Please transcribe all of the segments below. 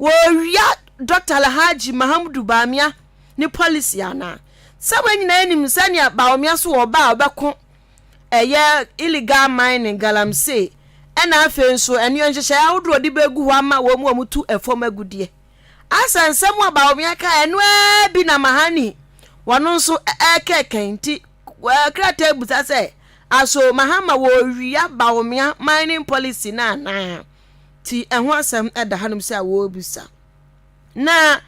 Wɔrewia Dɔkta Alhaji Mahamudu Bawumia ne policy anaa? Sɛ wɔn nyinaa nim sɛnea Bawumia so wɔ ɔba a ɔbɛko ɛyɛ illegal mining, galamsey, ɛna afei nso ɛneɛ nhyehyɛeɛ ahodoɔ ɔde bɛgu hɔ ama wɔn a wɔtu fam agudeɛ. Asa nsɛm a Bawumia kae ɛno ara bi na Mahani wɔno nso ɛrekɛkɛn nti krataa busa sɛ aso Mahama wɔrewia Bawumia mining policy no anaa? Nti ɛho asɛm da hanom sɛ a wɔrebisa. Na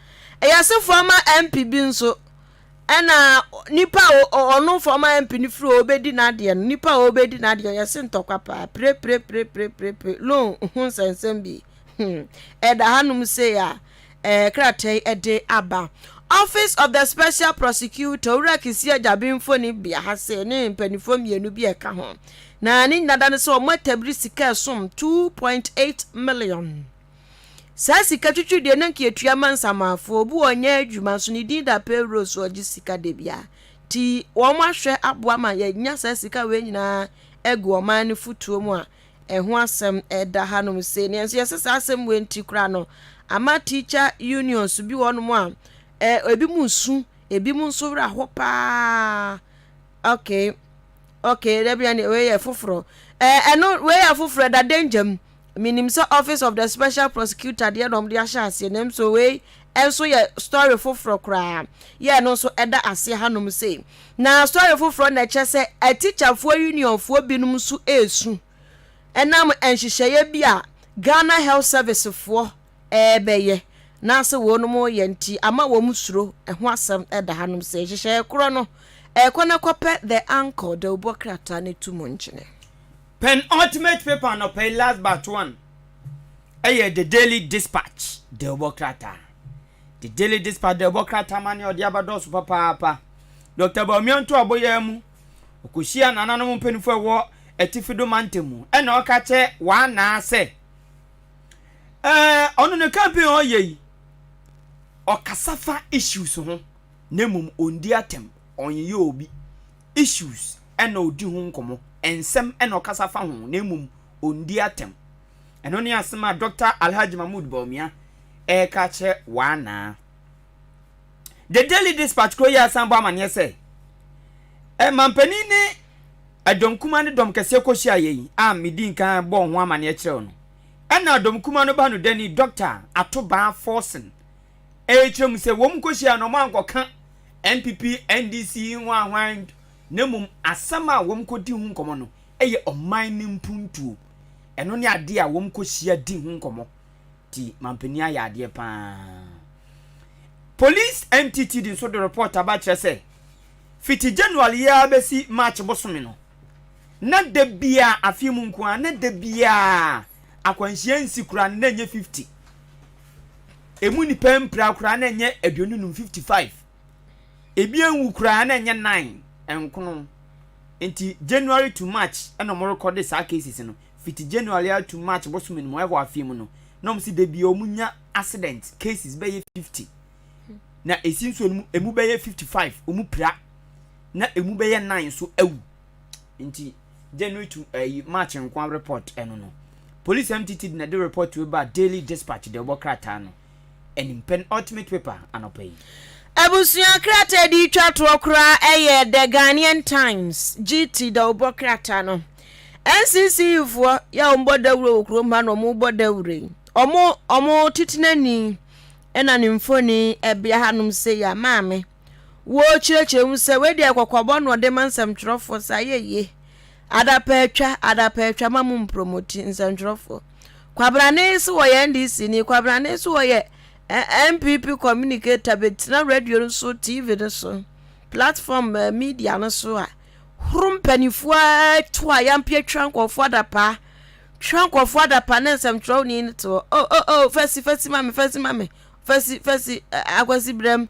ɛyɛ se former MP bi nso ɛna nipa a ɔno former MP no firi ɔbɛdi n'adeɛ no, nipa a ɔbɛdi n'adeɛ yɛse ntɔkwa paa, pire pire pire pire pire pire, loan ho nsɛnsɛm bi ɛda hanom sei a ɛɛ krataa yi ɛde aba. Office of the Special Prosecutor, Owura Kissi Agyabeng mfoni bea ha sei ne mpanimfoɔ mmienu bi a ɛka ho. Na ne nyina da ne sɛ wɔn atabiri sika ɛsom 2.8 million. Saa sika twitwi deɛ na nka yɛtua ma nsamanfoɔ, obi wɔ ɔnyɛ adwuma nso ne din da payroll so ɔgye sika da biara. Nti wɔn ahwɛ aboa ma yɛnya saa sika wei nyinaa agu ɔman no fotuo mu a ɛho asɛm ɛda hanom sei. Neɛ nso yɛsɛ saa asɛm wei nti koraa no ama teacher unions bi wɔ nom a ebi mu nsu, ebi mu nso werɛ aho paa. Okay. Okay, dabi ɛne wei yɛ foforɔ. Ɛɛ ɛno wei yɛ foforɔ, ɛda danger mu. Menim sɛ Office of the Special Prosecutor deɛ na wɔde ahyɛ aseɛ, na nso wei nso yɛ story foforɔ koraa. Yɛ ɛno nso ɛda aseɛ hanom sei. Na story foforɔ na ɛkyɛ sɛ atikyafoɔ unionfoɔ binom nso ɛresu ɛnam nhyehyɛeɛ bi a Ghana Health Service foɔ ɛrebɛyɛ na sɛ wɔnom reyɛ nti ama wɔn suro. Ɛho asɛm ɛda hanom sei. Nhyehyɛeɛ korɔ no ɛrekɔ na kɔpɛ The Anchor dawubɔ krataa no to mu nkyene. Penultimate paper anɔpa yi, last but one, ɛyɛ The Daily Dispatch dawubɔ krataa. The Daily Dispatch dawubɔ krataa ma ne ɔde aba dɔɔso papaapa. Dr. Bawumia ntoabɔ yi ara mu, ɔkɔhyia nananom mpanimfoɔ a ɛwɔ Atifi do mantam mu ɛna ɔka kyɛ wɔanaa sɛ ɛɛ ɔno ne campaign a ɔyɛ yi, ɔkasa fa issues ho na mmom ɔndi atɛm, ɔnyeyɛ obi. Issues na ɔdi ho nkɔmmɔ, nsɛm na ɔkasa fa ho na mmom ɔndi atɛm. Ɛno ne asɛm a Dɔkta Alhaji Mahmood Bawumia ɛreka akyerɛ Waanaa. The Daily Dispatch kuro yi asan bɔ amaneɛ sɛ, mampanin ne ɛdɔm kuma ne dɔm kɛseɛ kɔhyiaeɛ yi a medi nkan bɔɔ ho amaneɛ kyerɛw no, ɛna dɔm kuma no ba no dani Dɔkta Atobaa Forson ɛrekyerɛ mu sɛ wɔn kɔhyia no wɔn ankɔka NPP, NDC hwan hwan na mmom asɛm a wɔn kɔdi ho nkɔmmɔ no yɛ ɔman no mpuntuo. Ɛno ne adeɛ a wɔn kɔhyia di ho nkɔmmɔ. Nti mampanin ayɛ adeɛ paa. Police MTTD nso de report aba kyerɛ sɛ fiti January yi ara bɛsi March bosome no, na da biara afei mu nko ara na da biara akwanhyia nsi koraa no na ɛnyɛ 50. Emu nnipa mpira koraa na ɛnyɛ 25, 55. Ebi anwu koraa na ɛnyɛ 9, nkono. Nti January to March ɛna wɔn rekɔde saa cases no. Fiti January ara to March bosome no mu ɛwɔ afei mu no, na wɔn si da bi wɔn nya accident cases bɛyɛ 50. Na esi nso no emu bɛyɛ 55 wɔn pira na emu bɛyɛ 9 nso awu. Nti January to ɛyi March nko report ɛno no. Police MTT na de report wei ba Daily Dispatch de ɔbɔ krataa no anim penultimate paper anɔpa yi. Abusua krataa di twa toɔ koraa ɛyɛ The Ghanaian Times, GT, dawubɔ krataa no. NCCE foɔ yɛ a wɔbɔ dawuro wɔ kurom ha na wɔbɔ dawuro yi. Wɔn wɔn titenani ɛna ne mfoni ɛbea hanom sei a maame wɔrekyerɛkyerɛ mu sɛ wei deɛ kɔkɔbɔ na ɔde ma nsɛmtwerɛfoɔ sɛ ayɛ yie. Adapaatwa, adapaatwa ma mo mpromoti nsɛntwerɛfoɔ. Kwabrane so wɔyɛ NDC ni, Kwabrane so wɔyɛ NPP communicator bɛtena radio no so, TV no so, platform media no so a, horo mpanimfoɔ to a yɛampia twa nkurɔfoɔ adapaa, twa nkurɔfoɔ adapaa ne nsɛmtwerɛni no te hɔ. Oh, oh, oh, fasi, fasi ma me, fasi ma me, fasi, fasi, akwasi brɛm.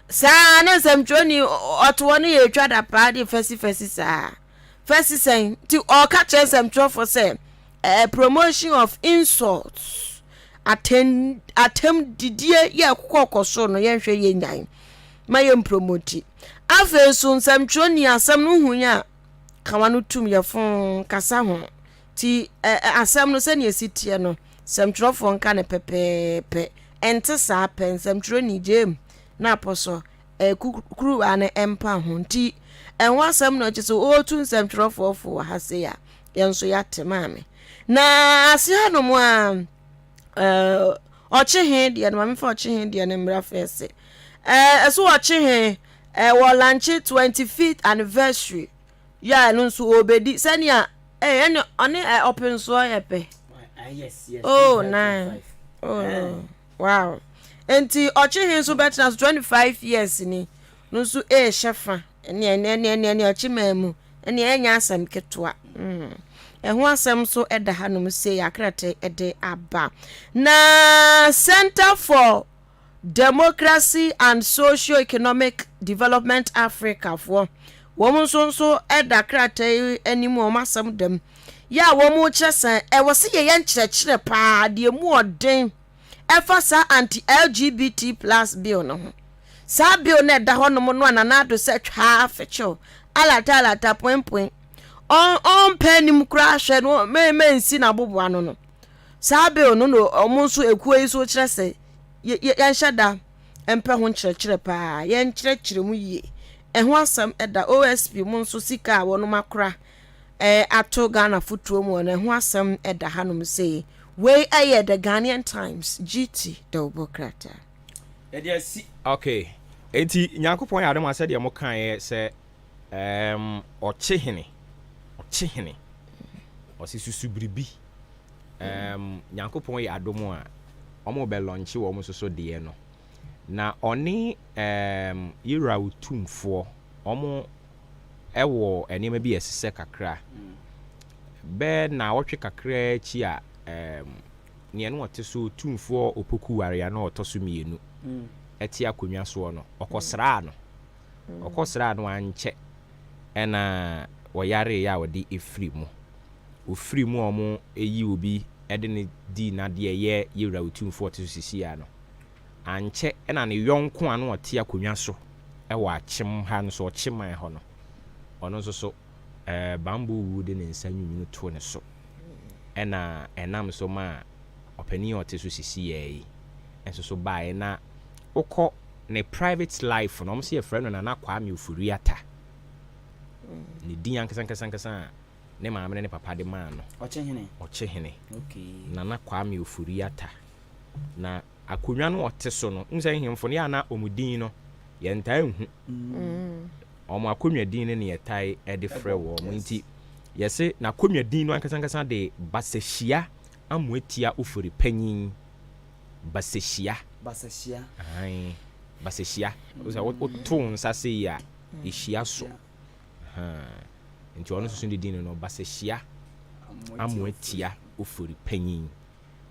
Saa ne nsɛmtwerɛni ɔte hɔ no yɛtwa adapaa de fasi, fasi saa. Fɛsi sɛn nti ɔka kyerɛ nsɛmtwerɛfoɔ sɛ ɛɛ promotion of insults, atɛn atɛm didie yɛ ɛkokɔ kɔ soro no, yɛnhwɛ yɛ nyan ma yɛn promoti. Afei nso nsɛmtwerɛ ni asɛm no hu yɛ a kawa no tum yɛ fon kasa ho ti ɛɛ asɛm no sɛnea esi teɛ no, nsɛmtwerɛfoɔ nka no pɛpɛɛpɛ. Ɛnte saa pɛ, nsɛmtwerɛni James na apɔsɔ eh, kuruwa no mpa ho nti ɛho asɛm na ɔkyɛ sɛ ɔretu nsɛmtwerɛfoɔ fo wɔ ha sei a yɛn nso yɛate maame. Na ase hanom a eh, ɔkye he deɛ no ma memfa ɔkye he deɛ no mmra fɛse. Eh, ɛso ɔkye he eh, wɔ lanche 25th anniversary yɛ a ɛno nso ɔrebɛdi sɛnea eh, ɛne ɔne eh, ɔpensoɔ yɛ pɛ. Ah, Oh, nine. Oh, no. Wow. Nti ɔkye he nso bɛtena so 25 years ni no nso ɛrehyɛ fa ɛne ɛne ɛne ɛne ɛne ɔkye maa mu ɛne ɛnyɛ asɛm ketewa. Mm. Ɛho asɛm nso ɛda hanom sei akrate ɛde aba. Na Center for Democracy and Socio-Economic Development Africa foɔ, wɔn nso nso da krataa yi anim wɔn asɛm da mu, yɛ a wɔn kyerɛ sɛ ɛwɔ sɛ yɛyɛ nkyerɛkyerɛ paa deɛ mu ɔden ɛfa saa anti-LGBT plus bill no ho. Saa bill no ɛda hɔ nom no a Nana Addo sɛ twaa fekyew, alata alata poinpoin, ɔmpɛ anim koraa hwɛ no mɛnsi n'aboboano no. Saa bill no na wɔn nso ekuo yi nso kyerɛ sɛ yɛnhyɛ da mpɛ ho nkyerɛkyerɛ paa, yɛnkyerɛkyerɛ mu yie. Ɛho asɛm da OSP mu nso sika a wɔnom akora ato Ghana fotuo mu no ɛho asɛm da hanom sei. Wei ɛyɛ The Ghanaian Times, GT, dawubɔ krataa. Yɛde asi. Ok, enti Nyankopɔn yɛ adom a sɛdeɛ mo kaeɛ sɛ ɛɛm ɔkye hene, ɔkye hene, ɔse susu biribi Erm Nyankopɔn yɛ adom a, wɔn bɛ lɔnkye wɔn nso so deɛ no. Na ɔne erm Yewura Otumfoɔ, wɔn wɔ nneɛma bi a ɛsesɛ kakra. Bɛ naawɔtwe kakraa akyi a erm neɛ na ɔte so Otumfoɔ Opoku Ware a na ɔtɔ so mmienu te akonnwa soɔ no, ɔkɔsraa no. Ɔkɔsraa no ankyɛ ɛna ɔyareeɛ a ɔde firi mu. Ɔfiri mu a wɔyi obi de no dii n'adeɛ ɛyɛ Yewura Otumfoɔ a ɔte so seesei ara no. Ankyɛ na ne yɔnko a na ɔte akonnwa so wɔ Akyem ha nso, Ɔkyeman hɔ no, ɔno nso so bammɔ wuo de ne nsa nwunwunu too ne so. Ɛna ɛnam so maa ɔpanin a ɔte so seesei ara yi nso so baeɛ. Na wokɔ ne private life no, wɔn nso yɛfrɛ no Nana Kwame Ofori-Atta. Ne din ankasa ankasa ankasa a ne maame ne ne papa de maa no. Ɔkyehene. Ɔkyehene. Okay. Nana Kwame Ofori-Atta. Na akonnwa no ɔte so no, wohu sɛ nhemfo no yɛ a na wɔn din no, yɛntaa nhu. Wɔn akonnwa din no na yɛtae de frɛ wɔn. Nti yɛse n'akonnwa din no ankasa ankasa de Basahyia Amoatia Ofori Panyin. Basahyia. Basahyia. Ae, Basahyia. Wo sɛ woto wo nsa sei a, ɛhyia so. Ahaa. Nti ɔno nso so ne din no no, Basahyia Amoatia Ofori Panyin.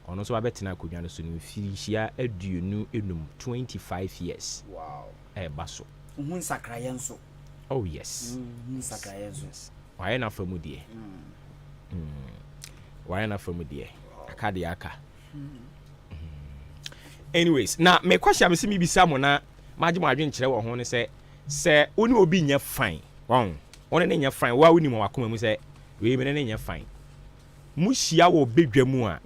Ɔno nso abɛtena akonnwa no so no mfirihyia 25, 25 years, ɛreba so. Wohu nsakraeɛ nso. Oh yes. Wohu nsakraeɛ nso. Yes. Wayɛ n'afa mu deɛ. Wayɛ n'afa mu deɛ. Aka deɛ aka. Anyways, na me question a mese mebisa mo na magye mo adwenkyerɛ wɔ ho ne sɛ, sɛ wo ne obi nyɛ fine, wɔn, wo ne ne nyɛ fine, wo a wonim wɔ w'akoma mu sɛ wei me ne ne nyɛ fine. Mohyia wɔ badwa mu a,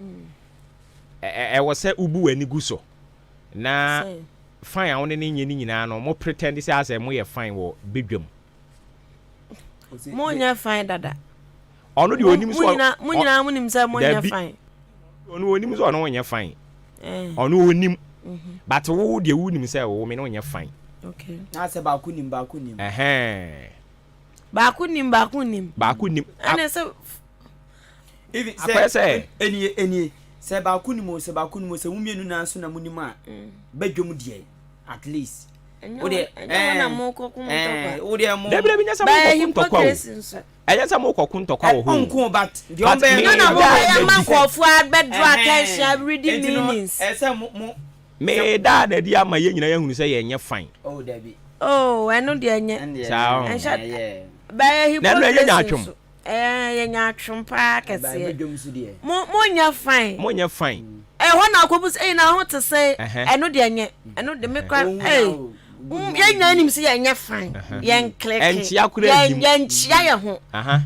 ɛwɔ sɛ wobu w'ani gu so na fine a wo ne ne nyɛ ne nyinaa no, mo pretend sɛ asɛ moyɛ fine wɔ badwa mu. Mo nyɛ fine dada. Ɔno deɛ onim sɛ mo nyinaa mo nim sɛ mo nyɛ fine. Ɔno onim sɛ ɔno nyɛ fine. Eh. Ɔno onim. Mhm. But wo deɛ wo nim sɛ wo me no nyɛ fine. Okay. Na sɛ baako nim baako nim. Ɛhɛn. Baako nim baako nim. Baako nim. Ɛna sɛ. Even sɛ sɛ enie enie sɛ baako nim o sɛ baako nim o sɛ mo mmienu naa nso na mo nim a bɛdwom deɛ at least. Wo deɛ ɛɛ wo deɛ mo. Dabi dabi nyɛ sɛ mo kɔ ko ntɔkwa o. Ɛnyɛ sɛ mo kɔ ko ntɔkwa wɔ hɔ o. Ɔnko but deɛ ɔn bɛyɛ no na mo bɛyɛ ma nkurɔfoɔ abɛ draw attention reading meanings. Ɛsɛ mo mo. Me daa na adi ama yɛn nyinaa yɛahunu sɛ yɛnyɛ fine. Oh dabi. Oh ɛno deɛ nyɛ. Saa ɔn. Ɛnhyɛ bɛyɛ Na ɛno ɛnyɛ hypocrisy nyaatwom. nso. Ɛɛ yɛ nyaatwom paa kɛseɛ. Badwam so deɛ. Mo mo nyɛ fine. Mo nyɛ fine. Ɛhɔ na akɔbu sɛ ɛyi na ho te sɛn. Ɛhɛ. Ɛno deɛ nyɛ. Ɛno de me kora Ohun ɛy na o. Yɛn nyinaa nim sɛ yɛnyɛ fine, yɛn kleke, yɛnkyia yɛn ho.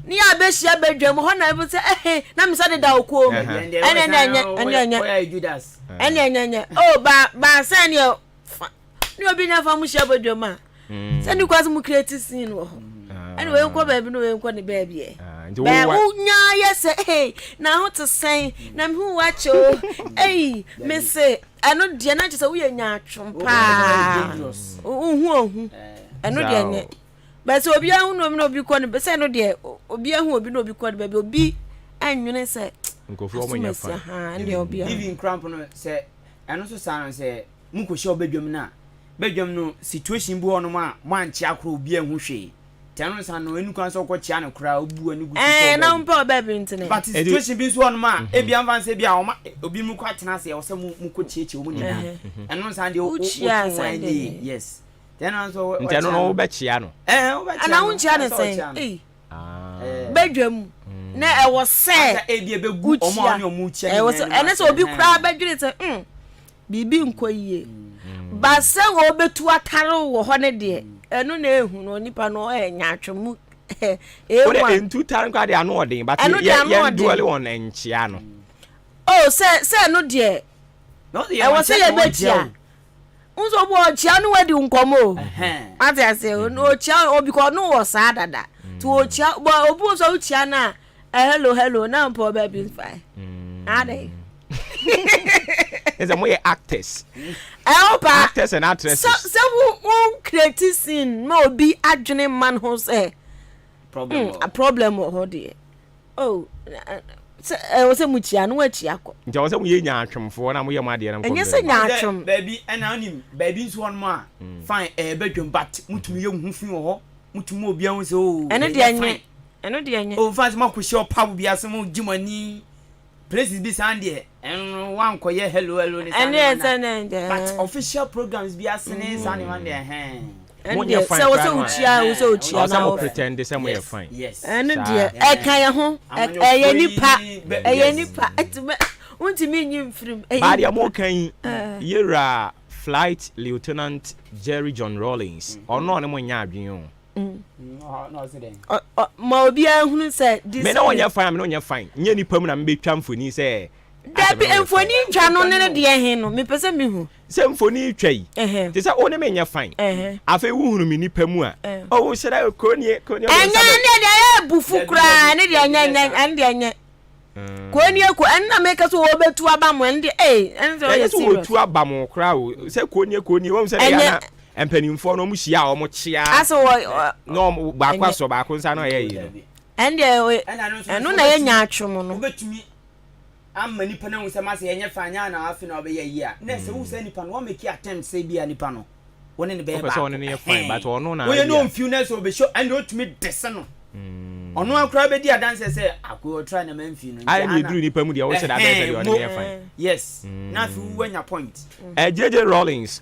Ne yɛ abɛhyia badwam hɔ na ɛbɛ sɛ ɛhe na me nsa deda wo kɔn mu. Ɛne ɛne ɛnyɛ ɛne ɛnyɛ ɛne ɛnyɛ ɛnyɛ oh ba baasa ɛne fa ne obi nya fa mo hyia badwam a sɛ ne kwa sɛ mo create scene wɔ hɔ ɛne wei nkɔ baabi ne wei nkɔ ne baabi ɛ bɛɛ wonya yɛ sɛ ee na ho te sɛn na mehu wakyɛ o ei mese ɛno deɛ na kyerɛ sɛ woyɛ nyaatwom paa wohu ohu ɛno deɛ nyɛ bɛɛ sɛ obi ahu na obi na obi kɔ ne sɛ ɛno deɛ obi ahu obi na obi kɔ ne baabi obi ɛnwene sɛ nkurɔfoɔ wɔn nyɛ fa ɛno deɛ obi ahu. Even kramp no sɛ ɛno nso saa no sɛ mokɔhyia wɔ badwam no a, badwam no situation bi wɔ hɔnom a moankyea koraa obi anhu hwee. Nti ɛno nsa no ɛnu kwan sɛ wokɔkyea no koraa wobu w'ani gu so kɔ Ɛɛ na wompɛ ɔbaa bi ntene. But situation bi nso wɔ hɔnom a ebi amfa nsɛ bi a wɔma obi mu kɔ atena ase ɛwɔ sɛ mo mokɔ kyiakyia wɔn nyinaa. Ɛno nsa deɛ Wokyia wotu sɛ wɔn deɛ. ani yes. Nti ɛno nso Nti ɛno no wobɛkyea no. Ɛɛ wobɛkyea no. Anaa wonkyea no Ɛsɛ sɛn? ɔkyea no. Ei. Badwa mu na ɛwɔ sɛ wokyia ɛwɔ sɛ ɛne sɛ obi koraa bɛdwene sɛ mm biribi nkɔ yie ba sɛ wɔbɛtu atare wɔ hɔ no deɛ ɛno na ehu no nipa no ɔyɛ nyaatwom mu ewa ntu tare nkwa deɛ ano ɔden but yɛ yɛn duɔle wɔn nkyia no. Oh sɛ sɛ ɛno deɛ ɛwɔ sɛ yɛbɛkyia. Nso obi ɔkyia no wadi nkɔmɔ o. Wate ase ɔkyia obi kɔ ɔno wɔ saa dada. Nti ɔkyia bɔ obi wɔ so ɔkyia no a eh, hello hello na mpɔ ɔbɛ bi nfa. Adɛn. Ɛsɛ mo yɛ actors. Ɛwɔ pa. Actors and actresses. Sɛ sɛ wo wo create scene ma obi adwene ma no ho sɛ. Problem wɔ. Problem wɔ hɔ deɛ. Oh, sɛ ɛwɔ sɛ mukyia no wakyia kɔ. Nti ɛwɔ sɛ moyɛ nyaatwomfoɔ na moyɛ mo adeɛ na mokɔ Ɛnyɛ sɛ nyaatwom. Baabi ɛna wonim baabi nso hɔ nom a fine ɛyɛ badwam but motumi yɛ mo ho fi wɔ hɔ motumi ma obiara hu sɛ oh Ɛno deɛ nyɛ ɛno deɛ nyɛ. Oh fine sɛ moakɔhyia ɔpabo bi ase mo gye mo ani places bi saa deɛ ɛno no wankɔyɛ hello hello ne saa nneɛma no but official programs bi ase ne saa nneɛma no deɛ ɛhɛn. Monyɛ fine sɛ wɔ koraa sɛ no a wokyia wo sɛ wokyia ɔwɔ sɛ na mo wo pretend sɛ moyɛ fine. Ɛno deɛ ɛka yɛ ho ɛyɛ nipa ɛyɛ nipa ɛtumi wontumi nyi mfirim ɛyɛ Baa deɛ moka yi yɛwura Flight Lieutenant Jerry John Rawlings ɔno ɔne mo nyɛ adwene o. Ma obiara nhunu sɛ Me ne wo nyɛ fine a me ne wo nyɛ fine nyɛ nipa mu na mebɛtwa mfoni sɛ Dabi mfoni twa no ne ne deɛ he no mepɛ sɛ mehu. Sɛ mfoni twa yi te sɛ wo ne me nyɛ fine afei wohunu me nipa mu a oh wo hyɛ dɛ kuro nie kuro nie. Ɛnyɛ ɛne deɛ ɛyɛ abufu koraa ɛne deɛ ɛnyɛ ɛnyɛ ɛne deɛ ɛnyɛ kuro nie ko ɛne na meka sɛ wɔbɛtu aba mo ɛne deɛ ee ɛne deɛ ɔyɛ serious. Ɛnyɛ sɛ wɔtu aba mo koraa o sɛ kuro nie kuro nie wɔn sɛ deɛ ana mpanimfoɔ no wɔn hyia a wɔn kyea asɛ wɔ na wɔn baako asɔ baako nsa na ɔyɛ yi no. Ɛne deɛ ɛno na ɛyɛ nyaatwom no. Ama nipa no ahu sɛ mase ɛnyɛ fine anyɛ a na afe na ɔbɛyɛ yie a na sɛ wohu sɛ nipa no wa make attempt sɛ bi a nipa no wo ne no bɛyɛ Wopɛ sɛ baako ɔne no yɛ fine but ɔno na woyɛ no ebia ɔmfiw na sɛ ɔbɛhyɛ ɛnde ɔtumi dese no ɔno ara koraa bɛdi adanseɛ sɛ akoe ɔtry na mamfi no nti Ayɛ na ana ɛduru nipa mu deɛ wohyɛ da bɛyɛ sɛ ɛhɛn deɛ ɔne mo no yɛ fine. yes na afei woanya point. Eh, JJ Rawlings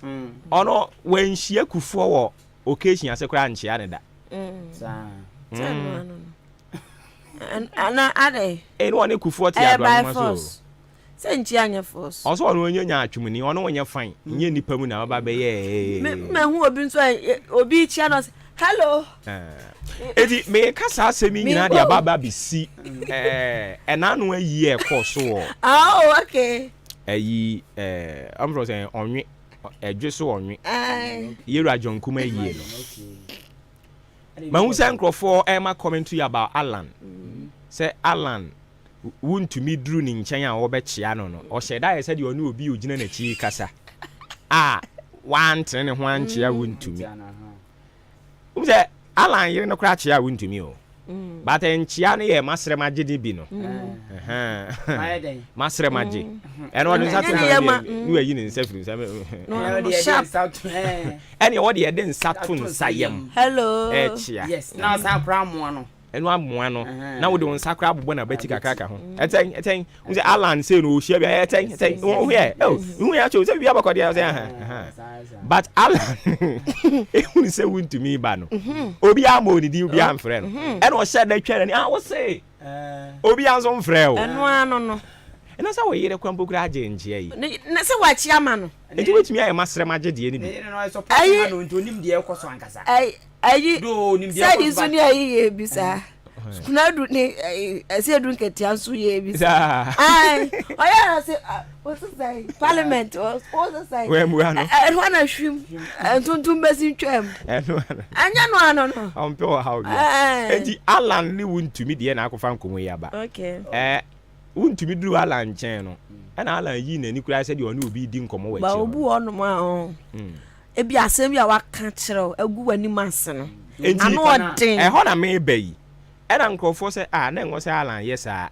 ɔno wanhyia Kufuor wɔ occasion ase koraa ankyea no da. Saa. Sɛ ɛno ano no. Ana adɛn? Ee na ɔne Kufuor te Ɛyɛ by adoa nwoma so o. force. Sɛ nkyia nyɛ force. Ɔsɛ ɔno ɔnyɛ nyaatwomni, ɔno ɔnyɛ fine, nyɛ nipa mu na ɔba bɛyɛ ee. Me mahu obi nso a obi kyia no ɔsɛ hello. Eti meka saa asɛm yi nyinaa de aba aba abɛsi ɛɛ ɛnaano ayi a ɛkɔɔ so wɔ. Oh okay. Ayi ɛɛ ɔmfrɛ sɛ ɔnwe ɛdwe so ɔnwe. Yɛwura John Kuma ayie no. Mahu sɛ nkurɔfoɔ rema commentary about Allan sɛ Allan wontumi duru ne nkyɛn a wɔbɛkyea no no ɔhyɛ da yɛ sɛdeɛ ɔne obi a ɔgyina n'akyi rekasa a wantene ne ho ankyea wontumi. Wohu sɛ Allan yere no koraa kyea wontumi o. But nkyea no yɛ masrɛ magye ne bi no. Masrɛ magye. Ɛno ɔde nsa to nsa no ne wayi ne nsa firi nsa. Ɛne ɔde yɛde nsa to nsa yam. Ɛkyea. Yes, na ɔsan koraa amoa no. Ɛno amoa no. Na wode wo nsa koraa abobɔ n'abati kakra ka ho. Ɛtɛn, ɛtɛn. Wo sɛ Alan sei no ɔhyia bi a ɛtɛn, ɛtɛn. Wo yɛ, oh, wo yɛ akyɛw sɛ wia bɔkɔ deɛ ɔsɛ aha, aha. But Alan ehunu sɛ wontumi ba no. Obi ama onidi, obi amfrɛ no. Ɛna ɔhyɛ da twa n'ani, ah, wo se. Obi nso mfrɛ o. Ɛno ano no. Ɛna sɛ wo yere kora mpo koraa agye nkyea yi. Ne na sɛ wakye ama no. Enti wobɛtumi ayɛ m'asrɛ m'agye deɛ no bi. Ne yere no ɔyɛ support ma no nti onim deɛ ɛkɔ so ankasa. Ayi ayi Though onim deɛ ɛkɔ sɛdi so nso but. ne ayi yɛ bi saa. Kunadu ne ayi ɛsɛ edu nketea nso yɛ bi saa. Saa. Ayi ɔyɛ na sɛ ɔsesa yi parliament ɔsesa yi. Wɛmua no. Ɛhɔ na hwim ntontom bɛsi twam. Ɛno ano. Ɛnyɛ no ano no. Ɔmpɛ ɔhaw bia. Enti Alan ne Wontumi deɛ na akɔfa nkɔmmɔ yi aba. Okay. Ɛɛ Wontumi duruu Alan nkyɛn no, ɛna Alan yii n'ani koraa sɛdeɛ ɔne obi redi nkɔmmɔ wɔ Ba akyire hɔ obi no. wɔ hɔnom a ɔn, ebi asɛm bi a waka kyerɛ wo agu w'anim ase no, Enti, ano ɔden. ɛhɔ na mereba yi, ɛna nkurɔfoɔ sɛ, ah, na ɛnwɔ sɛ Alan yɛ saa.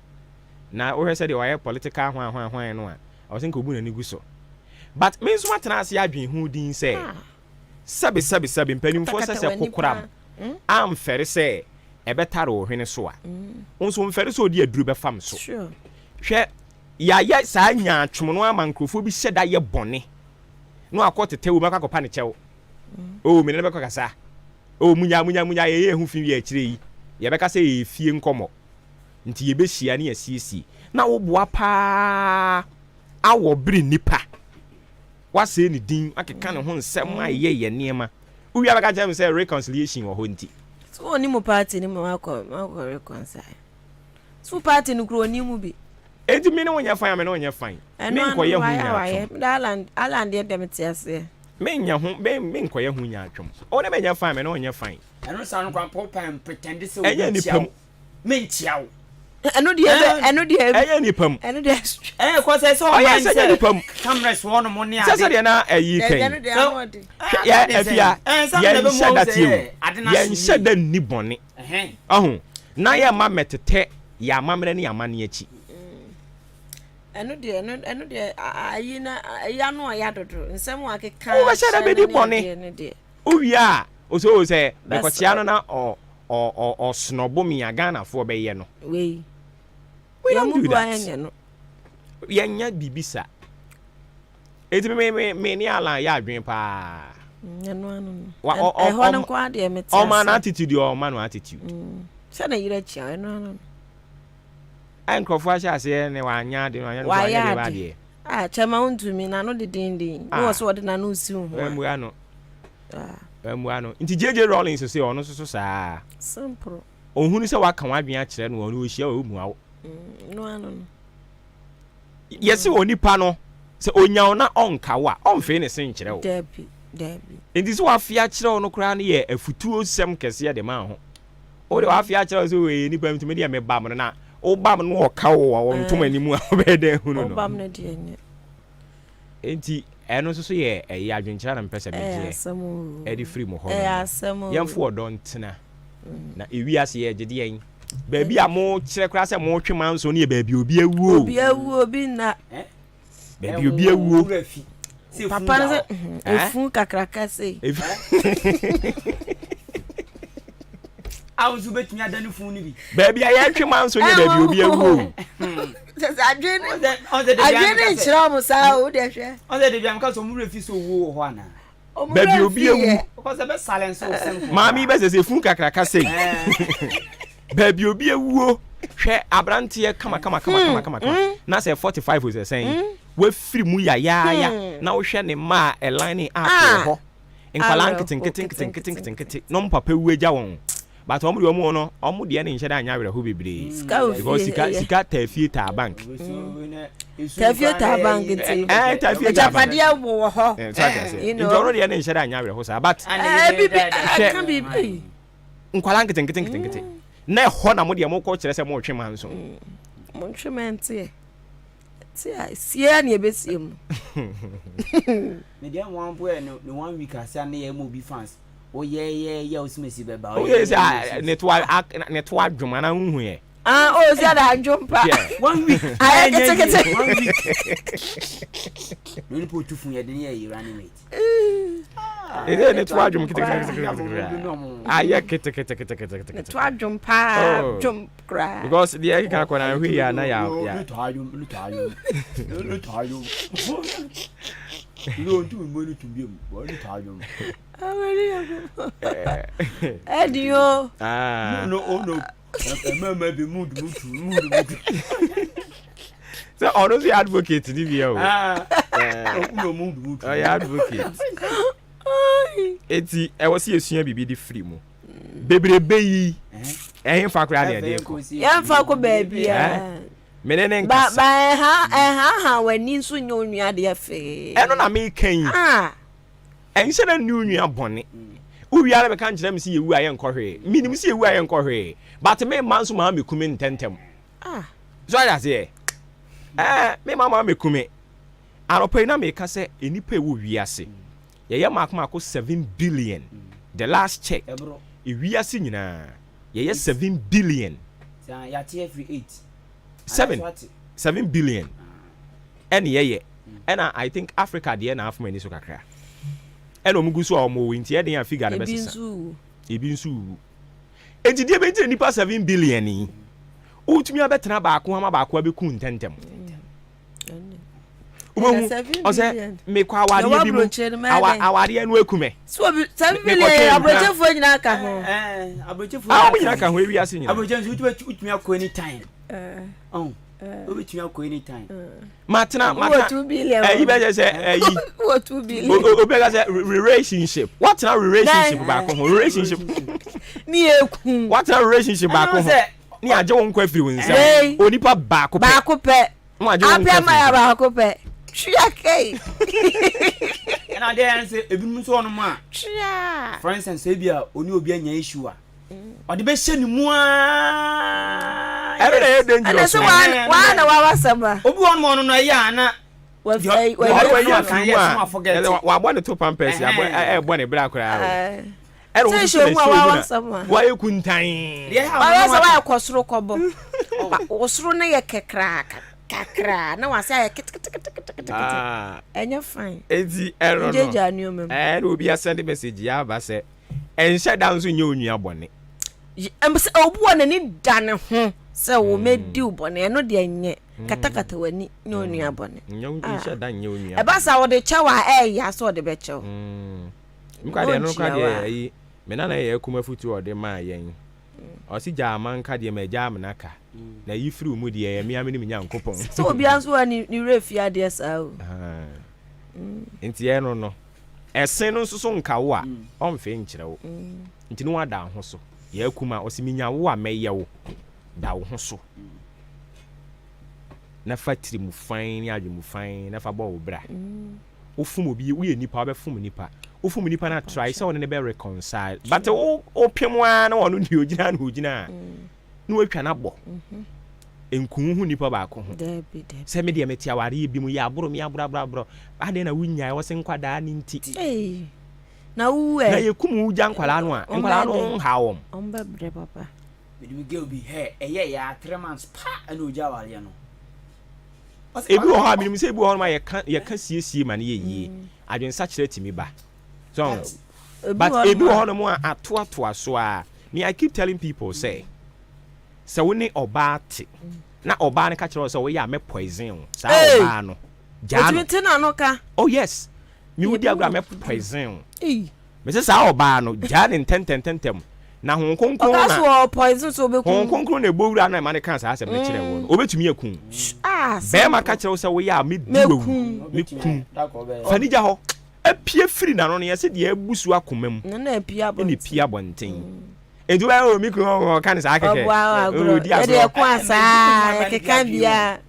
Na wohwɛ sɛdeɛ wayɛ political hwan hwan hwan no a, ɛwɔ sɛ nka ɔbu n'ani gu so. But me nso matena ase adwene ho din sɛ, Ah. Sɛbe sɛbe sɛbe, mpanimfoɔ sɛ Katakata sɛ w'ani kokoram paa. Mm. amfɛre sɛ ɛbɛtare wo hwene so a, wo nso mfɛre sɛ ɔde aduro bɛfam so. Sure. Hwɛ, yɛayɛ saa nyaatwom no ama nkurɔfoɔ bi hyɛ da yɛ bɔne na wakɔ tetɛ wom akɔ akɔpa ne kyɛw. Oh, me ne no bɛkɔ kasa. Oh, munya, munya, munya, yɛyɛ yɛn ho fi wie akyire yi, yɛbɛka sɛ yɛyɛ fie nkɔmmɔ. Nti yɛbɛhyia ne yɛasiesie. Na woboa paa awɔ bere nnipa. Woasɛe ne din, woakeka ne ho nsɛm ayeyɛ yɛ nneɛma. Wowie a bɛka kyerɛ me sɛ reconciliation wɔ hɔ nti. So ɔni mo party no mu akɔ akɔ reconcile? So party no kura ɔni mu bi? Enti me ne wo nyɛ fine a me ne wo nyɛ fine. Ɛno ano Menkɔyɛ ho wayɛ nyaatwom. wayɛ. Me de Alan Alan deɛ deɛ mete aseɛ. Menyɛ ho me menkɔyɛ ho nyaatwom. Wo ne me nyɛ fine me ne wo nyɛ fine. Ɛno saa no koraa mpo wopɛ pretend sɛ obi Ɛnyɛ nkyia nipa mu. wo. Menkyia wo. Ɛno deɛ bɛ ɛno deɛ. Ɛyɛ nipa mu. Ɛno deɛ. Ɛyɛ kɔ sɛ sɛ Ɔyɛ ɔman sɛ nyɛ nipa mu. cameras wɔ nom ne ade. Sɛ sɛ deɛ na ɛyi Dabi kan. ɛno deɛ ano ɔde. Hwɛ yɛ afia yɛnhyɛ da tie o yɛnhyɛ da nni bɔne ɔho na yɛmma mmɛtetɛ yɛn amammerɛ ne yɛn amanneɛ akyi. Ɛno deɛ ɛno ɛno deɛ ayi na ayi ano ɔya dodo nsɛm akeka. Wobɛhyɛ da bɛdi bɔne adeɛ no deɛ. wowie a ɔsɛ o sɛ Bɛs mekɔkyea no na ɔ ɔ ɔ ɔsnɔbo me a Ghanafoɔ bɛyɛ no. Wei. We Yɛn don't mu do bi that. ayɛ nyɛ no. Yɛnyɛ biribi sa. Eti me me me ne Alan yɛ adwene paa. Ɛno ano no. Wa ɔ ɔ Ɛhɔ no nko ara deɛ mete ɔma no ase. attitude ɔma no attitude. Sɛ na yere akyia ɛno ano no. Ɛ nkurɔfoɔ ahyɛ aseɛ ne wanyɛ ade no wanyɛ no Wayɛ wanyɛ deɛ ba ade. adeɛ. Ah, kyɛma wontumi n'ano dedenden. Ne wɔ so wɔde n'ano si wo ho a. Wammua no. Ah. Wammua no. Nti JJ Rawlings sɛ ɔno nso so saa. Simple. Ohunu sɛ waka w'adwene akyerɛ no ɔno ohyia wɔ omua wo. No ano no. Yɛse onipa no sɛ onya wo na ɔnka wo a ɔmfee ne se nkyerɛ wo. Dabi, dabi. Nti sɛ wafe akyerɛ wo no koraa no yɛ afutuo sɛm kɛseɛ de ma ho. Wo de wafe akyerɛ wo sɛ ɔyɛ nipa nti me deɛ mebam no na wobam no ɔka wo wɔ wo ntoma anim a wobɛyɛ dɛn ahunu no. Wobam no deɛ nyɛ. Nti ɛno nso so yɛ ɛyɛ adwenkyerɛ na mepɛ sɛ megyeɛ ɛde firi mo hɔ no. Yɛmfo ɔdɔ ntena. Na ewiase yɛ gyede yɛn. Baabi a mo kyerɛ koraa sɛ mo twe manso no yɛ baabi obi awuo. Obi awuo obi nna. Baabi obi awuo. Papa no sɛ efu kakraka sei. A nso betumi ada ne fun no bi. Baabi a yɛtwe manso yɛ baabi obi awuo. Adwene adwene nkyerɛ ɔmo saa o deɛ hwɛ. Ɔsɛ debi amka sɛ ɔmo werɛ fi sɛ owuo wɔ hɔ anaa. Baabi obi awu. Maame yi bɛsɛ sɛ fun kakraka sei. Baabi obi awuo hwɛ aberanteɛ kama kama kama kama kama kama na sɛ 45 sɛ sɛn wafiri mu yayaaya na wohwɛ ne mma a ɛline ne up wɔ hɔ nkwadaa nketenkete nketenkete nketenkete na wɔn papa wu agya wɔn but wɔn deɛ wɔn no wɔn deɛ ne nhyɛ da nyɛ awerɛho bebree because sika sika taa fie taa bank. Taa fie taa bank nti. Ɛɛ taa fie taa bank. Agyapadeɛ wɔ wɔ hɔ. Ɛɛ so ate aseɛ nti ɔno deɛ ne nhyɛ da nyɛ awerɛho saa but. Ɛɛ bibi ɛka bibi. Nkwadaa nketenkete nketenkete na ɛhɔ na mo deɛ mo kɔ kyerɛ sɛ mo retwe manso. Mo ntwe mɛnteɛ. Te a sie a na yɛbɛsie mu. Me deɛ wɔn mpo yɛ ne one week ase a ne yɛ ma obi fans woyɛyɛyɛ osimesi bɛba woyɛ sɛ ne to ne to adwom anaa wohu yɛ ah o sɛ da adwom pa one week ayɛ ketekete one week na onipa otu fun yɛ de ne yɛ yɛ running mate ɛdɛ ne to adwom ketekete ayɛ keteketeketekete ne to adwom paa oh. dwom koraa because deɛ ɛkeka kɔ na ahwɛ yi a na yɛ yɛ ne to adwom ne to adwom ne to adwom ne to adwom ɛdi o. No, no, no. Ɛmɛɛmɛ bi mu du mu tu mu du mu tu. Sɛ ɔno nso yɛ advocate ni bi o. Ɔyɛ advocate. Eti ɛwɔ sɛ yɛsua biribi de firi mu. Bebrebe yi ɛhe fa koraa na ɛde kɔ. Yɛmfa kɔ baabiara. Mene ne nkasa. Ba ɛha ɛha ha w'ani nso nyɛ onua deɛ fee. Ɛno na meka yi. Ah. Ɛnhyɛ da nni wo nua bɔne. Wo wie ara bɛka nkyerɛ me sɛ yɛwu a yɛnkɔ hwee. Menim sɛ yɛwu a yɛnkɔ hwee. But me mma nso maa meku me ntɛntɛm. Ah. So ate aseɛ? Ɛɛ, me mma maa meku me. Anɔpa yi na meka sɛ nnipa ɛwɔ wiase, yɛyɛ mmaako mmaako 7 billion. The last check. Ewiase nyinaa, yɛyɛ 7 billion. 7, 7 billion. Ɛne yɛyɛ. Ɛna I think Africa deɛ na afom ani so kakra. Ɛna wɔn gu so a wɔn wɔ nti ɛden a figure no bɛsesa. Ebi nso wu. Enti deɛ bɛnti na nipa 7 billion yi wotumi abɛtena baako ama baako abɛku ntɛntɛm. Wobɛhu ɔsɛ mekɔ awareɛ bi mu awareɛ no aku me. Mekɔtwe aburokyefoɔ nyinaa ka ho. Ah, wɔn nyinaa ka ho ewiase nyinaa. Aburokyefoɔ nso wotumi akɔ anytime. Wobɛtumi akɔ anytime. Matena matena ɛyi bɛ sɛ ɛyi obi bɛ sɛ relationship watena relationship baako ho relationship ne yɛ kun watena relationship baako ho ne agye wo nkwa afiri wo nsam onipa baako pɛ baako pɛ ne agye wo nkwa afiri wo baako pɛ twia kɛyi ɛna adeɛ yɛn sɛ ebinom nso wɔn a twia for instance ebi a oni obi anya issue a ɔde bɛhyɛ ne mu aa. Ɛno na ɛyɛ dangerous. Ɛna sɛ waa na wawa sɛm a. Obi wɔn mu ɔno no ɛyɛ ana. Ɔno wayi afiri mu a wabɔ ne to pampers abɔ ɛbɔ ne bra koraa o. Ɛna wɔn nso na ɛhyɛ omu na wayɛ kuntan. Ɔyɛ sɛ wayɛ kɔ soro kɔbɔ. Ɔsoro no yɛ kɛkraa kakraa na wase ayɛ keteketeketekete. Ɛnyɛ fine. Eti ɛno no ɛna obi asɛnde message yɛ aba sɛ. Ɛnhyɛ da nso nyɛ onua bɔne. Sɛ obi wɔ n'ani da ne ho sɛ wo mm. mɛdi wo bɔne ɛno deɛ nyɛ mm. katakata w'ani nyɛ onua mm. bɔne. Nhyɛ da nyɛ onua. Ɛba sa wɔde kyɛw a ɛyɛ sɛ ɔde bɛkyɛw. Nkwa deɛ ɛno nkwa deɛ ɛyi me nana yɛ akum afutuo ɔde maa yɛn. Ɔsi gya ama nka deɛ ma gya amena ka. Na yi firi mu deɛ ɛyɛ mmea me ne me Nyankopɔn. Sɛ obiara nso wɔ ne werɛ fi adeɛ saa o. Nti ɛno no. Ɛse no nso so nka wo a, ɔmfee nkyerɛ wo. Nti ne wada wo ho so. Yaa Kuma, ɔse menya wo a mɛyɛ wo. Da wo ho so. Na fa tirimu fann ne adwemu fann na fa bɔ wo bra. Wofom obi, woyɛ nipa, wobɛfom nipa. Wofom nipa no a, try sɛ wo ne no bɛ reconcile. But wo wopem ara na ɔno deɛ ogyina na ogyina a, na watwa no abɔ. Nku wo ho nipa baako ho. Sɛ me deɛ mete awareɛ bi mu yɛ aboro me aboro aboro aboro. Adɛn na wonyae wɔ se nkwadaa no nti. Na wowu ɛ. Na yɛkum wo gya nkwadaa no a, nkwadaa no nhaw wɔn. Wɔn bɛbrɛ papa. Mede me girl bi hɛ ɛyɛ yɛ a 3 months pa ɛna ogya awareɛ no. Ebi wɔ hɔ a menim sɛ ebi wɔ hɔ nom a yɛka yɛka siesie ma no yɛ yie. Adwensakyera tumi ba. So but ebi wɔ hɔ nom a atoatoa so a me I keep telling people sɛ sɛ wo ne ɔbaa te na ɔbaa no ka kyerɛ wo sɛ woyɛ a mɛ poison wo saa ɔbaa no gyaa no. Otumi te n'ano ka. Oh yes me wodi agorɔ a mɛ poison wo. Me sɛ saa ɔbaa no gyaa ne ntɛntɛntɛntɛm na Honhom Kronkron na Ɔka so wɔ poison so obekum. Honhom Kronkron na ɛbɔ wura na ɛma no ka saa asɛm no kyerɛ wo no obetumi akum. Bɛrima ka kyerɛ wo sɛ woyɛ a medi wawu mekum fa ne gya hɔ apue firi n'ano no yɛsɛ deɛ abu so akoma mu na epie abɔnten. Enti wobɛyɛ o me kunu ɔka ne saa kɛkɛ. Ɔboa agorɔ. Yɛde ɛko asaa yɛkeka bia.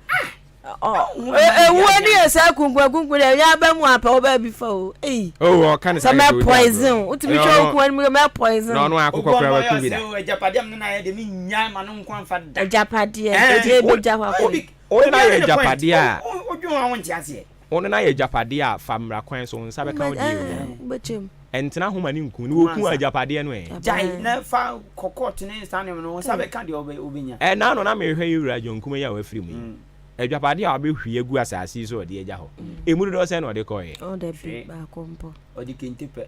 Ewuo ne yɛ saa kunkun kunkun deɛ yɛ aba mu apɛ ɔbaa bi fa o. Eyi. Oh ɔka ne saa kɛkɛ. Sɛ mɛ poison wotumi hwɛ okun anim mɛ poison. Na ɔno akokɔ kora waku bi da. Agyapadeɛ mu na yɛ de mi nya ma no nko anfa da. Agyapadeɛ. Ebi gya hɔ akɔ. Wo ne no ayɛ agyapadeɛ a. Wodwen ho a wonte aseɛ. Wo ne no ayɛ agyapadeɛ a fa mmara kwan so wo nsa bɛka wo deɛ o. Ɛntena ho ma ne nku no wɔku agyapadeɛ no ɛ. Gyae na fa kɔ court ne saa nneɛma no wo nsa bɛka deɛ wobɛnya. Ɛna ano na mehwɛ yɛ wura John Kumah yi a wafiri mu yi. Agyapadeɛ a wabɛhwie agu asase yi so a ɔde agya hɔ. Ɛmu dodoɔ sɛn na ɔde kɔeɛ? Ɔdabi baako mpo. Ɔde kente pɛ.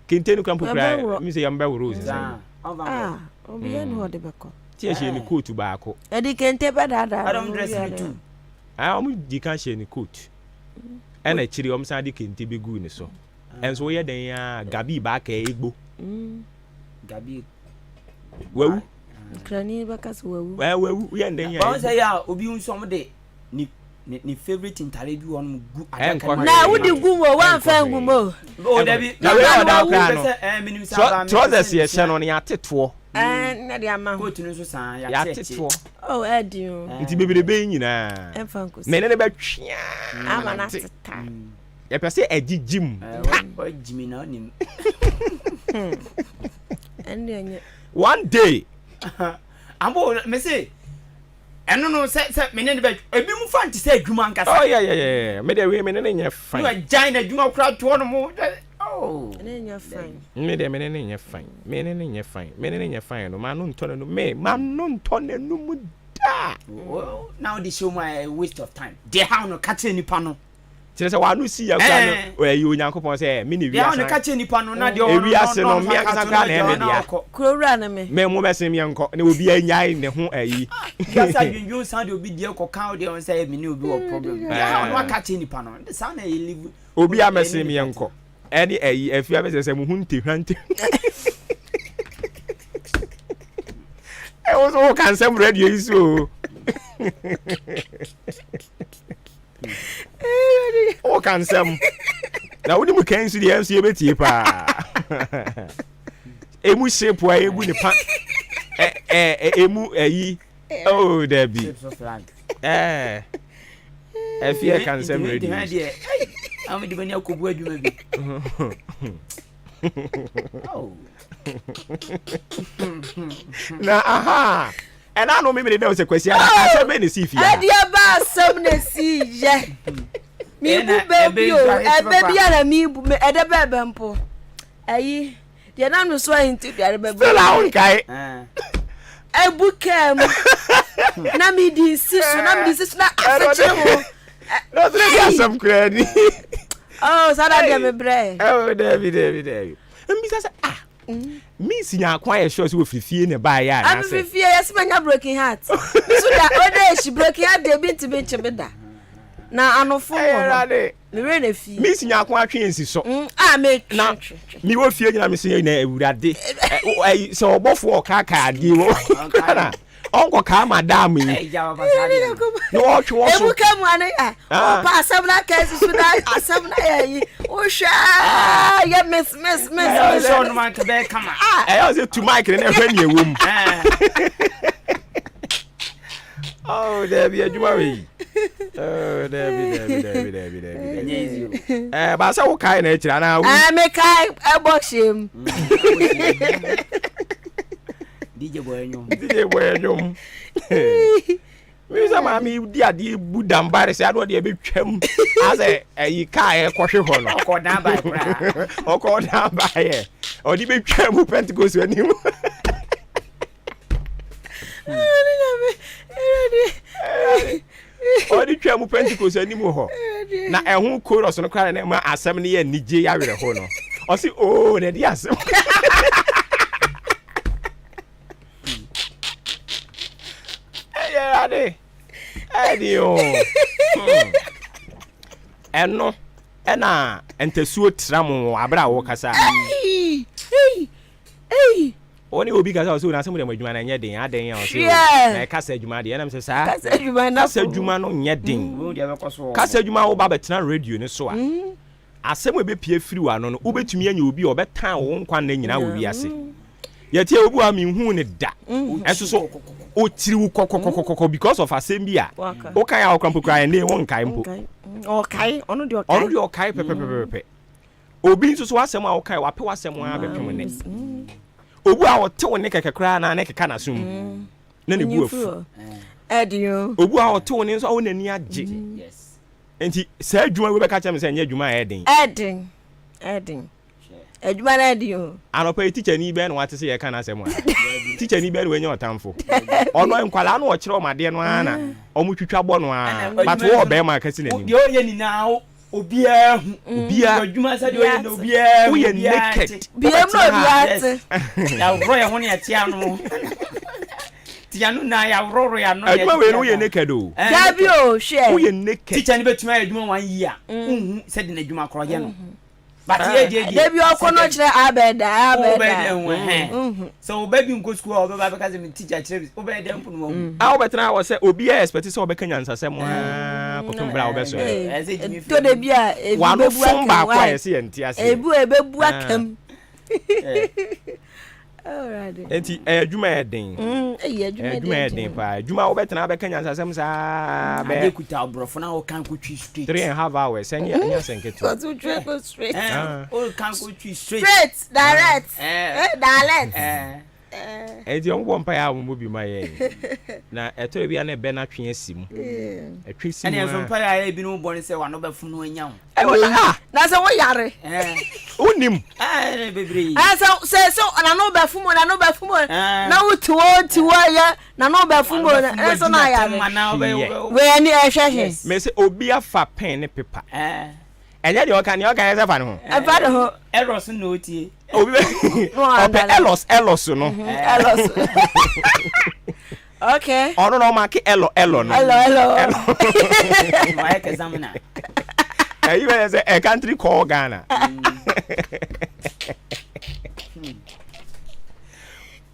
Kente no kora mpo kora mi sɛ yɛn bɛworo sɛ sɛn. Ah, obiara ni hɔ de bɛkɔ. Ti ɛhyɛ ne coat baako. Ɛde kente bɛdaadaa. Adam dress ne tu. Ah, wɔn di kan hyɛ ne coat. Ɛna akyiri wɔn san de kente bɛguu ne so. Ɛnso woyɛ dɛn a Gabi baaka egbo. Gabi. Wawu. Nkrani bɛka sɛ wawu. Ɛɛ wawu woyɛ dɛn a. Wɔn sɛ yɛ a obi nso wɔn de ne. Ne ne favourite ntare bi wɔ nom gu adaka no mu. Na wode gu mu o, woamfa angu mu o. O dabi. Na wei a ɔda koraa no, trousers yɛ hyɛ no no yɛate toɔ. Ɛɛ na de ama ho. Coat no nso saa yɛate toɔ. Oh ɛdi o. Nti bebrebe yi nyinaa. Ɛmfa nkosi. Mene ne bɛtwea. Ama no ateta. Yɛpɛ sɛ ɛgyegye mu. Pa. Ɔgyimi na ɔnim. Ɛnde ɛnyɛ. One day. Abo me se ɛno no sɛ sɛ me ne no bɛ ebi mu fa nte sɛ adwuma ankasa. Oh yeah yeah yeah me deɛ wei me ne no nyɛ fine. Ne wagyae n'adwuma koraa toɔ no mo oh. Ne nyɛ fine. Me deɛ me ne no nyɛ fine me ne no nyɛ fine me ne no nyɛ fine no ma no ntɔ n'anum me ma no ntɔ n'anum da. Na wode hyɛ mu a waste of time deɛ how no ka kyerɛ nipa no. Kyerɛ sɛ w'ano si yɛ koraa no ɛyɛ Onyankopɔn sɛ me ne wiase no ka kyerɛ nipa no na deɛ ɔwɔ no ewiase no me ankasa koraa na ɛyɛ me dea. Kuro wura ne me. Me mo bɛsen me nkɔ na obi anyae ne ho ayi. Wiase adwendwen san de obi deɛ kɔ ka deɛ ɔn sɛ me ne obi wɔ problem. Deɛ ha ɔno aka kyerɛ nipa no saa na ɛyɛ live. Obi amɛsen me nkɔ ɛne ayi afi abɛsɛ sɛ mo ho ntehwa nte. Ɛwɔ so woka nsɛm radio yi so o. woka nsɛm na wone mu kan nso deɛ nso yɛbɛtie paa ɛmu shape a ɛgu ne pa ɛmu ayi oh dabi ɛfi ɛka nsɛm radio na aha ɛna ano mímiri dɛ sɛ kwasi ara oh! asɛm bɛ na esi fie ha. ɛdeɛ ba asɛm na esi yɛ mibu bɛ bi o ɛbɛ bi a na mibu ɛdɛ bɛ bɛ mpo ɛyi deɛ nam no so ahinti duare bɛ bɛ. still awo nkae. ebu kaa mu na mi di nsi so na mi di nsi so na afɛkyɛ ho. Na ɔsɛ bi asɛm koraa ni. Oh, saa da deɛ me brɛ. Oh, dabi dabi dabi. Mbisa sɛ ah. Miss Nyarko ayɛ sure sɛ wɔfiri fie na ɛbaeɛ anaasɛ. Amefiri fie yɛsɛ manya broken heart. Nso da ɔda akyi broken heart deɛ bi ntumi nkye me da. Na anofo wɔ hɔ. Me werɛ na fie. Miss Nyarko atwe nsi so. Mm, a me Na me wɔ fie nyina me sɛ na awurade. Sɛ ɔbɔfoɔ ɔkaakaa adeɛ wɔ. Na ɔnkɔkaa madam yi. Na ɔtwe wɔ so. Emu ka mu ane a. Ɔpa asɛm na aka si so na asɛm na yɛ yi. Wohwɛ a yɛ miss miss miss. Ɛyɛ sɛ ɔnom anka bɛyɛ kama. Ɛyɛ sɛ tu mic no na ɛhwɛ nea ɛwɔ mu. Oh, dabi adwuma wei. Oh, dabi dabi dabi dabi dabi. Ɛnyɛ easy o. Eh, ba sɛ wo kae na akyire anaa wo. Eh, me kae ɛbɔ hyɛm. DJ boy ɛnwom. DJ boy ɛnwom. Mi sɛ maame di adeɛ bu dambare sɛ adeɛ ɔde ɛbɛtwam asɛ ɛyi kaa ɛkɔhwe hɔ no. Ɔkɔ dan bae koraa. Ɔkɔ dan baeɛ. Ɔde bɛtwa mu Pentecost anim. Ɔde twa mu Pentecost anim hɔ. Na ɛho chorus no koraa na ɛma asɛm no yɛ anigye yɛ awerɛho no. Ɔse oo na ɛde asɛm. Ɛyɛ ade. Ɛde o. Ɛno ɛna ntasuo tra mo abere a wɔkasa. Wo ne obi kasa ɔsɛ o na asɛm deɛ mo adwuma no ɛnyɛ den adɛn a ɔsɛ o na ɛkasa adwuma deɛ ɛnam sɛ saa kasa adwuma no nyɛ den kasa adwuma wo ba bɛtena radio no so a mm. asɛm a ɛbɛpie firi w'ano no wobɛtumi anya obi a ɔbɛtan wo nkwa nna nyinaa wɔ wiase mm. yɛtie obi a menhuu ne da mm. ɛnso so ɔkyiri wo kɔkɔkɔkɔkɔ because of asɛm bi a wokae a wokora mpo koraa ɛnne wonkae mpo ɔno deɛ ɔkae pɛpɛpɛpɛpɛ Obi nso so w'asɛm a wokae wapɛ w'asɛm ara bɛpem nnɛ. Obi a ɔte wo nne kɛkɛ koraa na ne keka n'asom mm. na ne bu afu. Obi a ɔte wo nne nso a wo n'ani agye. Mm. Nti saa adwuma yi wobɛka kyerɛ me sɛ ɛnyɛ adwuma a ɛyɛ den. Ɛden. Ɛden. Adwuma no ɛden o. Anɔpa yi tikyani bɛn na wate sɛ yɛka n'asɛm a? Tikyani bɛn na wanya ɔtamfo? Ɔno nkwadaa no ɔkyerɛ wɔn adeɛ no ara na wɔn twitwa bɔ no ara. But wo ɔbɛrima akasi n'anim. Deɛ ɔyɛ nyinaa obiara hu. Obiara. Adwuma sɛ deɛ ɔyɛ no obiara hu. Woyɛ naked. Biem na obiara te. Yɛaworɔ yɛn ho ne yɛte ano. Te ano na yɛaworɔworɔ yɛn ano. Adwuma wei no woyɛ naked o. Dabi o hwɛ. Woyɛ naked. Teacher no bɛtumi ayɛ adwuma one year. Wonhu sɛdeɛ n'adwuma korɔ yɛ no. But yɛ deɛ deɛ. Dabi ɔkɔ no kyerɛ abɛda abɛda. Sɛ ɔba bi nkɔ sukuu a ɔbɛba abɛka sɛ me teacher kyerɛ me wobɛyɛ dɛn mpo na wahu. A wobɛtena hɔ sɛ obiara expect sɛ ɔbɛka nyansasɛm aa kɔpem berɛ a wobɛsɔre. Tɔ da bi a ebi Wano bɛbu fom akam baako a why yɛse yɛnte aseɛ. ebi ɛbɛbu akam. Alright. Enti ɛyɛ adwuma a ɛyɛ den. Ɛyɛ adwuma Ɛyɛ adwuma a ɛyɛ den paa. Adwuma a wobɛtena abɛka nyansasɛm saa Ade bɛyɛ kuta aborɔfo na wokan kɔtwi straight. 3½ hours ɛnyɛ ɛnyɛ asɛm ketewa. Ɔso twe kɔ straight. Ah. Wokan kɔtwi straight. Straight direct. Eh. Direct. Eh. Enti wɔn bɔ mpaeɛ a wɔn bɔ bi ma yɛn. Na ɛtɔ bi a na ɛbɛ no atwe asi mu. Ɛtwe si mu Ɛne nso a. mpaeɛ a ebinom bɔ ne sɛ wano bɛfo no anya wo. Ɛwɔ na ah. Na sɛ woyare. Wonim. Ɛɛ bebree. Ɛɛ sɛ sɛ sɛ nano bɛfo mu nano bɛfo mu na wote hɔ te hɔ yɛ nano bɛfo mu na ɛsɛ na ayare. Wei ani ɛhwɛ he. Mɛ sɛ obi afa pen ne paper. Ɛnyɛ deɛ ɔka deɛ ɔka yɛ sɛ fa ne ho. Ɛfa ne ho. Ɛrɔs na otie. Obi bɛ ɔpɛ ɛlɔs ɛlɔs no. Ɛlɔs. Okay. Ɔno na ɔma ke ɛlɔ ɛlɔ no. Ɛlɔ ɛlɔ. Wayɛ kɛsamina. Ɛyi bɛ yɛ sɛ a country called Ghana.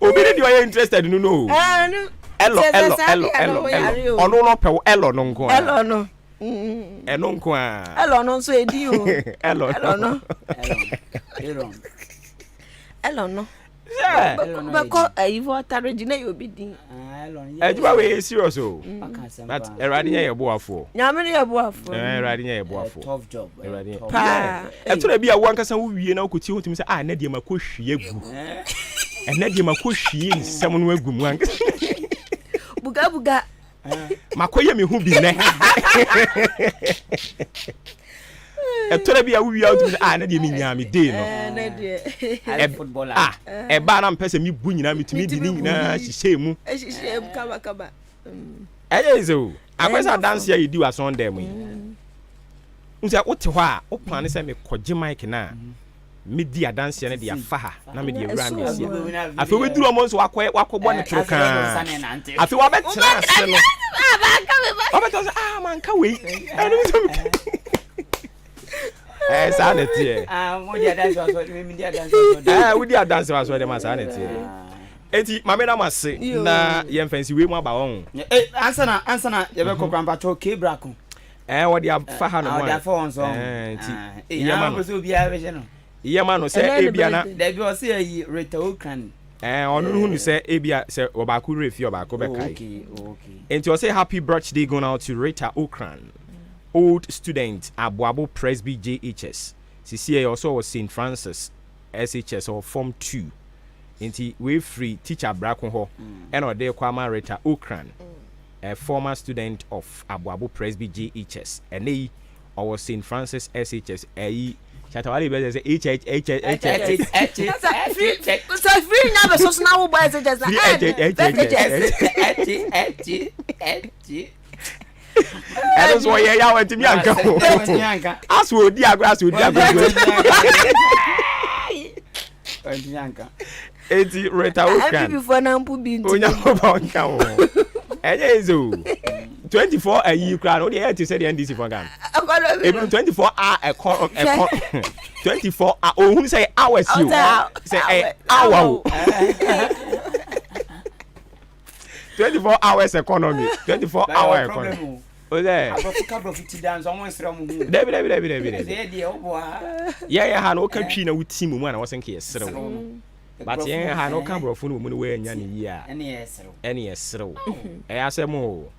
Obi ne deɛ ɔyɛ interested no no. Ɛlɔ ɛlɔ ɛlɔ ɛlɔ ɛlɔ ɔno na ɔpɛ ɛlɔ no nko ara. Ɛlɔ no. Ɛno nko ara. Ɛlɔ no nso edi o. Ɛlɔ no. Ɛlɔ no. Bɛkɔ ayi Volta region na yɛ obi din. Adwuma wei yɛ serious o. But Awurade nyɛ yɛ boafoɔ. Nyame ne yɛ boafoɔ. Awurade nyɛ yɛ boafoɔ. Tough job. Awurade nyɛ. Paa. Ɛtɔ da bi a wo ankasa wo wie na wokɔtie ho tumi sɛ ah ɛnɛ deɛ makɔ hwie agu. Ɛnɛ deɛ makɔ hwie nsɛm no agu mu ankasa. Buga buga. Makɔyɛ me ho bi nɛ. Ɛtɔ da bi a wowie a wotumi sɛ ah ɛnɛ deɛ menyaa me day no. Ah ɛbaa na mpɛ sɛ mebu nyinaa metumi de ne nyinaa hyehyɛ mu. Hyehyɛ mu kama kama. Ɛyɛ sɛ o akɔyɛ sɛ adanse a yɛdi wɔ asɔn dan mu yi. N sɛ wote hɔ a wo plane sɛ mekɔgye mic no a medi adanseɛ no de afa ha na mede awura me asia. Afei wobɛduru ɔmo nso wakɔ wakɔbɔ ne toro kaa. Afei wabɛtena ase no. Wabɛtena ase ah manka wei. Ɛno nso ɛɛ saa na ɛteɛ. Ɛɛ wodi adanse wɔ asɔre dɛm a saa na ɛteɛ. Eti maame na mo ase na yɛn fɛnsi wei mu aba wɔn. Ansa na ansa na yɛbɛkɔ kora mpakyɛw kebra ko. Ɛɛ wɔde afa ha nom a. Wɔde afa wɔn so. Ɛɛ nti yɛma no. Sɛ obiara bɛhyɛ no. Yɛma no sɛ ebia na. Dabi ɔsɛ ayi Rita Okran. Ɛɛ ɔno no hunu sɛ ebia sɛ ɔbaako werɛ fi ɔbaako bɛkae. Nti ɔsɛ happy birthday going out to Rita Okran old student Aboabo Presby JHS sisi ɛyɛ ɔsɛ ɔwɔ St Francis SHS ɔwɔ form 2 nti wei firi teacher Brako hɔ ɛna ɔde kɔ ama Rita Okran. A former student of Aboabo Presby JHS, ɛnnɛ yi ɔwɔ Saint Francis SHS, ɛyi Shatta Wale bɛ sɛ HHHHH. Sɛ firi nya bɛ soso na wobɔ SHS na ɛɛ. Ɛno nso ɔyɛ yaw ɛntumi anka o. Aso odi agorɔ aso odi agorɔ. Eti Rita Okran. NPP foɔ na mpo bi nti. Onyankopɔn nka wo ho. Ɛnyɛ easy o. 24 ayi koraa no, wodeɛ ɛyɛ te sɛ deɛ NDC foɔ nka no. Ebinom 24 a ɛkɔ ɛkɔ 24 a ohun sɛ hours yi o. Sɛ ɛyɛ hour o. 24 hours economy 24 hour economy. O sɛ. Aborɔfo ka borɔfo ti da nso ɔmo nsrɛ ɔmo ho. Dabi dabi dabi dabi dabi. Sɛ deɛ ɔbɔ ha. Yɛn yɛ ha no woka twi na woti mu mu a na wɔsɛ nka yɛserew. But yɛn ha no woka borɔfo no wɔ mu no woannya no yie a ɛne yɛserew. Ɛyɛ asɛm o.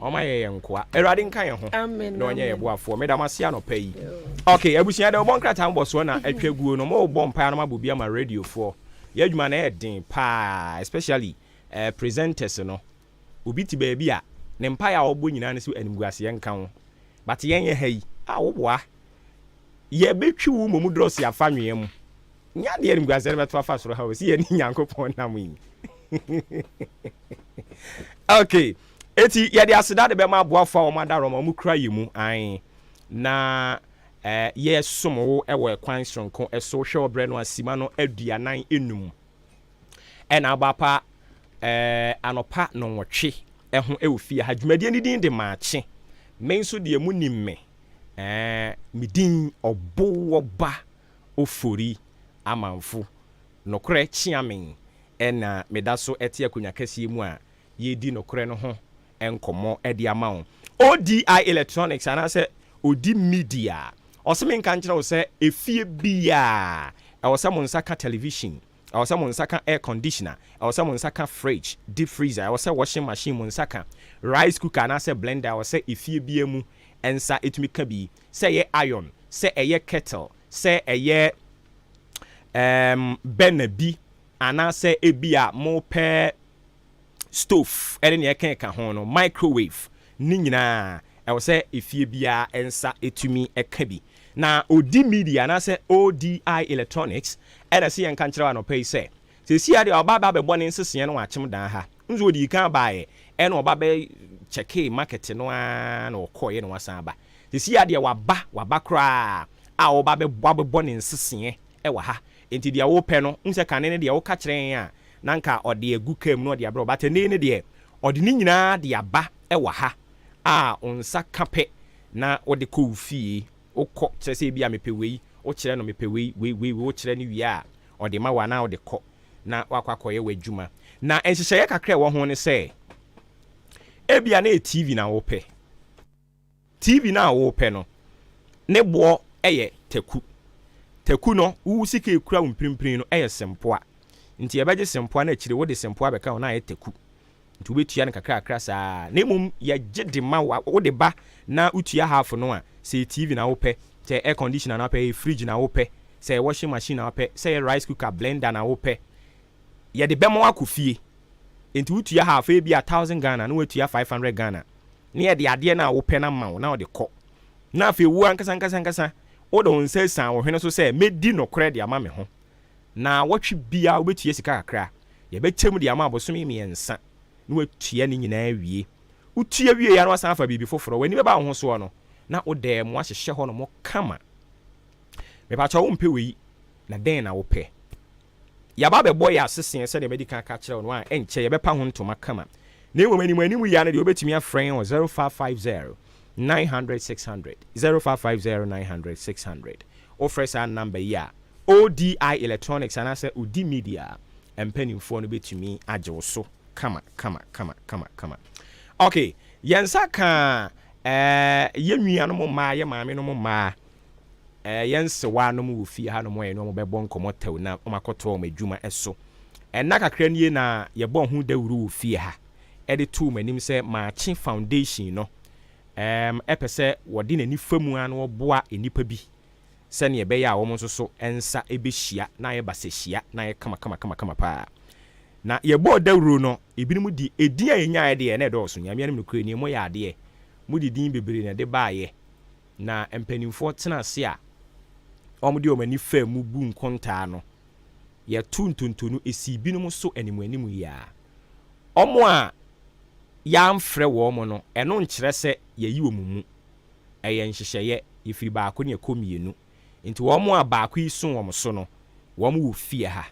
Ɔma yɛ yɛn nkoa. Awurade nka yɛn ho na ɔnyɛ yɛn boafoɔ. Meda mo ase anɔpa yi. Okay, abusua dɛ wɔbɔ nkrataa mbɔsoɔ na atwa guo no mobɔ mpaeɛ no mabɔ bi ama radiofoɔ. Yɛn adwuma no ɛyɛ den paa especially eh, presenters no. Obi te baabi a, ne mpaeɛ a ɔbɔ nyinaa ne sɛ animguaseɛ nka wo. But yɛn yɛ ha yi, a woboa. Yɛbɛtwi wo mmom drɔsi afa nwea mu. Nyɛ adeɛ animguaseɛ no bɛto afa soro ha o, sɛ yɛne Nyankopɔn nam yi. Okay, eti yɛde aseda de bɛma aboafoɔ a wɔn adaworoma wɔn kura yɛ mu, ae, na eh, yɛsom wo wɔ ɛkwan soronko so. Hwɛ ɔbrɛ no asima no 45. Ɛna abɔ apa eh, anɔpa nnɔnwɔtwe ho wɔ fie ha. Dwumadie no din de Maakye. Me nso deɛ monim me eh, me din Ɔbowɔba. Ofori Amanfo. Nokorɛ Kyeamen na meda so te akonnwa kɛseɛ mu a yɛredi nokorɛ no ho nkɔmmɔ de ama wo. ODI Electronics anaasɛ Odi Media, ɔse menka nkyerɛ wo sɛ efie biara ɛwɔ sɛ mo nsa ka television, ɛwɔ sɛ mo nsa ka air conditioner, ɛwɔ sɛ mo nsa ka fridge, deep freezer, ɛwɔ sɛ washing machine mo nsa ka, rice cooker anaasɛ blender, ɛwɔ sɛ efie biara mu nsa ɛtumi ka bi, sɛ ɛyɛ iron, sɛ ɛyɛ kettle, sɛ ɛyɛ um, burner bi anaasɛ ebi a mopɛ stove ɛne nea ɛka ɛka ho no, microwave ne nyinaa ɛwɔ sɛ efie biara nsa ɛtumi ɛka bi. Na Odi Media anaasɛ ODI Electronics ɛna ɛsɛ yɛn nka nkyerɛ anɔpa yi sɛ sɛsi adeɛ ɔba aba abɛbɔ ne nseseɛ no wakyem dan ha nso ɔdii kan baeɛ ɛna ɔba bɛ kyɛkee market no ara na ɔkɔeɛ na wasan aba. Sɛsi adeɛ waba waba koraa a ɔba bɛbɔ abɛbɔ ne nseseɛ ɛwɔ ha. Nti deɛ wopɛ no, wohu sɛ kane no deɛ woka kyerɛ yɛn a na nka ɔde agu kaa mu na ɔde abrɛ wo, but ɛnnɛ yi no deɛ ɔde ne nyinaa de aba ɛwɔ ha a wo nsa ka pɛ na wode kɔ wo fie. Wokɔ kyerɛ sɛ ebia mepɛ wei, wokyerɛ no mepɛ wei, wei, wei, wei, wokyerɛ no wie a ɔde ma wo anaa wode kɔ na woakɔ akɔyɛ w'adwuma. Na nhyehyɛeɛ kakra a ɛwɔ ho ne sɛ, ebia na ɛyɛ TV na wopɛ. TV no a wopɛ no, ne boɔ yɛ taku. Taku no, wo sika a ɛkura wo mprempren no yɛ sempoa. Nti yɛbɛgye sempoa na akyire wode sempoa bɛka ho na ayɛ taku. Nti wobɛtua no kakrakra saa. Na mmom yɛgye de ma wo, wode ba na wotua half no a, sɛ ɛyɛ TV na wopɛ, sɛ ɛyɛ air conditioner na wopɛ, ɛyɛ fridge na wopɛ, sɛ ɛyɛ washing machine na wopɛ, sɛ ɛyɛ rice cooker, blender na wopɛ, yɛde bɛma wo akɔ fie. Nti wotua half, ebia thousand Ghana na woatua 500 Ghana. Na yɛde adeɛ no a wopɛ no ama wo na wode kɔ. Na afei wo ankasa ankasa ankasa wode wo nsa asiane wo hwene so sɛ mɛdi nokorɛ de ama me ho. Naawɔtwe biara wobɛtua sika kakra. Yɛbɛkyɛ mu de ama abosome mmiɛnsa na woatua ne nyinaa awie. Wotua wie a na woasan afa biribi foforɔ. W'ani bɛba wo ho soɔ no, na wo dan mu ahyehyɛ hɔnom kama. Mepakyɛw wompɛ wei, na dɛn na wopɛ? Yɛaba abɛbɔ yɛn aseseɛ sɛdeɛ madi kan aka akyerɛ wo no a, ɛnkyɛ yɛbɛpa ho ntoma kama. Na mmom anim anim yi ara no deɛ wobɛtumi afrɛ yɛn wɔ 0550 900 600, 0550 900 600. Wofrɛ saa number yi a, ODI Electronics anaasɛ Odi Media mpanimfoɔ no bɛtumi agye wo so kama kama kama kama kama. Ok, yɛn nsa ka eh, yɛn nuanom mmaa, yɛn maamenom mmaa, eh, yɛn nsewa nom wɔ fie hanom a yɛne wɔn bɛbɔ nkɔmmɔ tɛw na wɔn akɔtoa wɔn adwuma so. Ɛnna kakra nie na yɛbɔɔ ho dawuro wɔ fie ha de too m'anim sɛ Maakye Foundation no ɛpɛ sɛ wɔde n'ani fa mu ara na wɔboa nnipa bi sɛnea ɛbɛyɛ a wɔn nso so nsa bɛhyia na ayɛ basahyia na ayɛ kamakamakamakama paa. Na yɛbɔɔ dawuro no, ebinom de edin a yɛnyaeɛ deɛ na ɛdɔɔso. Nyame anim nokorɛ nie, moyɛ adeɛ. Mode din bebree na ɛde baeɛ. Na mpanimfoɔ tena ase a wɔde wɔn ani faa mu bu nkontaa no, yɛto ntonto no, ɛsii binom so animuanimu yi ara. Wɔn a yɛamfrɛ wɔn no, ɛno nkyerɛ sɛ yɛayi wɔn mu. Ɛyɛ nhyehyɛeɛ, yɛfiri baako ne ɛkɔ mmienu. Nti wɔn a baako yi so wɔn so no, wɔn wɔ fie ha.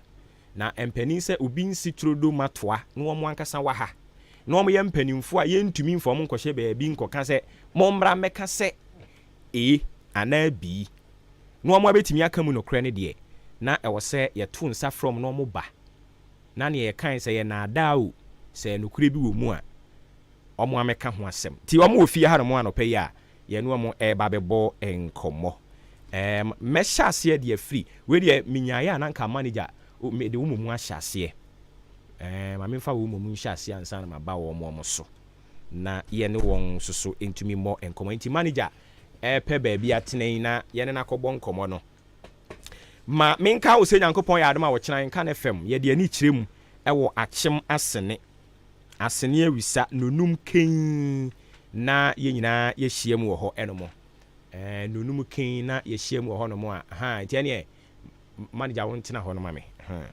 Na mpanin sɛ obi nsi turodo ma toa na wɔn ankasa wɔ ha. Na wɔyɛ mpanimfoɔ a yɛntumi mfa wɔn nkɔhyɛ baabi nkɔka sɛ mommra mmɛka sɛ A anaa B. Na wɔn abɛtumi aka mu nokorɛ no deɛ, na ɛwɔ sɛ yɛto nsa frɛ wɔn na wɔba. Na deɛ yɛkae sɛ ɛyɛ nnaadaa o, sɛ nokorɛ bi wɔ mu a, wɔammɛka ho asɛm. Nti wɔn wɔ fie hanom anɔpa yi a yɛne wɔn reba abɛbɔ nkɔmmɔ. Ɛɛm, mɛhyɛ aseɛ de afiri, wei deɛ menyaeɛ a na anka manager, mede wo mmom ahyɛ aseɛ. Ɛɛm, ma memfa wo mmom nhyɛ aseɛ ansa na maba wɔn wɔn so, na yɛne wɔn nso so ntumi mmɔ nkɔmmɔ. Nti manager repɛ baabi atena yi na yɛne no akɔbɔ nkɔmmɔ no, ma menka wo sɛ Nyankopɔn yɛ adom a ɔkyena nka ne fam, yɛde ani kyerɛ mu wɔ Akyem Asene. Asene awisa nonum kenn na yɛn nyinaa yɛahyia mu wɔ hɔ nom. Ɛɛ nonum kenn na yɛahyia mu wɔ hɔ nom a, ahaa, nti ɛneɛ manager wo ntena hɔ no ma me. Ahaa.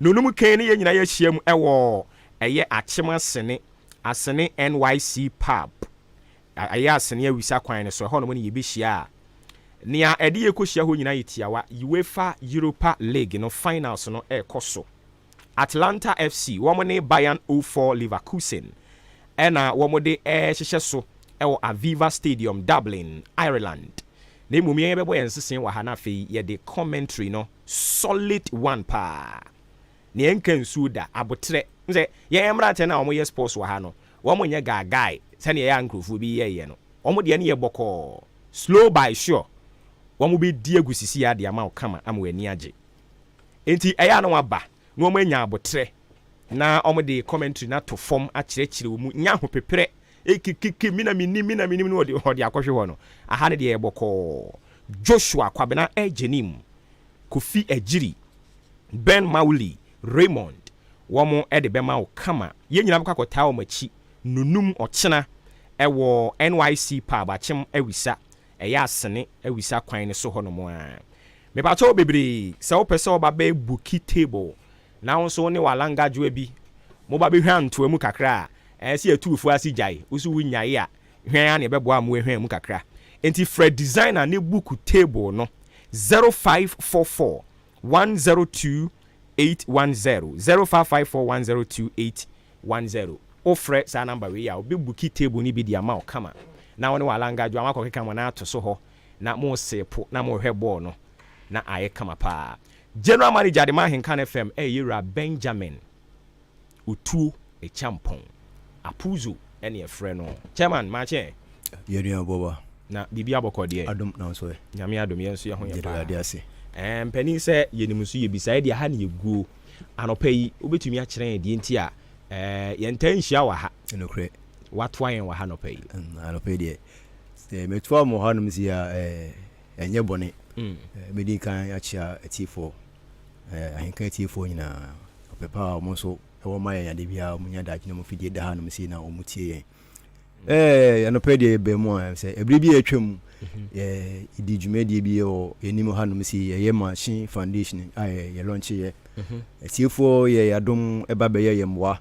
Nonum kenn ne yɛn nyinaa yɛahyia mu wɔ ɛyɛ Akyem Asene, Asene NYC Pub, ɛyɛ Asene awisa kwan no so, ɛhɔ nom ne yɛbɛhyia a, nea ɛde yɛkɔhyia hɔ nyinaa yɛ tiawa, UEFA Europa League no finals no ɛrekɔ so. Atlanta FC, wɔn ne Bayern 04 Leverkusen na wɔde rehyehyɛ so wɔ Aviva Stadium, Dublin, Ireland. Na mmom yɛn yɛbɛbɔ yɛn nsese wɔ ha na afei yɛde commentary no solid one paa. Nea ɛnka nsuo da, aboterɛ. Wohu sɛ yɛn mmeranteɛ no a wɔyɛ sports wɔ ha no, wɔnyɛ gaagae sɛdeɛ ɛyɛ a nkurɔfoɔ bi yɛyɛ no. Wɔn deɛ no yɛ bɔkɔɔ, slow by sure. Wɔbɛdi agu sisi ara de ama wo kama ama w'ani agye. Enti ɛyɛ a na wɔaba na wɔanya aboterɛ na wɔde commentary no ato fam akyerɛkyerɛ wo mu. Nyɛ ahopeperɛ, ekekeke, me na menim, me na menim na wɔde wɔde akɔhwe hɔ no. Aha no deɛ ɛyɛ bɔkɔɔ. Joshua Kwabena Agyenim, Kofi Agyiri, Ben Mawuli, Raymond, wɔn de bɛma wo kama. Yɛn nyinaa bɛkɔ akɔtaa wɔn akyi nonum ɔkyena wɔ NYC Pub, Akyem Awisa, ɛyɛ Asene Awisa kwan no so hɔnom ara. Mepakyɛw bebree, sɛ wopɛ sɛ woba bɛ booki table na wo nso wo ne w'alangadwoa bi moba bɛhwan ntoa mu kakra a, ɛɛ sɛ yɛtu wo fo ase gyae, wo nso wonyae a, hwan ara na ɛbɛboa ama woahwan mu kakra. Enti frɛ designer ne book table no 0544 102 810, 0554 102 810. Wofrɛ saa number wei a, wɔbɛbuki table no bi de ama wo kama na wo ne w'alangadwoa moakɔkeka mo nan ato so hɔ na moreseepo na morehwɛ bɔɔl no na ayɛ kama paa. General Manager de ma Ahenkan FM ɛyɛ Yɛwura Benjamin Otuo Acheampong, Apuzo ɛne ɛfrɛ no. Chairman, makye ɛ? Yɛ nua Boba. Na biribi abɔkɔ deɛ? Adom na wo nso ɛ? Nyame adom yɛn nso yɛ ho yɛ Yɛda paa. Awurade ase. Ɛɛ mpanin sɛ yɛnim nso yɛbisa yɛ deɛ ha ne yɛguo. Anɔpa yi wobɛtumi akyerɛ yɛn deɛ nti a ɛɛ yɛntaa nhyia wɔ ha? Nokorɛ. Watoa yɛn wɔ ha anɔpa yi. Anɔpa yi deɛ sɛ metoa mo hanom sei a ɛɛ ɛnyɛ bɔne. Mɛdi kan akyea atiefoɔ, ahenka atiefoɔ nyinaa, ɔpɛ pa a wɔn nso wɔ ma yɛn ade biara, wɔn nya daakye na wɔn fidie da hanom sei na wɔn tie yɛn. Ɛɛ anɔpa deɛ yɛbɛn mu a sɛ ɛbere bi a atwa mu yɛdi dwumadie bi wɔ yɛnim hanom sei, ɛyɛ Machine Foundation a yɛ lɔnkye yɛ. Atiefoɔ yɛ yɛadom ɛba bɛyɛ yɛn mmoa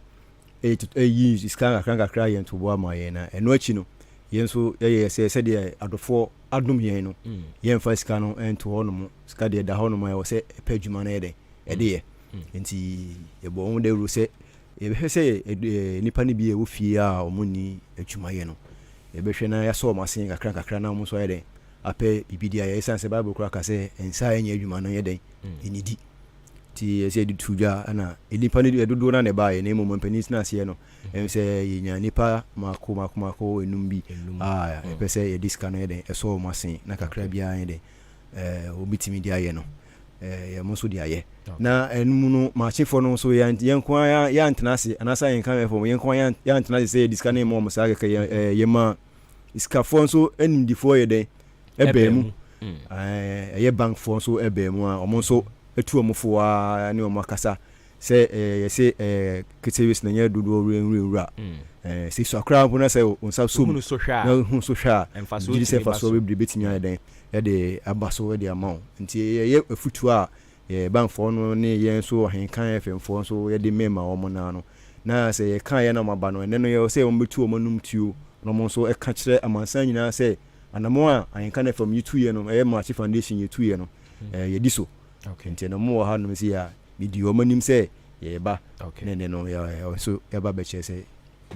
ɛyi sika nkakra nkakra yɛ ntoboa ma yɛn na ɛno akyi no yɛn nso yɛyɛ sɛ sɛdeɛ adɔfoɔ adom yɛn no, yɛmfa sika no nto hɔnom. Sika deɛ ɛda hɔnom a ɛwɔ sɛ ɛpɛ adwuma no yɛ dɛn ɛde yɛ. Nti yɛbɔ wɔn dawuro sɛ yɛbɛhwɛ sɛ nnipa no bi a ɛwɔ fie a wɔn nni adwuma yɛ no, yɛbɛhwɛ na yɛasɔ wɔn ase kakra kakra na wɔn nso ayɛ dɛn apɛ biribi de ayɛ. Ɛsiane sɛ Bible koraa ka sɛ nsa a ɛnyɛ adwuma no yɛ dɛn ɛnidi. Nti ɛsɛ yɛde to dwa na nnipa no dodoɔ no na ɛbaeɛ na mmom mpanin tena aseɛ no ɛm sɛ yɛnya nnipa mako mako mako enum bi a ɛpɛ sɛ yɛde sika no yɛ dɛn ɛsɔ wɔn ase na kakra biara yɛ dɛn ɛɛ wɔbɛtumi de ayɛ no ɛɛ yɛn nso de ayɛ na ɛnum no maakyefoɔ no nso yɛn yɛn nko ara yɛantena ase anaasɛ yɛn nka fam yɛn nko ara yɛantena ase sɛ yɛde sika no ma wɔn saa kɛkɛ yɛn ɛɛ yɛn ma sikafoɔ nso animdifoɔ yɛ dɛn ɛbɛn mu ɛɛ ɛyɛ bankfoɔ nso ɛbɛn mu a wɔn nso atu wɔn fo ara ne wɔn akasa sɛ ɛɛ yɛse ɛɛ ketewes na nyɛ dodoɔ wura nwura nwura ɛɛ sɛ sua koraa mpo na sɛ wo nsa so mu na wohunu so hwɛ a megye di sɛ mfasoɔ bebree bɛtumi ayɛ dɛn ɛde aba so de ama wo nti yɛyɛ afutuo a yɛ bankfoɔ no ne yɛn nso ɔhenkan FM foɔ nso yɛde mema wɔn naa no na sɛ yɛka yɛn na wɔn aba no ɛnɛ no yɛwɔ sɛ wɔn bɛtu wɔn anum tuo na wɔn nso ɛka kyerɛ amansan nyinaa sɛ anamɔ a ahenkan FM yɛtuiɛ no ɛyɛ Maakye Foundation yɛtuiɛ no ɛɛ yɛdi so nti ɛno mo wɔ ha nom si a medi wɔn anim sɛ yɛreba na ɛnɛ no yɛ nso yɛba bɛkyerɛ sɛ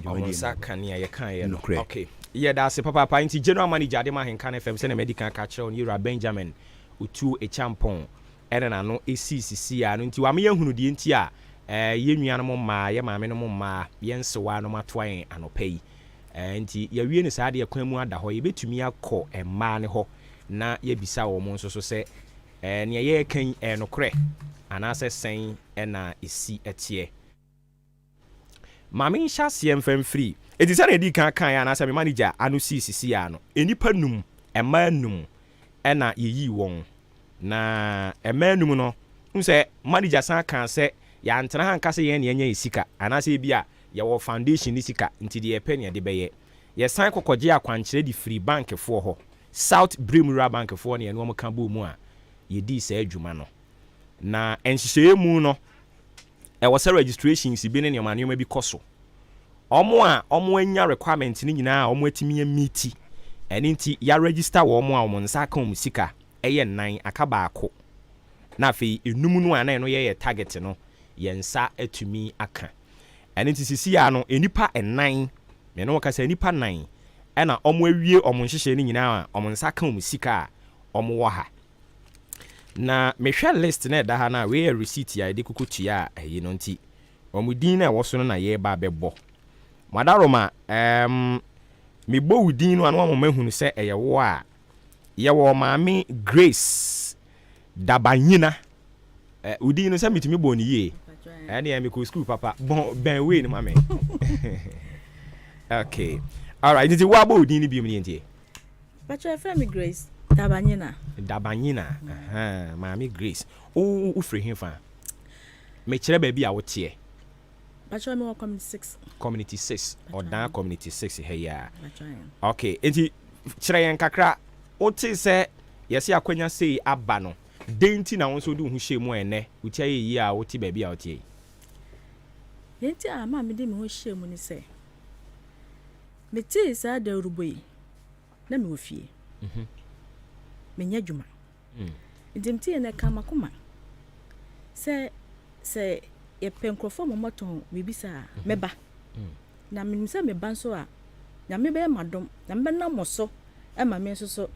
dwumadie no nsa ka nea yɛkaeɛ no. Nokorɛ. Okay. Yɛda ase papaapa. Nti General Manager de ma Ahenkan FM sɛnea madi kan aka akyerɛ wo no, Yɛwura Benjamin Otuo Acheampong ɛna n'ano ɛsii sisi a no nti wama yɛahunu deɛ nti a eh, yɛn nuanom mmaa, yɛn maamenom mmaa, yɛn nsewaa nom atoa yɛn anɔpa yi. Eh, nti yɛawie no saa deɛ kwan mu ada hɔ, yɛbɛtumi akɔ mmaa no hɔ na yɛabisa wɔn nso so sɛ Ɛɛ, nea yɛreka yi, ɛyɛ nokorɛ anaasɛ sɛn na ɛsi teɛ? Ma menhyɛ aseɛ mfa mfiri. Enti sɛdeɛ yɛdii kan kaeɛ anaasɛ me manager ano sii sisi ara no, nnipa num, mmaa num na yɛyii wɔn. Na mmaa num no, wohu sɛ manager san kaa sɛ yɛantena ha anka sɛ yɛn na yɛanya yɛn sika anaasɛ ebia yɛwɔ foundation no sika nti deɛ yɛpɛ na yɛde bɛyɛ. Yɛsan kɔkɔgyee akwankyerɛ de firii bankfoɔ hɔ. South Birim Rural Bank foɔ na yɛne wɔn ka bɔɔ mu a yɛdii saa dwuma no. Na nhyehyɛeɛ mu no, ɛwɔ sɛ registrations bi ne nneɛma nneɛma bi kɔ so. Wɔn a wɔanya requirement no nyinaa a wɔatumi amiti, ɛno nti yɛaregister wɔn a wɔn nsa aka wɔn sika yɛ nnan, aka baako. Na afei enum no a na ɛno yɛ yɛn target no, yɛn nsa atumi aka. Ɛno nti seesei ara no, nnipa nnan, me ne wo kasa, nnipa nnan na wɔawie wɔn nhyehyɛe no nyinaa a wɔn nsa aka wɔn sika a wɔwɔ ha. Na mehwɛ list no a ɛda ha no a, wei yɛ receipt a yɛde koko tua a ɛyi no nti, wɔn din no a ɛwɔ so no na yɛreba abɛbɔ. Madaroma, um, mebɔ wo din no a na wɔn mahunu sɛ ɛyɛ wo a, yɛwɔ maame Grace Dabanyina. Eh, wo din no sɛ metumi bɔ no yie. Ɛneɛ mekɔ school papa. Bɔn bɛn wei no ma me. Okay. Alright, nti woabɔ wo din no biom ne yɛntie. Pacho yɛfrɛ me Grace Dabanyina. Dabanyina, ahaa, maame Grace. Wo wo firi hefa? Mekyerɛ baabi a woteɛ. Pacho mewɔ community 6. Community 6, Ɔdan community 6 ha yi a. Okay, nti kyerɛ yɛn kakra, wotee sɛ yɛse akwanya sei aba no, dɛn nti na wo nso wode wo ho hyɛɛ mu a ɛnnɛ wo ti ayɛ yie a wote baabi a woteɛ yi? Deɛ nti a ɛmaa mede me ho hyɛɛ mu ne sɛ, metee saa dawurubɔ yi, na mewɔ fie. Menyɛ adwuma. Nti metee no ɛkaa m'akoma sɛ sɛ yɛpɛ nkurɔfoɔ ma wɔatɔn biribi saa a, mɛba. Na menim sɛ meba nso a, Nyame bɛyɛ m'adom, Nyame bɛnam mo so ma me nso so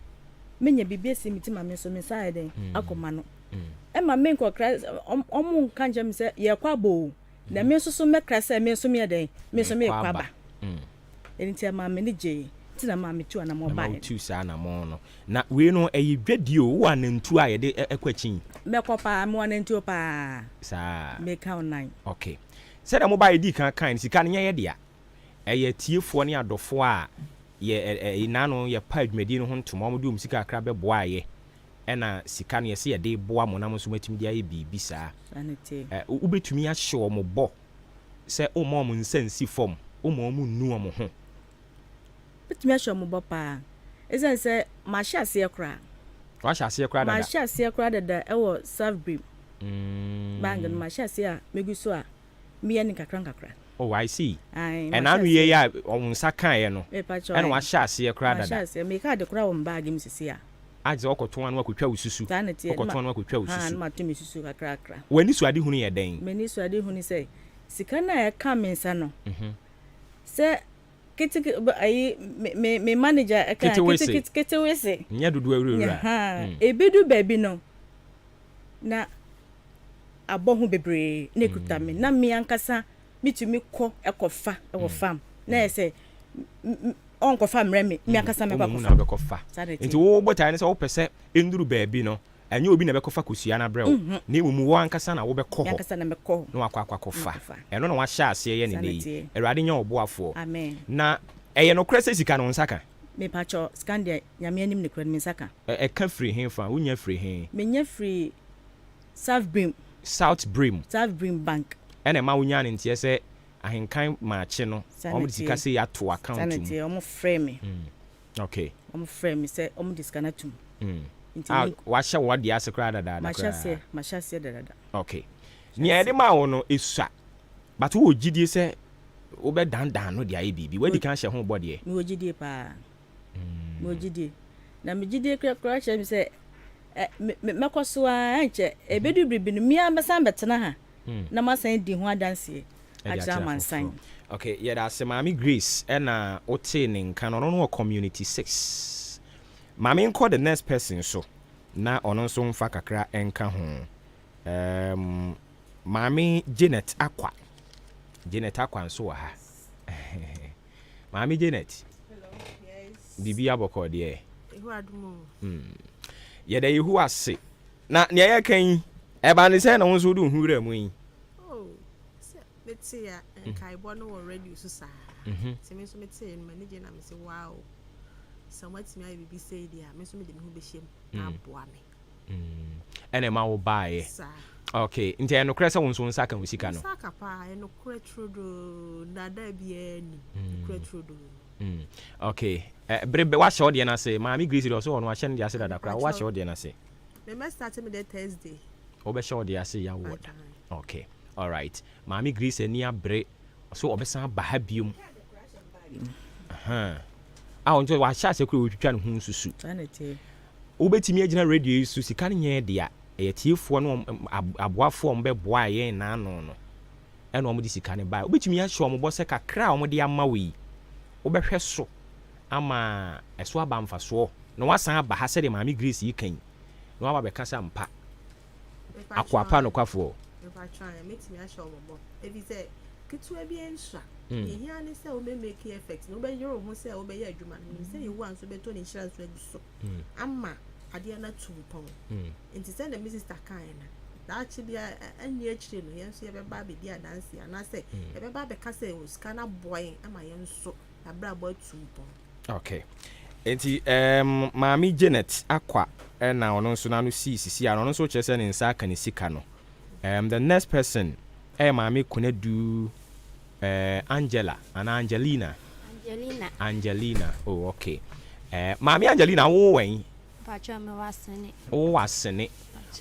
menya biribi asi me ti ma me nso me nsa ayɛ dɛn akɔ m'ano. Ɛma me nkɔkra, ɔmo nka nkyerɛ me sɛ yɛkɔ aba o, na me nso so mɛkra sɛ me nso meyɛ dɛn, me nso mekɔ aba. Ɛno nti ɛmaa m'ani gyee, nti na ɛmaa metuu anamɔn Ɛma baeɛ no. wotuu saa anamɔn no. Na wei no ɛyɛ dwadie o, wowɔ anantuo a yɛde kɔ akyi yi? Mɛkɔ paa, mewɔ anantuo paa. Saa. Meka wo nan. Ok. Sɛdeɛ mobaeɛ dii kan kae no, sika no nyɛ yɛ dea. Ɛyɛ atiefoɔ ne adɔfoɔ a yɛ ɛ ɛ naano yɛpaa dwumadie no ho ntoma, wɔde wɔn sika kakra bɛboaeɛ, ɛna sika no yɛse yɛde reboa mo na mo nso moatumi de ayɛ biribi saa. Saa na ɛteɛ. Ɛ wobɛtumi ahyɛ wɔn bɔ sɛ womma wɔn nsa nsi fam, womma wɔn nnu wɔn ho. Mɛtumi ahyɛ wɔn bɔ paa, ɛsiane sɛ mahyɛ aseɛ koraa. Woahyɛ aseɛ koraa dada? Mahyɛ aseɛ koraa dada wɔ Southbury bank no, mahyɛ aseɛ a megu so a meyɛ no nkakra nkakra. Oh, I see. Ae, Ɛna mahyɛ ano yie aseɛ. yi a wo nsa kaeɛ no, Mepakyɛw, ɛna ae. wahyɛ aseɛ koraa Mahyɛ dada. aseɛ. Me card koraa wɔ me baage mu seesei a. Agye sɛ wokɔtɔn a na wakɔtwa wo susu. Saa na ɛteɛ. Wokɔtɔn a na wakɔtwa wo Haa, susu. na mato me susu kakrakra. W'anisoadehunu yɛ dɛn? M'anisoadehunu ne sɛ, sika no a ɛka me nsa no, sɛ keteke ayi me me me manager ɛka Ketewese. keteke ketewese. Nyɛ dodoɔ awurawura. Haa, ebedu baabi no, na abɔ ho bebree na ekuta me, na me ankasa metumi kɔ kɔfa wɔ farm na yɛ sɛ ɔnkɔfa mmerɛ me, me ankasa mɛkɔ Wo mmom na akɔfa. wobɛkɔfa. Saa na Nti ɛteɛ. wo botaeɛ ne sɛ wopɛ sɛ ɛnduru baabi no, ɛnyɛ obi na ɛbɛkɔfa kosua no abrɛ wo, na mmom wo ankasa na wobɛkɔ Me hɔ ankasa na mɛkɔ hɔ na wakɔ akɔ akɔfa. akɔfa. Ɛno na wahyɛ aseɛ yɛ no Saa na nnɛ yi. ɛteɛ. Awurade nyɛ wo boafoɔ. Amen. Na ɛyɛ nokorɛ sɛ sika no wo nsa ka? Mepakyɛw, sika no deɛ Nyame anim nokorɛ no me nsa ka. Ɛka firi he fa? Wonya firi he? Menya firi South Brim. South Brim. South Brim Bank. Ɛna ɛma wonyaa ne nteɛ sɛ Ahenkan maakye no, Saa na wɔn de sika ɛteɛ. sei ato account Saa na mu. ɛteɛ, wɔn frɛɛ me. Okay. Wɔn frɛɛ me sɛ wɔn de sika no ato mu. Nti A me. wahyɛ wo adeɛ ase koraa dadaada Mahyɛ koraa. aseɛ, mahyɛ aseɛ dadaada. Okay. Nea yɛde maa wo no, esua. But wowɔ gyidie sɛ wobɛdandan no de ayɛ biribi. Woadi kan ahyɛ ho bɔ deɛ? Mewɔ gyidie paa. Mewɔ gyidie. Na me gyidie koraa kyerɛ me sɛ ɛ me me mɛkɔ so ara ɛnkyɛ ɛbɛdu bere bi no me ara mɛsan bɛtena ha na masan adi ho adanseɛ akyerɛ amansan. Okay, yɛda ase Maame Grace ɛna wotee ne nka no, ɔno no wɔ community 6. Ma menkɔ the next person so na ɔno nso mfa kakra nka ho. Um, Maame Janet Akwa. Janet Akwa nso wɔ ha. Maame Janet, biribi abɔkɔ deɛ. Hmm. Yɛda Yehowa ase. Na nea yɛka yi, ɛba ne sɛ na wo nso wode wo ho wura mu yi. Oh, sɛ mete a nkaebɔ no wɔ radio so saa. Mhm. Sɛ me nso metee no m'ani gye na mese wow. Sɛ wɔatumi ayɛ biribi sei deɛ a, me nso mede me ho bɛhyɛ mu na aboa me. Ɛna ɛma wo baeɛ. Saa. Okay, nti ɛyɛ nokorɛ sɛ wo nso wo nsa ka wo sika no? Me nsa aka paa, ɛyɛ nokorɛ turodoo, nnaadaa biara nnim, nokorɛ turodoo. Okay, eh, bere bɛ wahyɛ wo deɛ no ase, Maame Grace deɛ ɔsɛ ɔno wahyɛ ne deɛ ase dada koraa, wahyɛ wo deɛ no ase? Me mɛ start me deɛ Thursday. Wobɛhyɛ wo deɛ ase yawoɔ da. Okay, alright. Maame Grace ani abere, ɔsɛ ɔbɛsan aba ha biom. Ahaa. A ɔno nso wahyɛ ase koraa ɔretwitwa ne ho nsusu. Saa na ɛteɛ. Wobɛtumi agyina radio yi so, sika no nyɛ yɛn dea, ɛyɛ atiefoɔ ne wɔn aboafoɔ a wɔbɛboaa yɛn nnaano no ɛna wɔde sika no baeɛ. Wobɛtumi ahyɛ wɔn bɔ sɛ kakra a wɔde ama wo yi, wobɛhwɛ so ama ɛso aba mfasoɔ na. Na wasan aba ha sɛdeɛ Maame Grace yi ka yi, na waba abɛka sɛ ampa, akoa pa nokwafoɔ. Mepakyɛw ɛ, mɛtumi ahyɛ wɔn bɔ, efisɛ ketewa bi nsua. Deɛ ehia ne sɛ wobɛ make effort na wobɛyere wo ho sɛ wobɛyɛ adwuma no. Menim sɛ Yehowa nso bɛtɔ ne nhyira nso agu so ama adeɛ no atu mpɔn. Nti sɛdeɛ me sister kaeɛ no, daakye bi a ɛnni akyire no, yɛn nso yɛbɛba abɛdi adanseɛ anaasɛ yɛbɛba abɛka sɛ sika no aboa yɛn ama yɛn nso yɛabrabɔ atu mpɔn. Okay. Nti um, Maame Janet Akwa na ɔno nso n'ano sii sisi a ɔno nso kyerɛ sɛ ne nsa aka ne sika no. Um, the next person ɛyɛ Maame Konadu uh, Angela anaa Angelina? Angelina. Angelina, oh okay. Uh, Maame Angelina wo wɛn? Mpakyɛ mewɔ Asene. Wo wɔ Asene.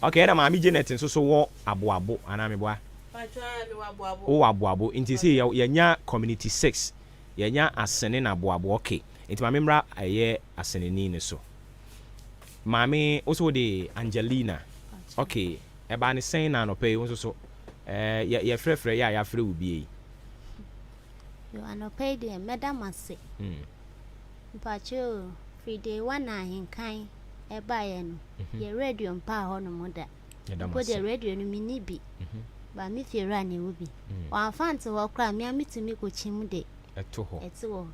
Okay, ɛna Maame Janet nso so wɔ Aboabo anaa meboa? Mpakyɛ mewɔ Aboabo. Wo wɔ Aboabo. Nti sɛ yɛnya community 6. Yɛanya asene na aboaboa ok nti ma me mmra ɛyɛ aseneni no so maame wo so wode Angelina ok ɛbaa ne sɛn na anɔpa yi wo nso so ɛɛ yɛ yɛfrɛfrɛ yɛ a yɛafrɛ wo bie yi. Yo anɔpa yi deɛ mɛda mo ase mpakyɛ o firi day one a ahenkan ɛbaeɛ no yɛ radio mpaa hɔ nom da. Yɛda mo Mpo deɛ ase. radio no menni bi, but me fiewura na ɛwɔ bi. Wamfa anto hɔ koraa a, me ara metumi kɔkyim de Ɛto hɔ. ɛto hɔ.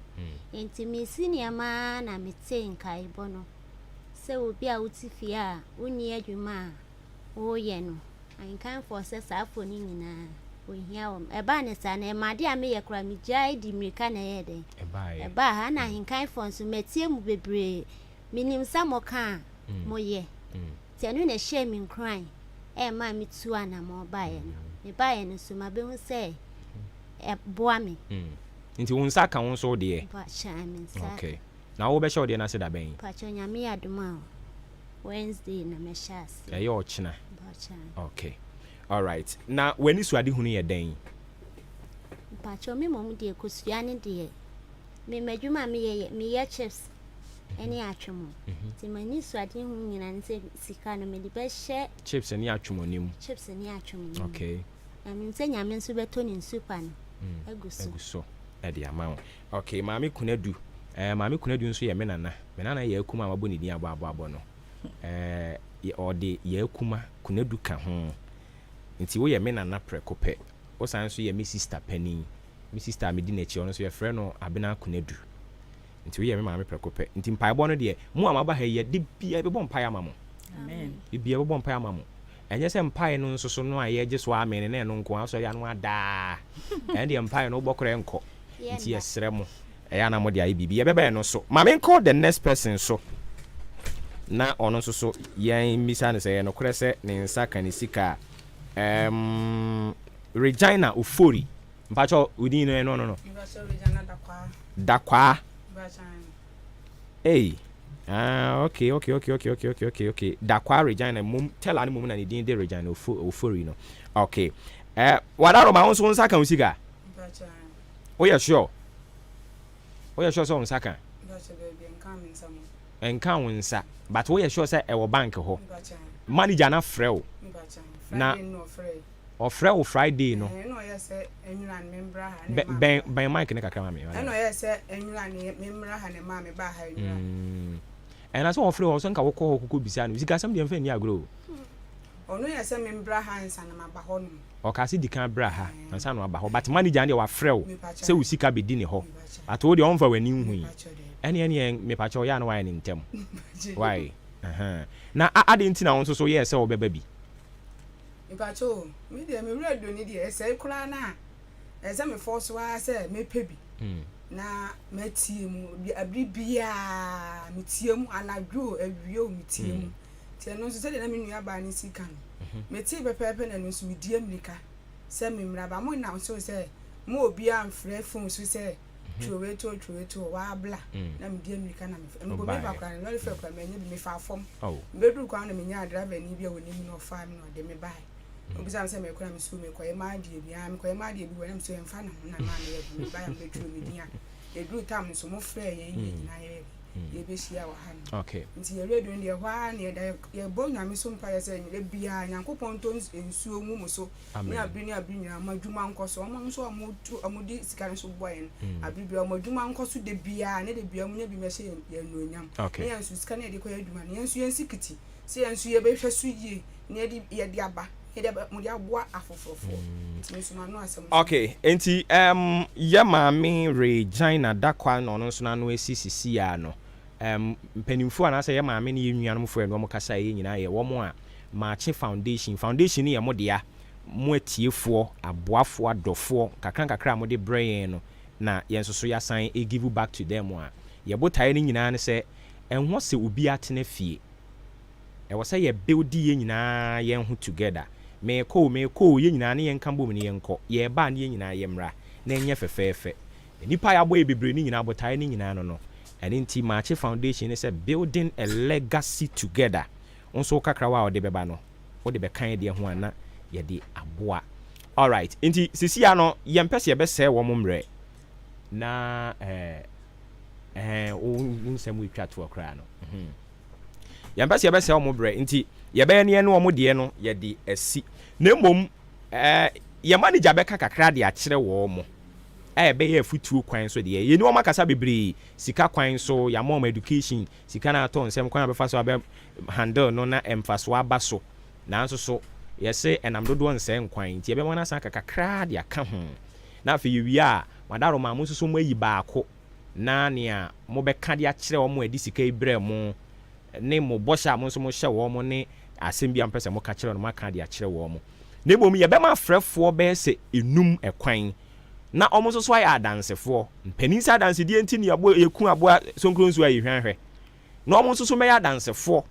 Enti mesi nneɛma ara na metee nkaebɔ no sɛ obi a wote fie a wonni adwuma a woreyɛ no, ahenkanfoɔ sɛ saa afoɔ no nyinaa wɔhia wɔn. Ɛbaa no saa no, ɛma adeɛ a meyɛ koraa megyae de mmirika na ɛyɛɛ dɛn? Ɛbaeɛ. Ɛbaa ha. Ɛna ahenkanfoɔ nso matie mu bebree. Menim sɛ moka a, moyɛ. Nti ɛno na ɛhyɛɛ me nkuran ɛmaa me tuu anamɔn baeɛ no. Me baeɛ no nso mabɛhu sɛ ɛboa me. Nti wo nsa ka wo nso wo deɛ? Mpakyɛ me nsa aka. Okay. Na wo bɛhyɛ wo deɛ no ase da bɛn? Mpakyɛ Nyame yɛ adom a Wednesday na mɛhyɛ aseɛ. Ɛyɛ ɔkyena? Mpakyɛ. Okay. Alright. Na w'anisuadehunu yɛ dɛn? Mpakyɛ me mmom deɛ kosua ne deɛ me m'adwuma a meyɛ yɛ meyɛ chips. ne atwom. Nti m'anisoadehu nyinaa ne sɛ sika no mede bɛhyɛ. Chips ne atwom no mu. Chips ne atwom no mu. Okay. Na menim sɛ Nyame nso bɛtɔ ne nsu pa no agu so. Agu so de ama wo. Okay, Maame Kunadu. Eh, Maame Kunadu nso yɛ me nana. Me nana yɛ Akuma a mabɔ ne din abɔ abɔ abɔ no. Eh, ɔde yɛ Akuma, Kunadu ka ho. Nti woyɛ me nana prɛko pɛ. Wosan nso yɛ me sister panin. Me sister a medi n'akyi, ɔno nso yɛfrɛ no Abena Kunadu. Nti woyɛ me maame prɛko pɛ. Nti mpaebɔ no deɛ, mo a moaba ha yi, da biara yɛbɛbɔ mpaeɛ ama mo. Da biara yɛbɛbɔ mpaeɛ ama mo. Ɛnyɛ sɛ mpaeɛ no nso so no a yɛgye so amen no na ɛno nko ara, wosɔre a na woadaa. Ɛno deɛ mpaeɛ no wobɔ koraa ɛnkɔ. Nti yɛsrɛ mo, ɛyɛ a na mode ayɛ biribi. Yɛbɛba ɛno so. Ma menkɔ the next person so na ɔno nso so yɛmmisa no sɛ ɛyɛ nokorɛ sɛ ne nsa ka ne sika a. Ɛɛm, Regina Ofori. Mpakyɛw wo din no ɛno no no. Mpakyɛw Regina Dakwaa. Dakwaa. Mpakyɛw. Ei. Ah, okay, okay, okay, okay, okay, okay, okay, okay. Dakwaa Regina mum tell no mum na ne din de Regina Ofori no. Okay. Eh, wadaroma wo nso wo nsa ka wo sika? Mpakyɛw. Woyɛ sure? Woyɛ sure sɛ wo nsa ka? Mpakyɛw baabi nka me nsa mu. Nka wo nsa. But woyɛ sure sɛ ɛwɔ bank hɔ? Mpakyɛw. Manager na frɛ wo. Mpakyɛw. Na Friday no ɔfrɛ. Ɔfrɛ wo Friday no. Ɛna ɔyɛ sɛ nwura no membra ha na ɛmaa Bɛn bɛn mic no kakra ma me. Ɛna ɔyɛ sɛ nwura no memmra ha na ɛmaa me baa ha nwura. Ɛna sɛ ɔfrɛ wo sɛ nka wokɔ hɔ kɔkɔ bisa no. Sikasɛm deɛ mfa nni agorɔ o. Ɔno yɛ sɛ membra ha ansa na maba hɔ nom. Ɔkaa sɛ di kan bra ha ansa na waba hɔ but manager no deɛ wafrɛ wo sɛ wo sika bɛdi ne hɔ but wo deɛ ɔmfa w'ani nhui. Ɛneɛ ɛneɛ mepakyɛw yɛ a na wayɛ no ntɛm. Why? Na adɛn nti na wo nso so woyɛɛ sɛ wobɛba bi? Mpakyɛw o, me deɛ me werɛ dɔ ni deɛ ɛsɛe koraa no a, ɛsɛ sɛ me force ara sɛ mɛpɛ bi na matie mu abere biara metie mu anadwo o awia o metie mu nti ɛno nso sɛdeɛ na me nua baa no si ka no metee pɛpɛɛpɛ na ɛno nso medi amirika sɛ me mmra ba mo na nso sɛ mo obiara mfrɛ phone so sɛ twerɛweto twerɛweto waabla na medi amirika na mefɛ mpo mefa koraa no lɔre fɛ koraa manya bi mefaa fam Mebɛduruu kwan no na menyaa driverni bi a ɔnim na ɔfaa me na ɔde me baeɛ. Ɔbisaa me sɛ merekɔ na mese merekɔyɛ m'adeɛ bi. Aa mekɔyɛ m'adeɛ bi wɔ na mese ɛmfa ne ho na maa meyɛ de mebaeɛ a mobɛtwerɛ me din a ɛduruu tam no so mofrɛɛ yɛn yɛn nyinaa yɛyɛ de. yɛbɛhyia wɔ ha no. Nti yɛ radio no deɛ ɛhɔ ara na yɛda yɛbɔ Nyame so mpaeɛ sɛ da biara Nyankopɔn ntɔ nsuo ngu mo so ne abere ne abere nyinaa mo adwuma nkɔ so. Wɔn nso a wɔtu wɔde sika no nso boa yɛn abere biara wɔn adwuma nkɔ so da biara ne da biara wɔnya bi mmɛhyɛ yɛn yɛn anuonyam. Ne yɛn nso sika no yɛde kɔyɛ adwuma no yɛn nso yɛnsi kiti sɛ yɛn nso yɛbɛhwɛ so yie na yɛde yɛde aba yɛde aba mo de aboa afoforɔfoɔ nti me nso m'ano asɛm nso. Okay, nti um, yɛ maame Regina Dakwa na ɔno nso n'ano asi sisi a no. Um, mpanimfoɔ anaasɛ yɛ maame ne yɛ nuanom foɔ ɛne wɔn kasa yɛ nyinaa yɛ wɔn a Maakye Foundation, foundation no yɛ mo dea, mo atiefoɔ, aboafoɔ, adɔfoɔ, nkakra nkakra a mode brɛ yɛn no na yɛn nso so yɛasan give back to them a, yɛ botaeɛ no nyinaa ne sɛ ɛnhɔ sɛ obi atena fie. Ɛwɔ sɛ yɛ buildi yɛn nyinaa yɛn ho together. Meekɔ o, meekɔ o, yɛn nyinaa ne yɛnka bom ne yɛnkɔ. Yɛɛba a ne yɛn nyinaa yɛmmra na ɛnyɛ fɛfɛɛfɛ. Nnipa a yɛabɔ yɛ bebree no nyinaa botaeɛ no nyinaa no no. Ɛno nti Maakye Foundation ne sɛ building a legacy together. Wo nso wo kakrawa a wode bɛba no, wode bɛka yɛn deɛ ho a na yɛde aboa. Alright, nti sisi ara no yɛmpɛ sɛ yɛbɛsɛe wɔn mmerɛ na ɛɛ ɛɛ wo nsɛm retwa toɔ koraa no. Mhm. Yɛmpɛ sɛ yɛbɛsɛe wɔn berɛ nti yɛbɛyɛ ne yɛne wɔn deɛ no yɛde asi. Na mmom ɛɛ yɛn manager bɛka kakra de akyerɛ wɔn a ɛbɛyɛ afutuo kwan so deɛ. Yɛni wɔn akasa bebree, sika kwan so, yɛama wɔn education, sika no atɔ nsɛm, kwan a wɔbɛfa so abɛ handle no na mfasoɔ aba so. Nanso so yɛse ɛnam dodoɔ nsɛe nkwan nti yɛbɛma no asan aka kakra de aka ho. Na afei yɛwie a, Madaroma mo nso so moayi baako na nea mobɛka de akyerɛ wɔn a ɛde sika yi brɛɛ mo ne mo bɔhyɛ a mo nso mohyɛ wɔn ne asɛm bi a mopɛ sɛ moka kyerɛ no moaka de akyerɛ wɔn. Na mmom yɛbɛma afrɛfoɔ bɛyɛ sɛ enum ɛkwan na wɔn nso so ayɛ adansefoɔ. Mpanin sɛ adansedie nti ne yɛbɔ yɛku aboa sonkronsuo a yɛhwan hwɛ. Na wɔn nso so mmɛyɛ adansefoɔ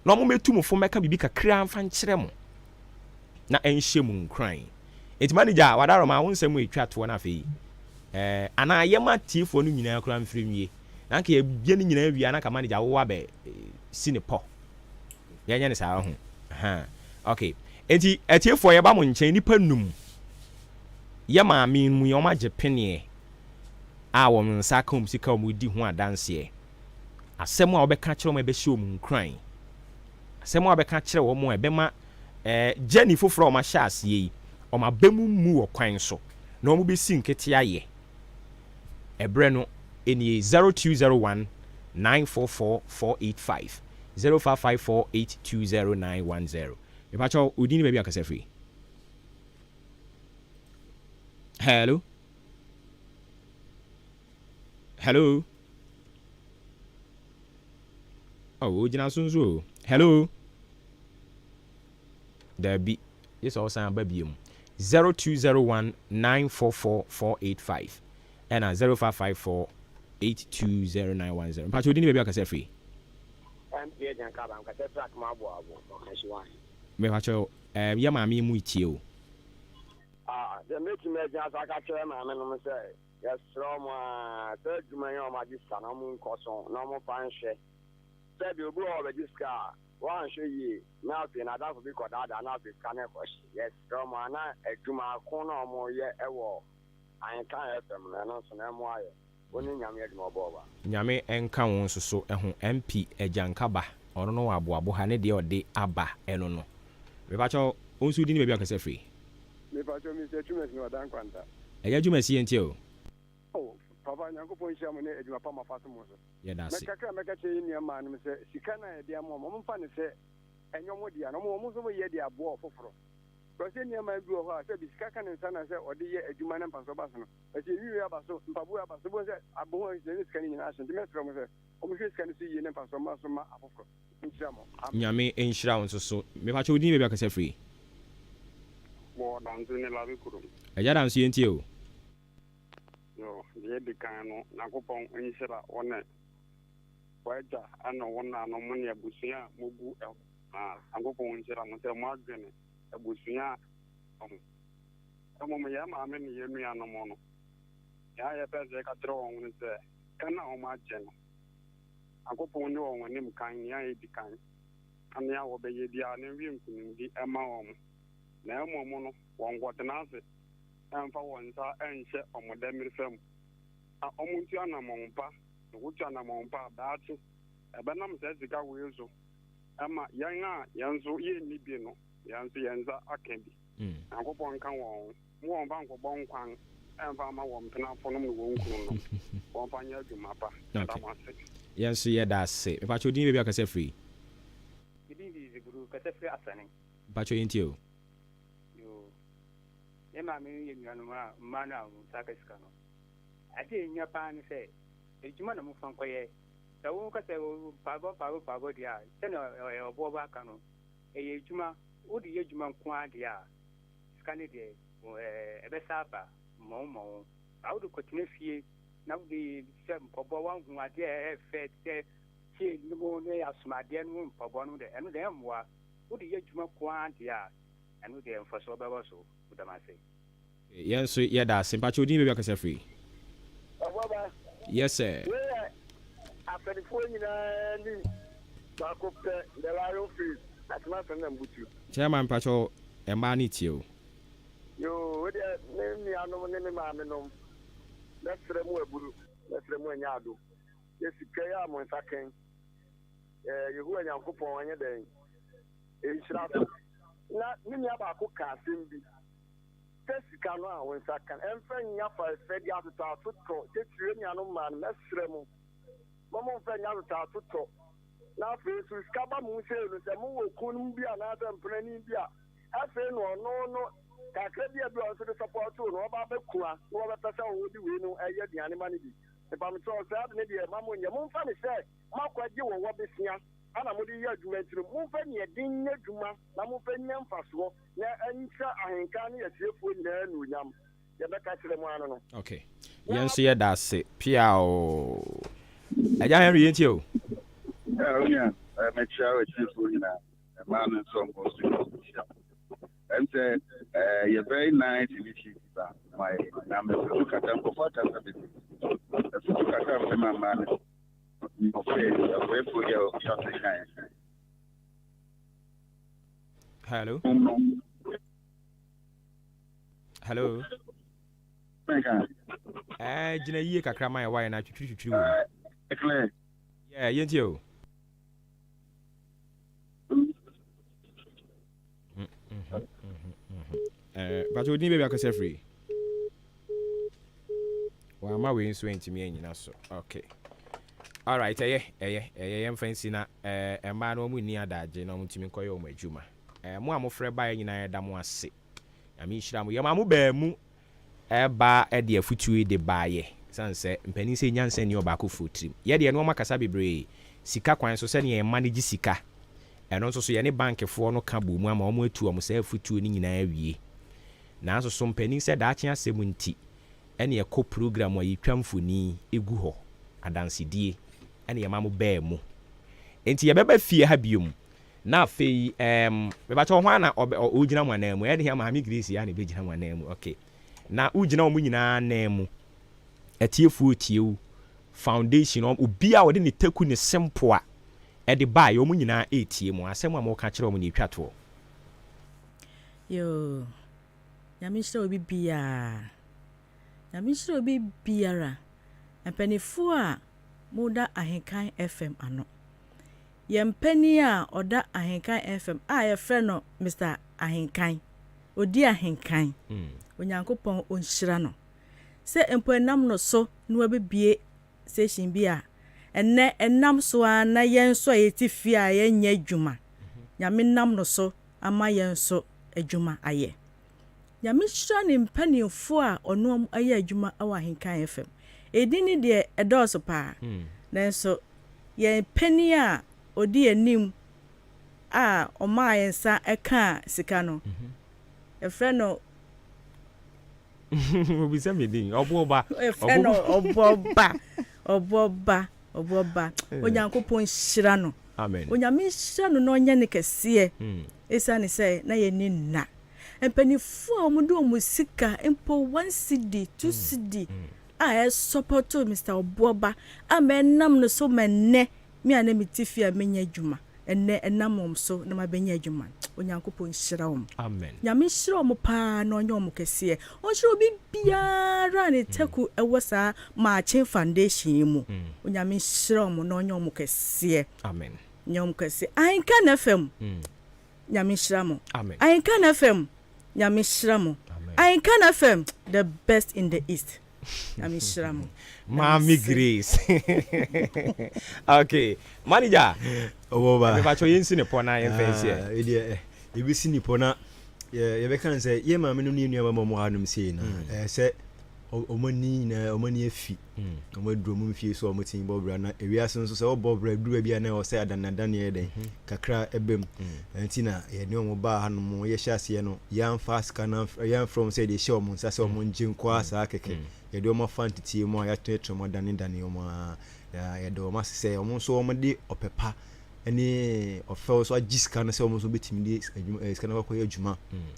na wɔn mmɛtu mo fo mmɛka biribi kakra mfa nkyerɛ mo na ɛnhyɛ mo nkuran. Enti manager, Wadaroma, wo nsɛm retwa toɔ no afei eh, anaa yɛma tiefoɔ no nyinaa koraa mfiri nwie. Na anka yɛbie no nyinaa wie a na anka manager wo abɛ si ne pɔ. Yɛnyɛ no saa ho. Aha. Okay. Enti atiefoɔ yɛba mo nkyɛn nipa num. Yɛ maame mu yɛn agye peneɛ a wɔn nsa aka wɔn sika wɔn redi ho adanseɛ. Asɛm a wɔbɛka kyerɛ wɔn ɛbɛhyɛ wɔn nkuran. Asɛm a wɔbɛka akyerɛ wɔn a ɛbɛma journey foforɔ a wɔahyɛ aseɛ yi, wɔn aba mu mmu wɔ kwan so na wɔbɛsi nkete ayɛ. Ɛberɛ no nie, 0201 944 485, 0554 820 910. Mepakyɛw, wo din ne baabi a wokasa firi? Hello? Hello? Oh, ogyina so nso o. Hello? Daabi. Gye sɛ ɔsan aba bio mu. 0201 944 485 ɛna 0554 820910. Mpakyɛ odin ne baabi a ɔkasa firi? MP Agyan Kaba, mekasa firi Akoma Aboabo, Ɔkanhyiwan. Mepakyɛ eh, yɛ maame yi mu tie o. Ah, deɛ mɛtumi agyina so aka kyerɛ maame nom sɛ Yɛsrɛ wɔn ara sɛ adwuma yi a wɔagye sika no wɔnkɔ so na wɔmfa nhwɛ. Sɛbi obi wɔ hɔ a ɔbɛgye sika a, wanhwɛ yie na afei n'adamfo bi kɔdaadaa na afei sika no rekɔhye. Yɛsrɛ wɔn ara na adwuma ko no a wɔyɛ wɔ Ahenkan FM no, ɛno nso no ɛmmoa yɛn. Wo ne Nyame adwuma ɔbɔɔ ba. Nyame nka wo nso so ho MP Agyankaba ɔno no wɔ aboabo ha ne deɛ ɔde aba ɛno no mepakyɛw wo nso wo din ne baabi a wokasa firi. Mepakyɛw Mister Twumasi na ɔda nkwanta. Ɛyɛ dwumasie nti o. Oh papa Nyankopɔn nhyira mo ne adwuma pa mo afa so mo so. Yɛda ase. Mɛ kakra a mɛka kyerɛ yɛn nua maa nom sɛ sika no a yɛde ama wɔn wɔn mfa no sɛ ɛnyɛ wɔn dea na wɔn wɔn nso wɔn yɛ de aboa ɔfoforɔ because yɛn nua maa bi wɔ hɔ a sɛ bi sika ka ne nsa na sɛ ɔde yɛ adwuma na mfasoɔ ba so no ɛsɛ yɛnwi wei aba so mpaboa wei aba so bohu sɛ abohu a ne sika no nyinaa ahye nti mɛsrɛ wɔn sɛ wɔn hwɛ sika no so yie na mfasoɔ mma so ma afoforɔ. Nhyira mo. Amen. Nyame nhyira wo nso so. Mepakyɛ wo din ne baabi a wokasa firi? Wɔ Danso ne Labe kurom. Agya Danso yɛntie o. Yo, deɛ edi kan no, Nyankopɔn nhyira wo ne w'agya ne wo na nom ne abusua a mogu hɔ nyinaa. Nyankopɔn nhyira mo sɛ moadwene abusua ho. Mmom yɛn maame ne yɛn nuanom no, nea yɛpɛ sɛ yɛka kyerɛ wɔn ne sɛ, ka no a wɔagye no, Nyankopɔn ne wɔn anim kan, nea edi kan, na nea wɔbɛyɛ biara no nwie nkonimdi mma wɔn, na mmom no, wɔnkɔtena ase mfa wɔn nsa nhyɛ wɔn dɛmmerefa mu, na wɔntu anammɔn pa. Na wotu anammɔn pa a, daakye ɛbɛnam saa sika wei so ma yɛn a yɛn nso yɛnni bi no, yɛn nso yɛn nsa aka bi. Nyankopɔn nka wɔn ho. Mo wɔmfa nkɔbɔ nkwan mfa mma wɔn mpenafonom ne wɔn kununom. Wɔmfa nyɛ adwuma pa. Yɛda mo ase. Yɛn nso yɛda ase. Mepakyɛ wo din ne baabi a wokasa firi? Me din de Ziburu, kasa firi Asane. Mepakyɛ yɛntie o. Yoo. Me maame ne yɛn nuanom a mmaa no a wɔn nsa aka sika no, ade a ehia paa ne sɛ, adwuma na momfa nkɔyɛ. Sɛ woka sɛ mpaebɔ mpaebɔ mpaebɔ deɛ a, sɛnea ɔboɔ ba ka no, ɛyɛ adwuma. Wode yɛ adwuma nko ara deɛ a, sika no deɛ, ɛbɛsa aba mmɔho mmɔho. Ba wode kɔtena fie na wode sɛ mpaboa, woahu adeɛ a ɛyɛ fɛ te sɛ chain no mu ne asomadeɛ no mu mpaboa no deɛ, ɛno deɛ ɛmmoa. Wode yɛ adwuma nko ara deɛ a, ɛno deɛ mfasoɔ bɛba so. Meda mo ase. Yɛn nso yɛda ase. Mpakyɛ wo din baabi akasa firi? Ɔbɔba. Yes sir. Wei yɛ afɛdifoɔ nyinaa ni baako pɛ the lion face atena ase na mbutu. Chairman mpakyɛ mmaa no tie o. Yoo wo deɛ me nuanom ne me maame nom mɛsrɛ mo aburu mɛsrɛ mo anya ado yɛ sika yi a mo nsa kɛn ɛɛ Yehowa Nyankopɔn ɛnyɛ dɛn nhyira so na me nua baako ka asɛm bi sɛ sika no a wo nsa ka no, ɛmfa nnya fɛfɛ de atotɔ atotɔ, titiriw anuanom mmaa no, mɛsrɛ mo, ma momfa nnya atotɔ atotɔ. Na afei nso, sika ba mo ho sei no, sɛ mowɔ kunu bi anaasɛ mpenani bi a, afei na ɔno no, kakra bi a bi a ɔno nso de sɔpɔto no, ɔba abɛkua na wɔbɛpɛ sɛ wode wei no ɛyɛ aduane ma no bi. Mepamekyɛw, saa ade no deɛ, mma monyɛ. Momfa no sɛ moakɔgye wɔ wɔ besia ana mode yɛ adwuma nti no, momfa nea ɛden nyɛ adwuma na momfa nnya mfasoɔ. Na ɛnhyɛ ahenkan ne atiefoɔ nyinaa anuonyam. Deɛ mɛka akyerɛ mo ara ne no. Ok. Yɛn nso yɛda ase. Piaoo. Agya Henry yɛntie o. Yeah, onua, mekyia atiefoɔ nyinaa, mmaa no nso ɔmo nso mekyia mo. Ɛm sɛ ɛyɛ very nice initiative a mo ayɛ, na mefutu kakra, nkurɔfoɔ akasa bebree. Afutu kakra a mede ma mmaa no, ɔfɛ ɔfɛfoɔ yi a ɔhyɛ ase kan. Hello. Hello. Eh, gyina yie kakra ma yɛ wayɛ na twitwiri twitwiri wɔ mu. Clear. Yeah, yɛntie o. Eh, but odin baabi akasa firi. Wama wei nso antumi anyina so. Okay. Alright, ɛyɛ, ɛyɛ, ɛyɛ yɛmfa nsi na eh, mmaa no wɔn nni adagye na wɔn ntumi nkɔyɛ wɔn adwuma. Eh, mo a mofrɛ baeɛ nyinaa yɛda mo ase. Nyame nhyira mo. Yɛma mo baa mu ɛba de afutuo yi de baeɛ. Ɛsiane sɛ mpanin sɛ nyansa nni ɔbaakofoɔ tirim. Yɛ deɛ nnoɔma kasa bebree. Sika kwan so sɛdeɛ yɛn mma no gye sika. Ɛno nso so yɛne bankfoɔ no ka bɔ mu ama wɔn atu wɔn saa afutuo no nyinaa awie. Nanso so mpanin sɛ daakye asɛm nti ɛne ɛkɔ program a yɛtwa mfoni gu hɔ, adansedie ɛne yɛma mo baa mu. Enti yɛbɛba fie ha biom na afei ɛɛm mebakyɛw hwan na ɔbɛ ɔgyina mo anan mu? Ɛyɛ den a Maame Grace ya na ɛbɛgyina mo anan mu okay. Na wogyina wɔn nyinaa anan mu. Atiefoɔ retie wo. Foundation obi a ɔde ne taku ne sempoa ɛde baeɛ wɔn nyinaa ɛretie mo. Asɛm a moka kyerɛ wɔn na ɛtwa toɔ. Yoo Nyame nhyira obi biara Nyame nhyira obi biara Mpanyinfoɔ a mo da Ahenkan FM ano Yɛn panin a ɔda Ahenkan FM a yɛfrɛ no Mister Ahenkan Odi Ahenkan Onyankopɔn ɔnhyira no Sɛ mpo ɛnam no so na wabɛbue station bi a ɛnnɛ ɛnam so ara na yɛn nso a yɛte fie a yɛnyɛ adwuma Nyame nam no so ama yɛn nso adwuma ayɛ. Nyame nhyira ne mpaninfoɔ a ɔne wɔn ayɛ adwuma wɔ Ahenkan FM. Edin no deɛ ɛdɔɔso paa, nanso yɛn panin a ɔdi anim a ɔmaa yɛn nsa kaa sika no, yɛfrɛ no. Obisa me din, Ɔboɔba. Yɛfrɛ no Ɔboɔba, Ɔboɔba. Ɔboɔ ba. Onyankopɔn nhyira no. Amen. Onyame nhyira no na ɔnyɛ no kɛseɛ. Esiane sɛ na yɛnni nna. Mpaninfoɔ a wɔde wɔn sika mpo one cedi, two cedi a ɛsɔpɔto Mister Ɔboɔba ama ɛnam no so ma nnɛ me a na mete fie a menyɛ adwuma. Ɛnnɛ ɛnam wɔn so na mabɛnya adwuma. Onyankopɔn nhyira wɔn. Amen. Nyame nhyira wɔn paa na ɔnyɛ wɔn kɛseɛ. Ɔnhyira obi biara a ne taku ɛwɔ saa Maakye Foundation yi mu. Onyame nhyira wɔn na ɔnyɛ wɔn kɛseɛ. Amen. Nyɛ wɔn kɛseɛ. Ahenkan FM. Nyame nhyira mo. Amen. Ahenkan FM. Nyame nhyira mo. Amen. Ahenkan FM. The best in the East. Nyame nhyira mo. Maame Grace. okay. Manager. Ɔwɔ ba. Mepa kyɛw yɛnsi ne pɔ na yɛmfa nsi ɛ. Ah, ɛdeɛ yɛbɛsi ne pɔ na yɛbɛka no sɛ yɛ maame no ne yɛ nua bɛma ɔmo hanom sei no sɛ ɔmo ani nyinaa ɔmo ani afi ɔmo aduru ɔmo mfie so a ɔmo tumi bɔ bra na ewiase nso sɛ ɔbɔ bra duru baabi a na ɛwɔ sɛ adanadane yɛ dɛn kakra ɛbɛ mu ɛnti na yɛne ɔmo baa hanom yɛhyɛ aseɛ no yɛamfa sika no yɛamfrɛ ɔmo sɛ yɛde hyɛ ɔmo nsa sɛ ɔmo ngye nkoa saa kɛkɛ yɛde ɔmo afa nteteɛ mu a yɛatoatoa ɔmo adanedane ɔmo a na yɛde ɔmo ase sɛ ɔmo nso ɔmo de ɔpɛ pa ne ɔfɛw so agye sika no sɛ ɔmo nso bɛtumi de adwuma sika no akɔyɛ adwuma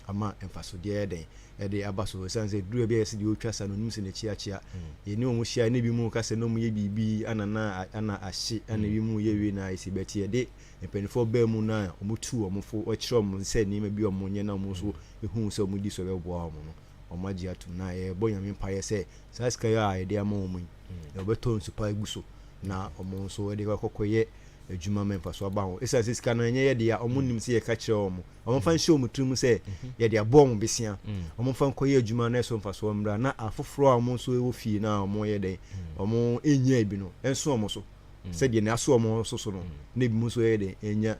ama mfasodeɛ yɛ dɛn ɛde aba so ɛsiane sɛ duru baabi a yɛsɛ deɛ ɔtwa sa no onim sɛ n'akyi akyea yɛne wɔn hyia ne bi mu ka sɛ na wɔn yɛ biribi ana na ana ahye ana bi mu yɛ wie na ayɛ sɛ bɛte yɛde mpanimfoɔ baa mu na wɔn tu wɔn fo wɔkyerɛ wɔn sɛ nneɛma bi a wɔn nyɛ na wɔn nso ehu sɛ wɔn di so ɛbɛboa wɔn no wɔn agye atum na yɛbɔ nyame mpaeɛ sɛ saa sika yi a yɛde ama wɔn yi wɔbɛtɔ nsu pa agu so na wɔn nso de akɔkɔyɛ adwuma ma mfaso aba ho. Esiane sɛ sika no ɛnyɛ yɛ dea, wɔn nim sɛ yɛka kyerɛ wɔn. Wɔn mfa nhyɛ wɔn tirim sɛ yɛde abɔ wɔn besia. Wɔn mfa nkɔyɛ adwuma na ɛso mfasoɔ mmra na afoforɔ a wɔn nso wɔ fie na wɔn yɛ dɛn, wɔn nnya bi no nso wɔn so. Sɛdeɛ nea aso wɔn nso so no, na ebinom nso yɛ dɛn nya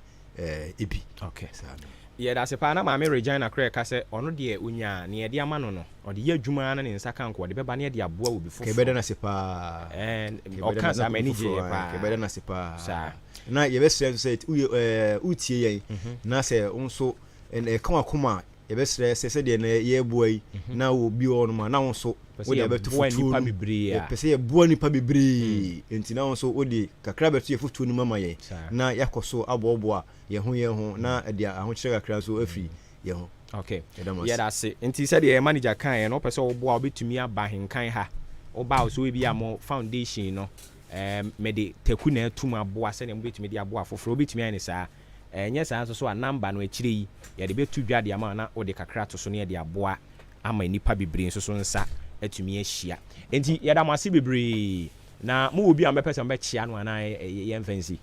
ebi. Okay. Saa no. Yɛda ase paa na maame Regina koraa ɛka sɛ ɔno deɛ ɔnya nea yɛde ama no no ɔde yɛ adwuma ara na ne nsa ka nko ɔde bɛba na yɛde aboa obi foforɔ. Yɛbɛda no ase paa. Ɛɛ ɔka saa m'ani gyeeɛ paa. Yɛbɛda no ase paa. Saa. Na yɛbɛsrɛ nso sɛ woyɛ ɛɛ wotie yɛn na sɛ wo nso ɛka w'akoma a yɛbɛsrɛ sɛ sɛdeɛ na yɛreboa yi na obi wɔ hɔnom a na wo nso wode abɛto fotuo no yɛpɛ sɛ yɛboa nnipa bebree nti na wo nso wode kakra bɛto yɛ fotuo no mu ama yɛn na yɛakɔ so aboaboa yɛn ho yɛn ho na ɛde ahokyerɛ kakra nso afiri yɛn ho. Ok, Yɛda mo ase. yɛda ase. Nti sɛdeɛ yɛn manager kaeɛ no, wopɛ sɛ woboa a, wobɛtumi aba Ahenkan ha. Woba a, so ebia mo foundation no, ɛɛm, mede taku na atum aboa sɛdeɛ mobɛtumi de aboa afoforɔ. Wobɛtumi ayɛ no saa. Ɛnyɛ saa nso so a, number no akyire yi, yɛde bɛto dwa de ama wo na wode kakra ato so na yɛde aboa ama nnipa bebree nso so nsa atumi ahyia. Enti yɛda mo ase bebree. Na mowɔ bi a mobɛpɛ sɛ mobɛkyea no anaa yɛmfa nsi?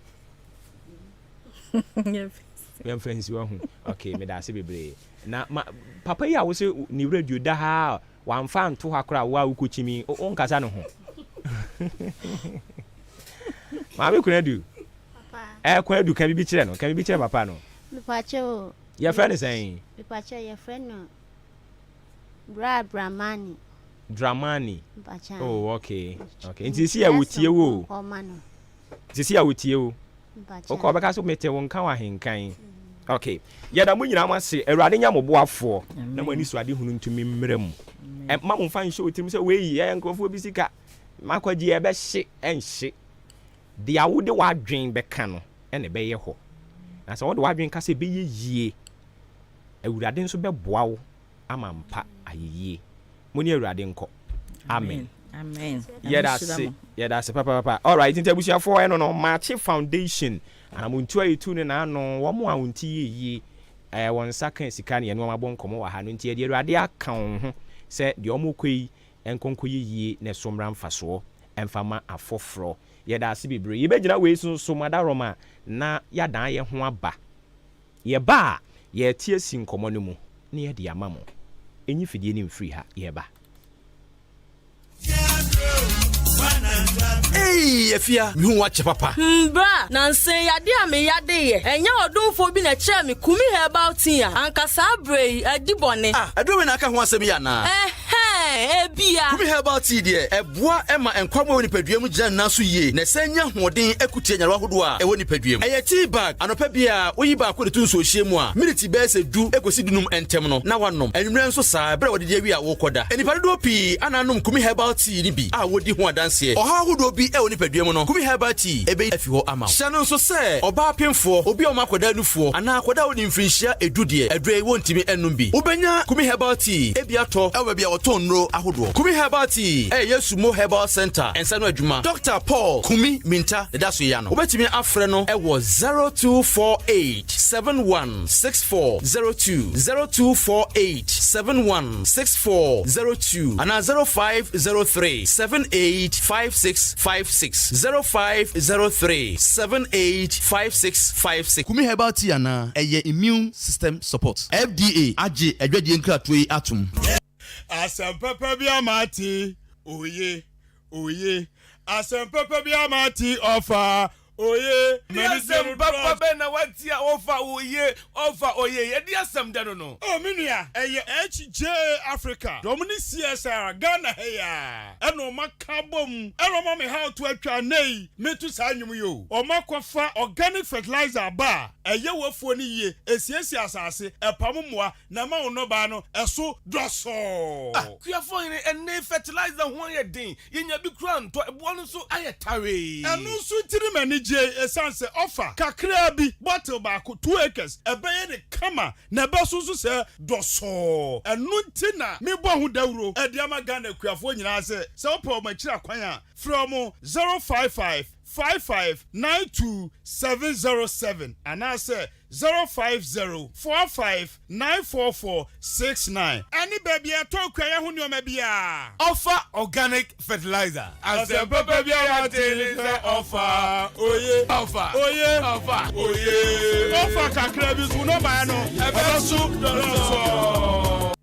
Yɛmfa nsi wahu. Ok, meda ase bebree. Na ma papa yi a wose ne radio da ha a wamfa anto ha koraa wo a wokɔkyimi wonkasa ne ho. Maame Kunadu. Ɛɛ Kwadu ka biribi kyerɛ no, ka biribi kyerɛ papa no. Mepakyɛ o. Yɛfrɛ no sɛn? Mepakyɛ yɛfrɛ no Bra Dramani. Dramani. Mepakyɛ. Oh okay okay. Nti sisi a wotie wo o. Ɔma no. Sisi a wotie wo. Mepakyɛ. Wokɔ ɔbɛka so mete wo nka wɔ ahenkan. Okay. Yɛda mo nyinaa mo ase. Awurade nyɛ mo boafoɔ na mo ani so ade hunu ntumi mmerɛ mu. Mma mo mfa nhyɛ wo tirim sɛ wei yɛ nkurɔfoɔ bi sika. Makɔgye ɛbɛhye ɛnhye. Deɛ wode w'adwene bɛka no na ɛbɛyɛ hɔ. Na sɛ wode w'adwene ka sɛ ɛbɛyɛ yie, Awurade nso bɛboa wo ama ampa ayɛ yie. Mo ne Awurade nkɔ. Amen. Amen. Yɛda ase, yɛda ase papaapa. Alright, nti abusuafoɔ ɛno no, Maakye Foundation, anamontuo a yɛtu no n'ano, wɔn a wɔn ti yɛ yie, ɛɛ wɔn nsa ka sika no, yɛne wɔn abɔ nkɔmmɔ wɔ ha no, nti yɛde Awurade aka wɔn ho sɛ deɛ wɔrekɔ yi nkɔ nkɔyɛ yie na ɛso mmra mfasoɔ mfa ma afoforɔ. Yɛda ase bebree. Yɛbɛgyina wei so nso, Madaroma, na yɛadan yɛn ho aba. Yɛba a, yɛrete asi nkɔmmɔ no mu na yɛde ama mo. Nyi fidie no mfiri ha, yɛreba. Eii Afia, mehu wo akyɛ papa. Hmm bra, nansa yi ade a me yade yɛ, ɛnyɛ ɔdomfoɔ bi na ɛkyerɛɛ me Kumi herbal tea a, anka saa berɛ yi adi bɔne. Ah, aduro wei na aka ho asɛm yi anaa? Ɛhɛn, ebia. Kumi herbal tea deɛ, ɛboa ma nkwammoa a ɛwɔ nipadua mu gyina ne nan so yie na ɛsan nya ahoɔden ko tia nyarewa ahodoɔ a ɛwɔ nipadua mu. Ɛyɛ tea bag, anɔpa biara woyi baako de to nsuohyeɛ mu a, miniti bɛyɛ sɛ du kɔsi dunum ntam no na woanom. Anwummerɛ nso saa, berɛ a woadidi awie a worekɔda. Nnipa dodoɔ pii ana anom Kumi herbal tea no bi a wɔdi ho adanseɛ. Ɔhaw ahodoɔ bi wɔ nipadua mu no, Kumi herbal tea bɛyi afi hɔ ama wo. Hyɛ no nso sɛ ɔbaa pemfoɔ, obi a ɔma akwadaa nufoɔ, anaa akwadaa a ɔdi mfirinhyia edu deɛ, aduro yi wɔntumi nnom bi. Wobɛnya Kumi Herbal Tea bi atɔ wɔ baabi a wɔtɔn nnuro. nnuro ahodoɔ. Kumi Herbal Tea ɛyɛ Sumo Herbal Centre nsa no adwuma. Dɔkta Paul Kumi Minta na ɛda so yi ano. Wobɛtumi afrɛ no wɔ 0248 71 6402, 0248 71 6402 anaa 0503 78 5656, 0503 78 5656. Kumi Herbal Tea anaa ɛyɛ immune system support. FDA agye adwadie nkratoɔ yi atom. Asɛm papa bi ama ate, oye, oye. Asɛm papa bi ama ate, ɔfa, oye. Ɛdeɛ asɛm papa bɛn na wate a ɔfa, oye, ɔfa, oye? Ɛdeɛ asɛm dɛ no no? Oh me nua, ɛyɛ HJ Africa de wɔn ne CSR Ghana ha yi ara ɛna wɔn aka abom ɛna wɔn ama me how to atwa nnɛ yi meto saa nnwom yi o. Wɔn akɔfa organic fertilizer aba a ɛyɛ w'afuo no yie, ɛsiesie asase, ɛpam mmoa na ɛma wo nnɔbaeɛ no ɛso dɔsɔɔ. Ah Kuafoɔ hene, ɛnnɛ yi fertilizer ho ayɛ den, yɛnya bi koraa ntɔ, ɛboɔ no nso ayɛ tawee. Ɛno nso nti ne m'ani gyei ɛsiane sɛ ɔfa kakraa bi, bottle baako, 2 acres, ɛbɛyɛ no kama na ɛbɛso nso sɛ dɔsɔɔ. Ɛno nti na mebɔ ho dawuro de ama Ghana akuafoɔ nyinaa sɛ, sɛ wopɛ wɔn akyiri akwan a, frɛ wɔn 055 55 92 707 anaasɛ 050 45 944 69. Ɛne baabi a yɛtɔn kuayɛ ho nneɛma biara. Ɔfa organic fertilizer. Asɛm papa biara te ne sɛ ɔfa oye. Ɔfa oye. Ɔfa oye. Ɔfa kakra bi so nnɔbaeɛ no ɛbɛso dɔsɔɔ.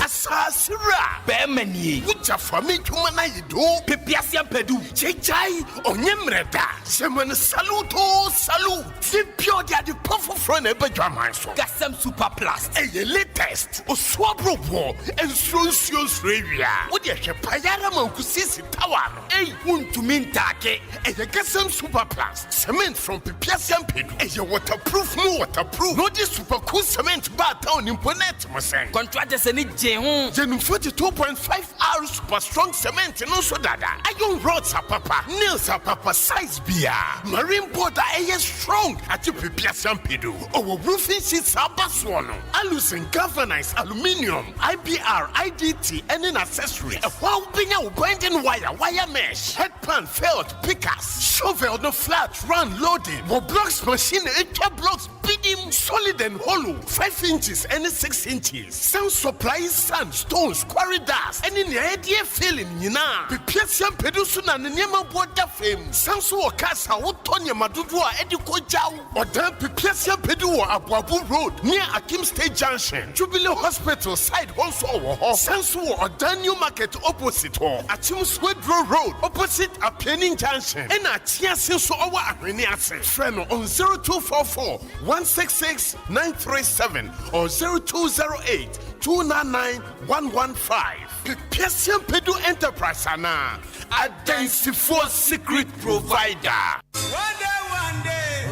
Asase wura bɛɛma nie. Wo gya fa me dwuma no ayɛ doo. Pepease ampadu gyaegyae ɔnyɛ mmerɛ da. Hyɛ ma no salute oo salute. Da bia ɔde ade pa foforɔ na ɛba dwaman so. Gasam super plus ɛyɛ latest. Osuo aboroboɔ nsuro nsuo nsuro awia. Wo deɛ hwɛ pae ara ma nkosiesie tower no. Ei wontumi ntaake. Ɛyɛ Gasam super plus cement from Pepease Ampedu. Ɛyɛ waterproof mu waterproof. Na ɔde super cool cement baa town mpo na ɛte mo sɛn. Contractors ani gyee ho. Yɛnim 42.5 R super strong cement no nso dada. Iron rods apapa, nails apapa, size biara. Marine board a ɛyɛ strong agye Pepease Ampedu. Ɔwɔ roofing sheets a aba soɔ no. Aluzinc, galvanized, aluminium, IBR, IDT ɛne n'accessories. Ɛhɔ ara wobɛnya wo binding wire, wire mesh, headpan, felt, pickaxe, shovel no flat, round, loading. Wɔ blocks machine a ɛtwa blocks bidim, solid and hollow, 5 inches ɛne 6 inches. San supply sand, stones, quarry dust ɛne nea yɛde yɛ filling nyinaa. Pepease Ampedu nso na ne nneɛma boɔ da fam. San nso wɔ cars a wotɔ nneɛma dodoɔ a ɛde kɔ gyaw. Ɔdan Pepease Ampedu wɔ Aboabo Road near Akim State Junction, Jubilee Hospital side hɔ nso ɔwɔ hɔ. San nso wɔ Ɔdan New Market opposite hɔ, Akyem Swedro Road opposite Apianin Junction ɛna Akyease nso ɔwɔ Ahwene ase. Frɛ no on 0244 166 937 or 0208 299 115. Pepease Ampedu Enterprise anaa Adansifoɔ Secret Provider. One day, one day,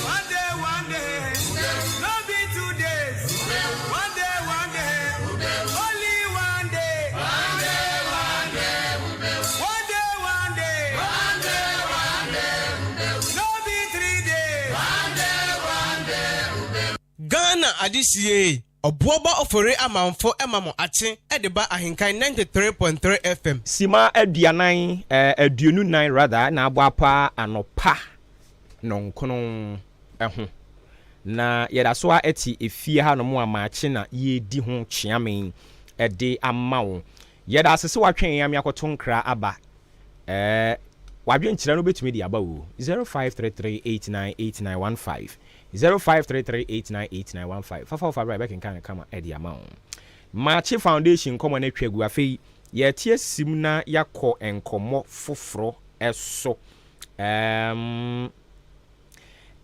one day, one day, no be two days. One day, one day, only one day. One day, one day, one day, one day, one day, one day, no be 3 days. One day, one day. Ghana adehyeɛ Ɔboɔba Ofori Amanfo ma mo akye de ba Ahenkan 93.3 FM. Sima aduanan, eh, 24 rather, na abɔ apaa anɔpa nnɔnkron ho. Na yɛda so ara te efie hanom a maakye na yɛredi ho kyeame de ama wo. Yɛda ase sɛ woatwɛn yɛn ama yɛakɔto nkra aba. Eh, w'adwenkyerɛ no wobɛtumi de aba o, 0533898915, 0533898915. Fafa wo fa bra yɛbɛkenkan no kama de ama wo. Maakye Foundation nkɔmmɔ no atwa agu, afei yɛrete asim na yɛakɔ nkɔmmɔ foforɔ so. Ɛɛm,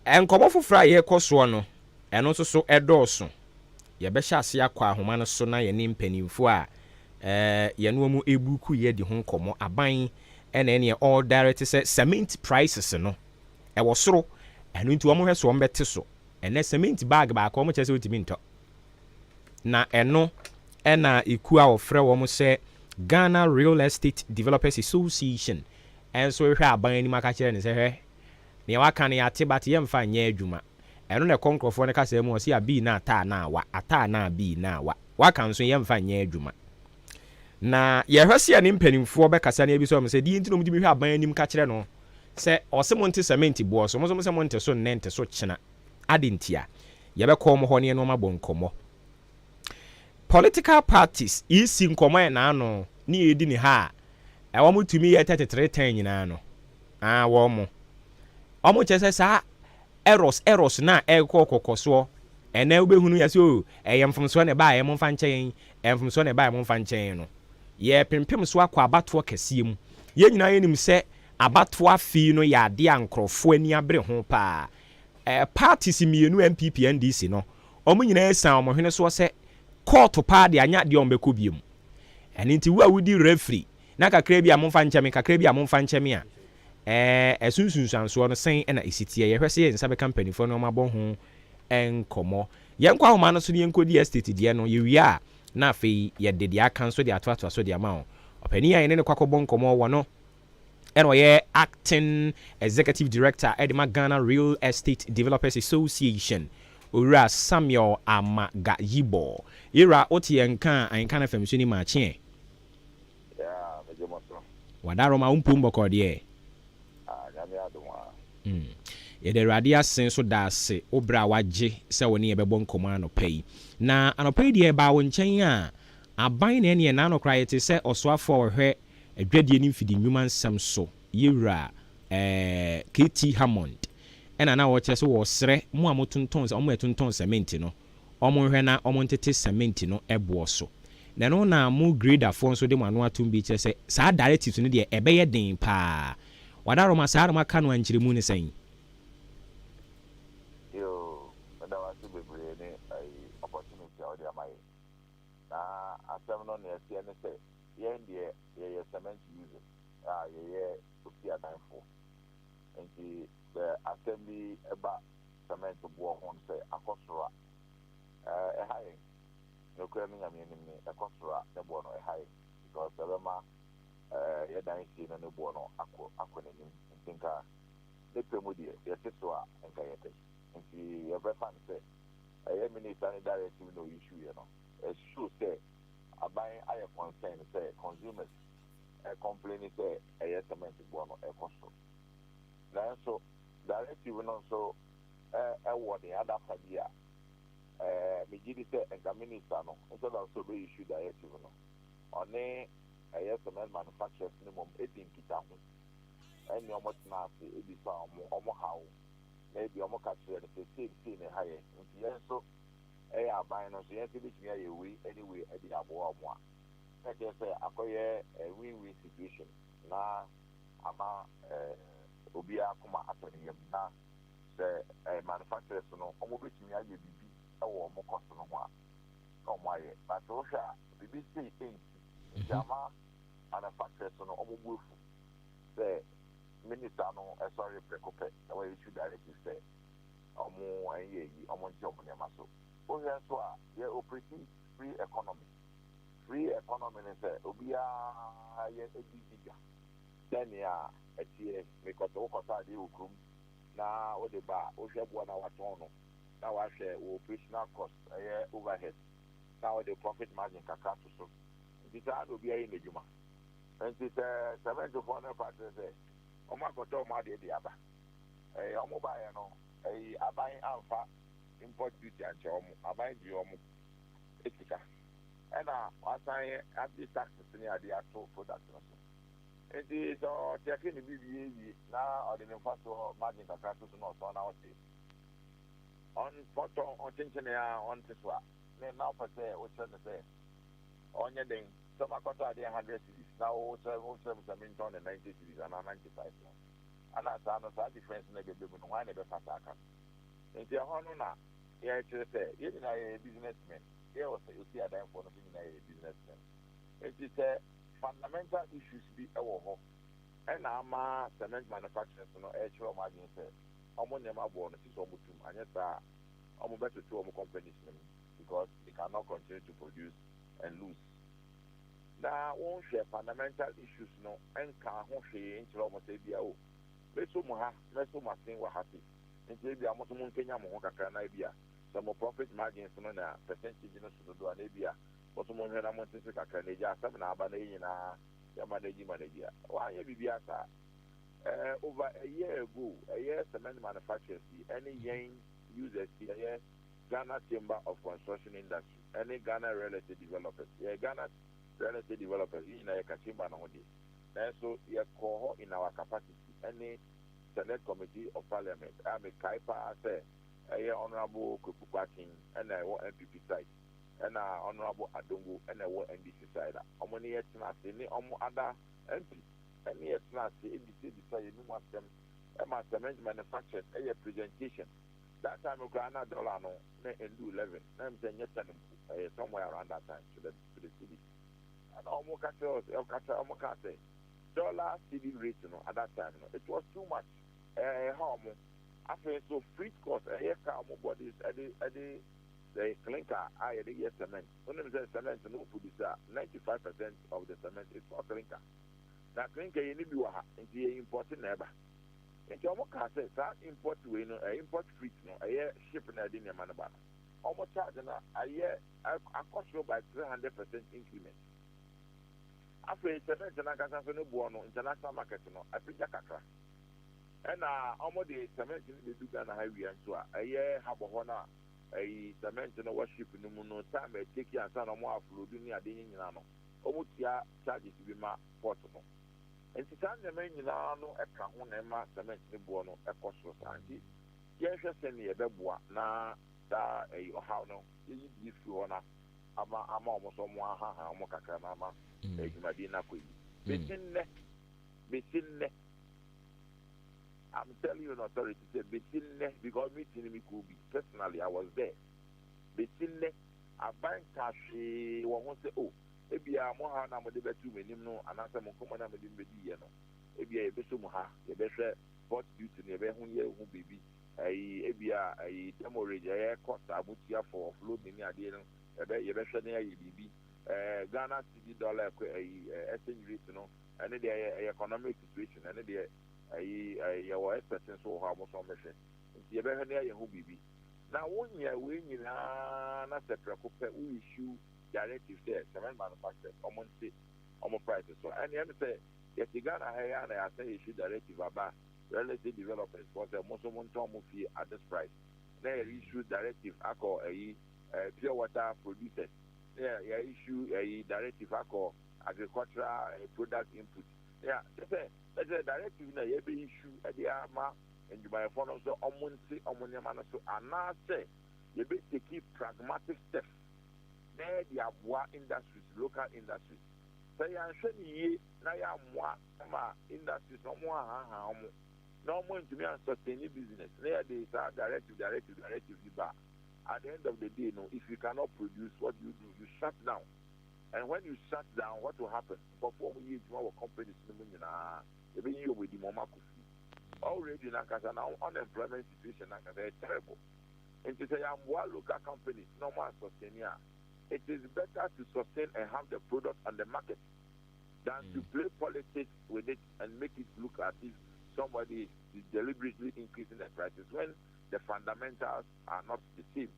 nkɔmmɔ foforɔ a yɛrekɔ soɔ no, ɛno nso so ɛdɔɔso. Yɛbɛhyɛ aseɛ akɔ ahoma no so na yɛne mpanimfoɔ a yɛne wɔn rebuku yi adi ho nkɔmmɔ. Aban na ɛneɛ ɔredirect sɛ cement prices no ɛwɔ soro, ɛno nti wɔn hwɛ so wɔn bɛte so. Ɛnɛ cement bag baako wɔn kyerɛ sɛ wotumi ntɔ. Na ɛno ɛna ekuo a wɔfrɛ wɔn sɛ Ghana Real Estate Developers Association ɛnso rehwɛ aban anim aka kyerɛ no sɛ hwɛ nea waka no yɛate but yɛmfa nyɛ adwuma. Ɛno na ɛkɔ nkurɔfoɔ no kasa mu ɔse abii na ataa na awa, ataa na abii na awa. Waka nso yɛmfa nyɛ adwuma. Na yɛhwɛ sɛ yɛne mpanimfoɔ bɛkasa na yɛbisa wɔn sɛ deɛ nti na wɔtumi hwɛ aban anim ka kyerɛ no sɛ ɔse monte cement boɔ so, mo nso mose monte so nnɛ nte so kyena. Ade ntia? Yɛbɛkɔ wɔn hɔ ne yɛne wɔn abɔ nkɔmmɔ. Political parties EC nkɔmmɔ yɛ n'ano ne yɛdi ne ha a wɔn tumi yɛ 33 10 nyinaa no ah wɔn mo wɔn kyerɛ sɛ saa errors errors no a ɛrekɔ kɔkɔ soɔ ɛnɛ wobɛhunu yɛ sɛ o ɛyɛ mfomsoɔ na ɛbaeɛ momfa nkyɛ yɛn ɛyɛ mfomsoɔ na ɛbaeɛ momfa nkyɛ yɛn no yɛrepempem so akɔ abatoɔ kɛseɛ mu. Yɛn nyinaa yɛnim sɛ abatoɔ afe no yɛ adeɛ a nkorɔfoɔ ani abere ho paa. Ɛɛ parties mmienu NPP NDC no wɔn nyinaa asian wɔn hwene soɔ sɛ kɔɔto paa deɛ anyɛ adeɛ a wɔbɛkɔ biom. Ɛno nti wo a wodi referee na kakra bi a momfa nkyɛ me kakra bi a momfa nkyɛ me a ɛɛ ɛso nsunsuansoɔ no sɛn na ɛsi teɛ? Yɛhwɛ sɛ yɛn nsa bɛka mpanimfoɔ no na wɔabɔ ho nkɔmmɔ. Yɛnkɔ ahoma no so na yɛnkɔdi estate deɛ no, yɛwie a na afei yɛde deɛ aka nso de atoatoa so de ama wo. Ɔpanin a yɛne no kɔ akɔbɔ nkɔmmɔ wɔ no ɛna ɔyɛ Acting Executive Director de ma Ghana Real Estate Developers Association, Owura Samuel Amagayibor. Yewura, wote yɛn nka a, Ahenkan FM so ni maakye ɛ? Yeah, megye mo so. Wadaroma, wo mpom bɔkɔɔ deɛ? Ah, Nyame adom a. Mm. Yɛda Awurade ase nso da ase wo berɛ a wagye sɛ wo ne yɛn bɛbɔ nkɔmmɔ anɔpa yi. Na anɔpa yi deɛ yɛbaa wo nkyɛn a, aban na ɛneɛ naano koraa yɛte sɛ ɔsoafoɔ a ɔhwɛ adwadie ne mfidi nnwuma nsɛm so, Yɛwura eh, KT Hammond, ɛna na ɔkyerɛ sɛ wɔresrɛ mo a motontɔn, wɔn a ɛtontɔn cement no, wɔnhwɛ na wɔntete cement no boɔ so. Na ɛno na mo graderfoɔ nso de mo ano atom bi kyerɛ sɛ saa directives no deɛ ɛbɛyɛ den paa. Wadaroma, saa na moaka no a nkyerɛmu ne sɛn? Yoo, meda wo ase bebree ne ayi opportunity a wode ama yɛn. Na asɛm no nea ɛteɛ ne sɛ yɛn deɛ yɛyɛ cement users a yɛyɛ osi adanfoɔ. Nti sɛ asɛm bi ba cement boɔ ho sɛ akɔ soro a, ɛha yɛn. Nokorɛ no Nyame anim ni, ɛkɔ soro a ne boɔ no ɛha yɛn because ɛbɛma yɛ dan sie no ne boɔ no akɔ akɔ n'anim. Nti nka ne pɛ mu deɛ yɛte so a nka yɛpɛ. Nti yɛbɛfa no sɛ ɛyɛ minister ne directive na ɔissue yɛ no, ɛshow sɛ aban ayɛ concern sɛ consumers ɛcomplaini sɛ ɛyɛ cement boɔ no ɛkɔ soro. Nanso directive no nso ɛwɔ ne adafa bi a megye di sɛ nka minister no instead of sɛ ɔbɛ issue directive no, ɔne ɛyɛ cement manufacturers no mmom edi nkitaho ɛne ɔmo tena ase ebisa ɔmo ɔmo haw na ebi ɔmo ka kyerɛ no sɛ sei sei na ɛha yɛ, nti yɛn nso ɛyɛ aban no nso yɛn nso ebetumi ayɛ wei ɛne wei ɛde aboa ɔmo a na kyerɛ sɛ akɔyɛ win-win situation na ama obiara akoma atɔ ne yam na sɛ manufacturers no ɔmo betumi ayɛ biribi ɛwɔ ɔmo cost no ho a na ɔmo ayɛ. But wohwɛ a biribi sei ɛnsi nti ama manufacturers no ɔmo bu efu sɛ minister no ɛsɔre prɛko pɛ na wɔyɛ issue directive sɛ ɔmo ɛnyɛ yi ɔmo nte ɔmo nneɛma so. Wohwɛ nso a yɛ operate free economy. Free economy ne sɛ obiara yɛ edi di dwa sɛnea ɛteɛ. Mekɔtɔ wokɔtɔ adeɛ wɔ kurom na wode ba a, wohwɛ boɔ na watɔn no na wahwɛ wɔ operational cost, ɛyɛ overhead, na wode profit margin kakra to so. Nti saa na obiara yɛ n'adwuma. Nti sɛ cementfoɔ no fa kyerɛ sɛ ɔmo akɔtɔ ɔmo adeɛ de aba, ɛyɛ ɔmo baeɛ no, ɛyi aban amfa import duty ankyɛ ɔmo, aban gye ɔmo sika ɛna wasan agye taxes ne adeɛ ato product no so. Nti sɛ ɔkyɛke ne biribi wie na ɔde ne mfa so margin kakra to so na ɔtɔn na ɔte ɔntɔn ɔkyenkyene a ɔnte so a ne na ɔpɛ sɛ wokyerɛ no sɛ ɔnyɛ den sɛ makɔtɔ adeɛ 100 cedis na wokyerɛ me sɛ mentɔn ne 90 cedis anaa 95 no ana saa no saa difference no ɛbɛbɛ mu no, hwan na ɛbɛfa saa ka no? Nti ɛhɔ no na yɛkyerɛ sɛ yɛn nyinaa yɛyɛ businessmen. Yɛwɔ sɛ osi adanfoɔ no so nyinaa yɛyɛ businessmen. Nti sɛ fundamental issues bi ɛwɔ hɔ ɛna ama cement manufacturers no ɛkyerɛ ɔmo adwene sɛ ɔmo nneɛma boɔ no sisi ɔmo tum, anyɛ saa ɔmo bɛtoto ɔmo companies no mu because they cannot continue to produce and lose, na wɔnhwɛ fundamental issues no nka ho hwee nkyerɛ ɔmo sɛ ebia o mɛso mo ha, mɛso mo asen wɔ ha se nti ebia mo nso mo nkenya mo ho kakra na ebia sɛ. Sɛ mo profit margins no na percentage no so dodo a na ebia mo nso monhwɛ na monte so kakra na egya asɛm na aba na yɛn nyinaa yɛ manage manage a. Wanyɛ biribiara saa. Eh, over a year ago, ɛyɛ cement manufacturers yi ɛne yɛn users yi, ɛyɛ Ghana Chamber of Construction Industry ɛne Ghana Real Estate Developers. Yɛyɛ Ghana Real Estate Developers, yɛn nyinaa yɛka chamber no ho deɛ, nanso yɛkɔɔ hɔ in our capacity ɛne Select Committee of Parliament a mekae paa sɛ ɛyɛ Honourable Kweku Kwarteng ɛna ɛwɔ NPP side ɛna Honourable Adongo ɛna ɛwɔ NDC side a wɔn ne yɛtena ase ne wɔn ada MP ɛne yɛtena ase ebisabisa yɛn mu asɛm ɛma cement manufacturers ɛyɛ presentation. That time koraa na dollar no na ɛndu 11 na ɛm sɛ ɛnyɛ 10 mpo, ɛyɛ somewhere around that time to the to the cedi. Ɛna wɔn ka kyerɛ us, ɛka kyerɛ wɔn ka sɛ dollar cedi rate no at that time no it was too much, ɛha wɔn. Afei nso freight cost, ɛyɛ ka wɔn bɔ de ɛde ɛde the clinker a yɛde yɛ cement. Wonim sɛ cement no wo produce a 95% of the cement is called clinker. Na clinker yɛ ne bi wɔ ha nti yɛ import na ɛba. Nti wɔn kaa sɛ saa import wei no, import freight no, ɛyɛ ship na ɛde nneɛma no ba no, wɔn charge no ayɛ akɔ soro by 300% increment. Afei cement no ankasa nso ne boɔ no international market no apagya kakra. Ɛna wɔn de cement no bɛdu Ghana ha wia nso a, ɛyɛ habɔ hɔ no a ɛyi cement no wɔ ship no mu no time a ɛteki ansa na wɔn offload ne ade nyinaa no, wɔn tua charges bi ma port no. Nti saa nneɛma yi nyinaa no ka ho na ɛma cement ne boɔ no kɔ soro saa. Nti yɛnhwɛ sɛnea yɛbɛboa na saa ɛyi ɔhaw no yɛyi bi firi hɔ na ama ama wɔn nso wɔn ahaha wɔn kakra na ama dwumadie no akɔ yie. Besi nnɛ, besi nnɛ, I'm telling you in authority sɛ besi nnɛ because meeting no me kɔɔ bi personally I was there. Besi nnɛ aban nkaa hwee wɔ ho sɛ oh Ebia mo haw no a mode bɛtoo m'anim no anaasɛ mo nkɔmmɔ no a mode me bɛdiiɛ no, ebia yɛbɛsɔ mu ha, yɛbɛhwɛ port duty no, yɛbɛho yɛ ho biribi, ayi, ebia ayi, demurrage, ɛyɛ cost a motua for offloading ne adeɛ no, yɛbɛ, yɛbɛhwɛ na yɛayɛ biribi. Ɛɛ, Ghana cedi dollar ɛkɔ, ayi, ɛɛ, exchange rate no, ɛno deɛ ɛyɛ, ɛyɛ economic situation, ɛno deɛ, ayi, ɛɛ, yɛwɔ expert nso wɔ hɔ a wɔn nso wɔbɛhwɛ. Nti yɛbɛhwɛ na yɛayɛ ho biribi. Na wonyɛ wei nyinaa na sɛ prɛko pɛ wo issue directive sɛ cement manufacturers ɔmo nte ɔmo price so a, ɛneɛ ɛne sɛ yɛte Ghana ha yi ara na yɛasan issue directive aba real estate developers foɔ sɛ mo nso mo ntɔn mo fie at this price, na yɛ issue directive akɔ ɛyi eh, pure water producers, na yɛ yɛ issue ɛyi directive akɔ agricultural eh, product input, na yɛ kyɛ sɛ na kyɛ sɛ directive na yɛbɛ issue ɛde ama ndwumayɛfoɔ no sɛ ɔmo nte ɔmo nneɛma no so anaasɛ yɛbɛ take pragmatic steps na yɛde aboa industries, local industries. Sɛ yɛanhwɛ no yie na yɛammoa ma industries no wɔn anhahan wɔn na wɔn antumi ansustain business na yɛde saa directive directive directive yi ba a, at the end of the day no, if you cannot produce, what do you do? You shut down. And when you shut down, what will happen? Nkurɔfoɔ a wɔyɛ adwuma wɔ companies no mu nyinaa, yɛbɛyi wɔn adi ma wɔn akɔ fie. Already no ankasa na unemployment situation no ankasa yɛ terrible. Nti sɛ yɛamboa local companies na ɔmo ansustaini a, it is better to sustain and have the product on the market than to play politics with it and make it look as if somebody is deliberately increasing the prices when the fundamentals are not the same.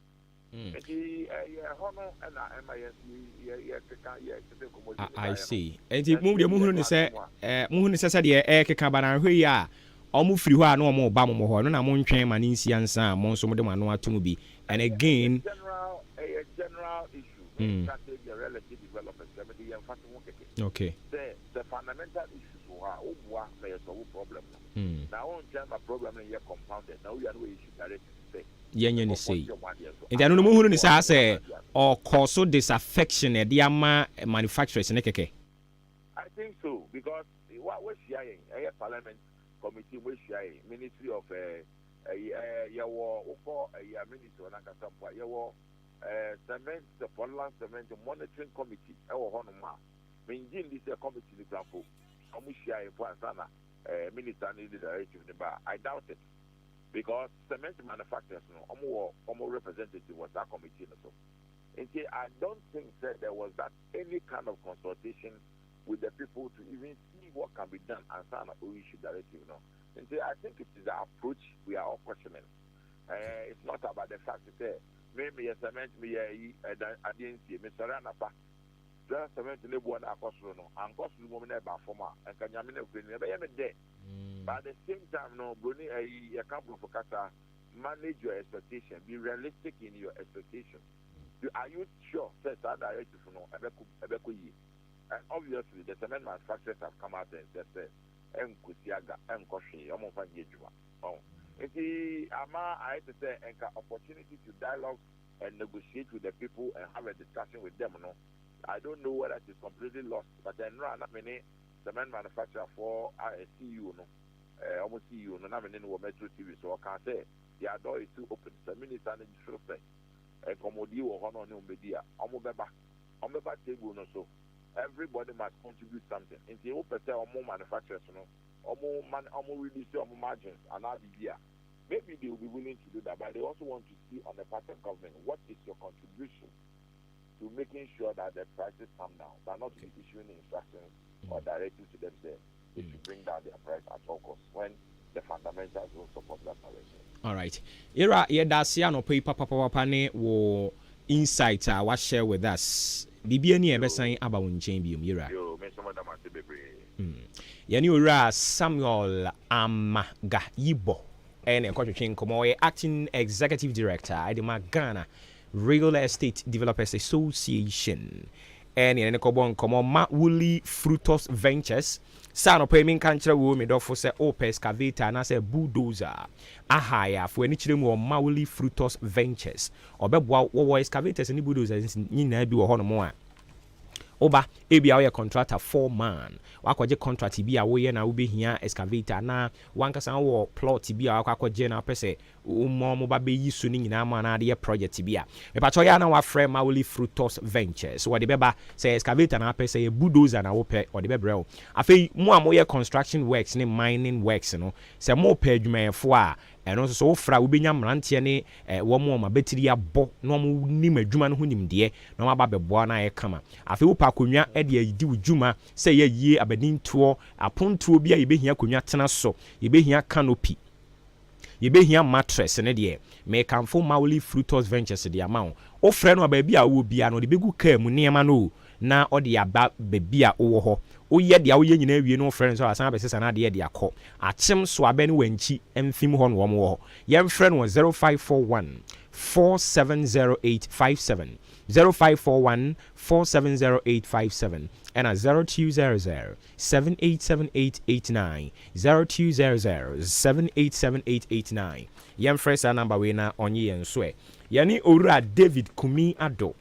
Nti ɛyɛ ɛhɔ no na ɛma yɛn nso yɛ yɛkeka yɛ kyerɛ sɛ nkɔmmɔdi no I baeɛ no, see. Nti yɛn mo nso deɛ mohunu yɛto no sɛ ato mu a. eh, mohunu no sɛ sɛdeɛ ɛrekeka ba no anhwɛ yie a wɔn firi hɔ a na wɔn reba mo mo hɔ, ɛno na montwɛn ma no nsi ansa a mo nso mode mo ano ato mu bi. And Ɛyɛ ɛyɛ again, general ɛyɛ general issue. Menka sɛ ebia real estate developers sɛ mede yɛ mfatoho kɛkɛ. Okay. Sɛ sɛ fundamental issues wɔ hɔ a woboa ma yɛ solve problem no. Na wontwɛn ma problem no nyɛ compounded na wowie a na woa issue directive sɛ Yɛnyɛ no nkurɔfoɔ sei. nte wɔn adeɛ so Nti ɛno no anaa mohunu no wɔn saa wɔn sɛ adeɛ ase. ɔkɔ so disaffection ɛde ama manufacturers no kɛkɛ? I think so because wa wahyia yɛn ɛyɛ parliament committee mu ahyia yɛn ministry of ɛyi ɛɛ yɛwɔ wokɔ ɛyi a ministry hɔ nankasa mpo a yɛwɔ ɛɛ cement the Portland cement monitoring committee ɛwɔ hɔnom a mengye ndi sɛ committee no kura mpo wɔn hyia yɛn mpo ansa na ɛɛ minister no de directive no ba I doubt it because cement manufacturers no wɔn wɔ wɔn representative wɔ saa committee no so nti I don't think sɛ there was that any kind of consultation with the people to even see what can be done ansa na o issue directive no nti I think it is the approach we are all questioning eh, it's not about the fact sɛ Me meyɛ cement meyɛ ayi ɛdan adeɛ nsie mesɔre anapa sɛ cement ne boɔ no akɔ soro no ankɔ soro mmom na ɛba fam a nka Nyame no akura nim ɛbɛyɛ me dɛ but at the same time no broni ayi yɛka brofo kasa manage your expectation be realistic in your expectation do are you sure sɛ saa directive no ɛbɛkɔ ɛbɛkɔ yie and obviously the cement manufacturers have come out and said sɛ ɛnkɔsi aga ɛnkɔ hwee ɔmo nfa nyɛ adwuma ɔho nti ama ayɛ te sɛ nka opportunity to dialogue and negotiate with the people and have a discussion with them no I don't know whether it is completely lost but ɛnora na me ne cement manufacturer foɔ CEO no eh, ɔmo CEO no na me ne no wɔ Metro TV so ɔkaa sɛ their door is still open sɛ minister no feel sɛ nkɔmmɔdie wɔ hɔ na ɔne ɔmo bɛdi a ɔmo bɛba ɔmo bɛba table no so everybody must contribute something nti wopɛ sɛ ɔmo manufacturers no ɔmo man ɔmo reduce ɔmo margins anaa biribi a maybe they will be willing to do that but they also want to see on the part of government what is your contribution to making sure that the prices come down but not to be issuing instructions or directives to them say they should bring down their price at all costs when the fundamentals don't support that direction. Alright. Yɛwura yɛda ase anɔpa yi papapapa ne wo insight a wa share with us. Biribi ani a yɛbɛsan aba wo nkyɛn biom yɛwura. Yo, me nso meda mo ase bebree. Yɛne Owura Samuel Amaga Yibɔ ɛna ɛkɔtwetwe nkɔmmɔ. Ɔyɛ Acting Executive Director de ma Ghana Real Estate Developers Association. Ɛne yɛne no kɔbɔ nkɔmmɔ ma Woolly Frutos Ventures. Sɛ anɔpa yi menka nkyerɛ wo me dɔfo sɛ wopɛ excavator anaasɛ bulldozer ahae a, fo ani kyerɛ mu wɔ Mawuli Frutos Ventures. Ɔbɛboa wo. Wɔwɔ excavators ne bulldozers nyinaa bi wɔ hɔnom a woba, ebia woyɛ contractor, foreman, woakɔgye contract bi a woyɛ na wobɛhia excavator anaa w'ankasa wowɔ plot bi a woakɔ akɔgye na wopɛ sɛ woma wɔn ba bɛyi so no nyinaa ma anaa de yɛ project bi a, mepakyɛw yɛ a na woafrɛ Mawuli Frutos Ventures. Wɔde bɛba. Sɛ ɛyɛ excavator na wopɛ, sɛ ɛyɛ bulldozer na wopɛ, wɔde bɛbrɛ wo. Afei mo a moyɛ construction works ne mining works no, sɛ mopɛ adwumayɛfoɔ a, ɛno nso so wofrɛ a wobɛnya mmeranteɛ ne wɔn a wɔn abatiri abɔ na wɔnim adwuma no ho nimdeɛ na wɔaba abɛboa na ayɛ kama. Afei wopɛ akonnwa de adi wo dwuma sɛ ɛyɛ ayie, abadintoɔ, apontoɔ bi a yɛbɛhia akonnwa tena so, yɛbɛhia canopy, yɛbɛhia mattress no deɛ, mekamfo Mawuli Frutos Ventures de ama wo. Wofrɛ no a baabi a wowɔ biara no ɔde bɛgu kaa mu nneɛma no o na ɔde aba baabi a wowɔ hɔ. Woyɛ deɛ woyɛ nyinaa wie no wofrɛ no sɛ wasan abɛsesa n'adeɛ de akɔ. Akyem Soabɛ ne Wankyi mfim hɔ na wɔn wɔ hɔ. Yɛmfrɛ no wɔ 0541 470857, 0541 470857 ɛna 0200 787889, 0200 787889. Yɛmfrɛ saa number wei na ɔnye yɛn nso ɛ. Yɛne Owura David Kumi Addo.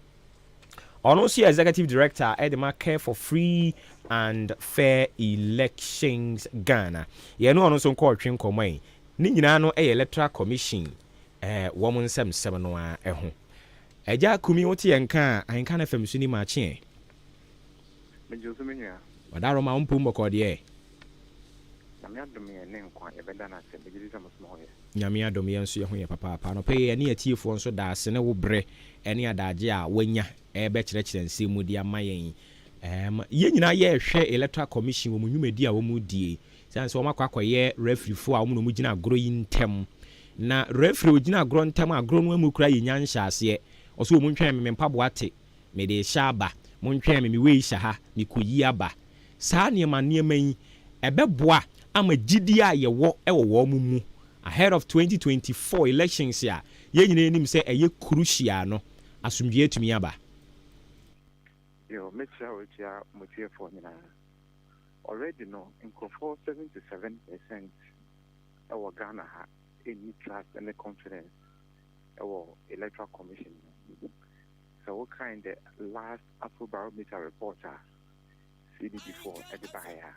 Ɔno nso yɛ Executive Director de ma Care for Free and Fair Elections Ghana. Yɛne ɔno nso nkɔɔtwe nkɔmmɔ yi. Ne nyinaa no yɛ Electoral Commission wɔn nsɛmsɛm no ara ho. Agya Kumi wote yɛn nka a, Ahenka no FM so ni makye ɛ. Megye wo so me nua. Ɔdaroma wo mpom bɔkɔɔ deɛ. Nyame adom yɛn ne nkwa yɛbɛda no ase megye di sɛ mo nso mo ho yɛ. Nyame adom yɛn nso yɛho yɛ papaapa. Anɔpa yi yɛne atiefoɔ nso da ase ne wo berɛ ne adagye a woanya rebɛkyerɛkyerɛ nsɛm mu de ama yɛn. Ɛɛm, yɛn nyinaa yɛrehwɛ Electoral Commission wɔn nnwumadi a wɔredie. Sane sɛ wɔakɔ akɔyɛ refereefoɔ a wɔn na wɔgyina agorɔ yi ntam. Na referee a ɔgyina agorɔ ntam a agorɔ no amu koraa yɛnnya nhyɛaseɛ. Ɔse o montwɛn me, me mpaboa te, mede rehyɛ aba, montwɛn me, me wei hyɛ ha, mekɔyi aba. Saa nneɛma nneɛma yi, ɛbɛboa ama gyidie a yɛwɔ wɔ wɔn mu ahead of 2024 elections a yɛn nyinaa nim sɛ ɛyɛ crucial no, asomdwoeɛ atumi aba. Yo, mɛkyia wo akyia mo tiefoɔ nyinaa. Already no, nkurɔfoɔ 77% wɔ Ghana ha nni trust ne confidence wɔ Electoral Commission mu. Sɛ wokan the last Afrobarometer report a CDD foɔ de baeɛ a,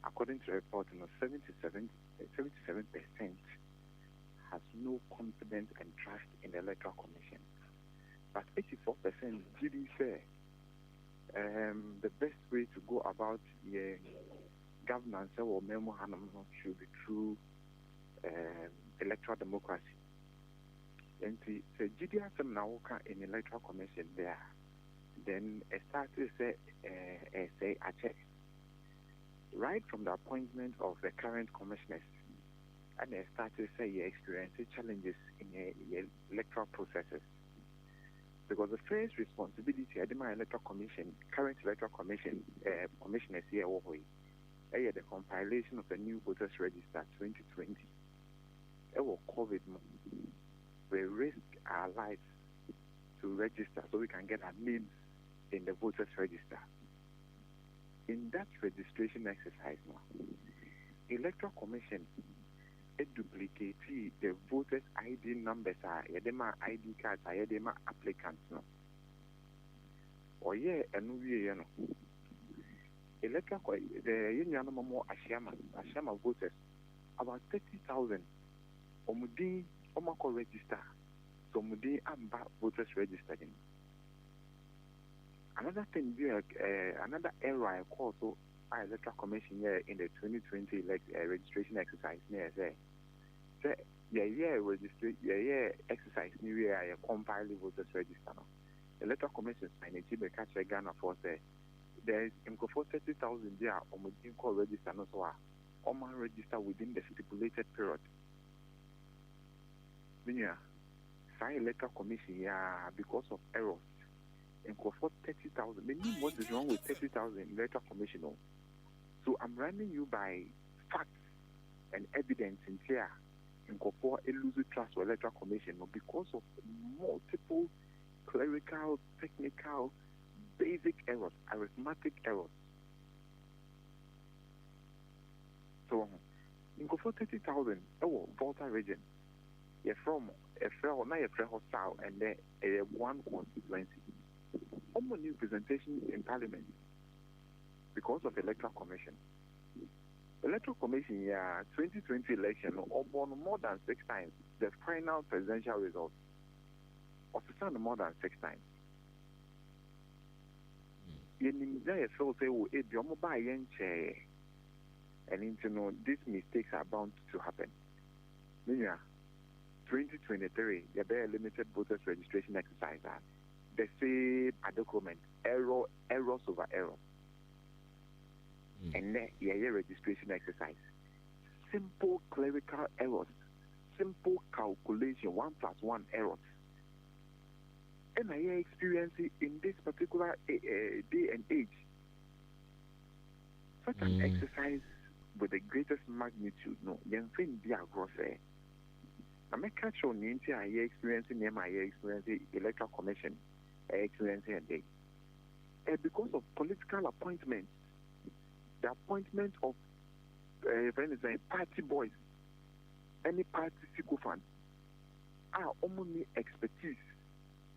according to the report no, 77 77% has no confidence and trust in the Electoral Commission. But 84% gye di sɛ um, the best way to go about yɛn governance wɔ ɔman mu hanom no should be through um, electoral democracy. Nti sɛ gyidi asɛm na woka in electoral commission there a, then ɛstartee sɛ ɛresɛe akyɛ. Right from the appointment of the current commissioners. ɛna yɛ starte sɛ yɛ experience challenges in yɛ yɛ electoral processes because the first responsibility a yɛde ma electoral commission current electoral commission eh, commissioners yi a ɛwɔ hɔ yi ɛyɛ the compilation of a new voters register 2020 ɛwɔ covid mu we risk our lives to register so we can get our names in the voters register in that registration exercise no electoral commission duplicate the voters ID numbers a yɛde ma ID cards a yɛde ma applicants no ɔyɛɛ ɛno wieɛ no electoral co the yɛn nuanom a wɔwɔ Ashiama Ashiama voters about 30,000 wɔn din wɔn akɔ register so wɔn din amba voters register no mu. Another thing bi a eh, another error a ɛkɔɔ so a Electoral Commission yɛɛ in the 2020 elect, eh, registration exercise ne yɛ sɛ, sɛ yɛyɛɛ registra yɛyɛɛ exercise ne wie a yɛ compile voters register no, Electoral Commission san n'akyi bɛka kyerɛ Ghanafoɔ sɛ there is nkurɔfoɔ 30,000 bi a wɔn din kɔɔ register no so a wɔn register within the stipulated period. Me nua, saa Electoral Commission yi ara because of errors nkurɔfoɔ 30,000 menim what is wrong with 30,000 Electoral Commission o. So I'm running you by facts and evidence nti a nkurɔfoɔ lose trust wɔ Electoral Commission no because of multiple clerical, technical, basic errors, arithmetic errors. So wɔn ho nkurɔfoɔ 30,000 ɛwɔ Volta region yɛfrɛ wɔn ɛfrɛ hɔ na yɛfrɛ hɔ SAL ɛndɛ ɛyɛ one constituency. Wɔn nni representation in parliament because of electoral commission. Electoral commission yi ara 2020 election no ɔbɔ no more than six times the final presidential result ɔsesa no more than six times. Yɛnim na yɛ feel sɛ wɔ ebi wɔn baa yɛn nkyɛɛ ɛno nti no these mistakes are bound to happen. Me nua 2023 yɛbɛyɛ limited voters registration exercise a the same adequate error errors over errors. Ɛnnɛ yɛyɛ registration exercise simple clerical errors simple calculation one plus one errors ɛna yɛ experience in this particular uh, day and age such an exercise with the greatest magnitude no yɛmfa ndi agorɔ sɛ na mɛka kyerɛ wo nea nti a yɛ experience nneɛma a yɛ experience electoral commission ɛ experience ɛndɛ yi eh, because of political appointments the appointment of eh, friend is party boys any party sycophants a wɔn ni expertise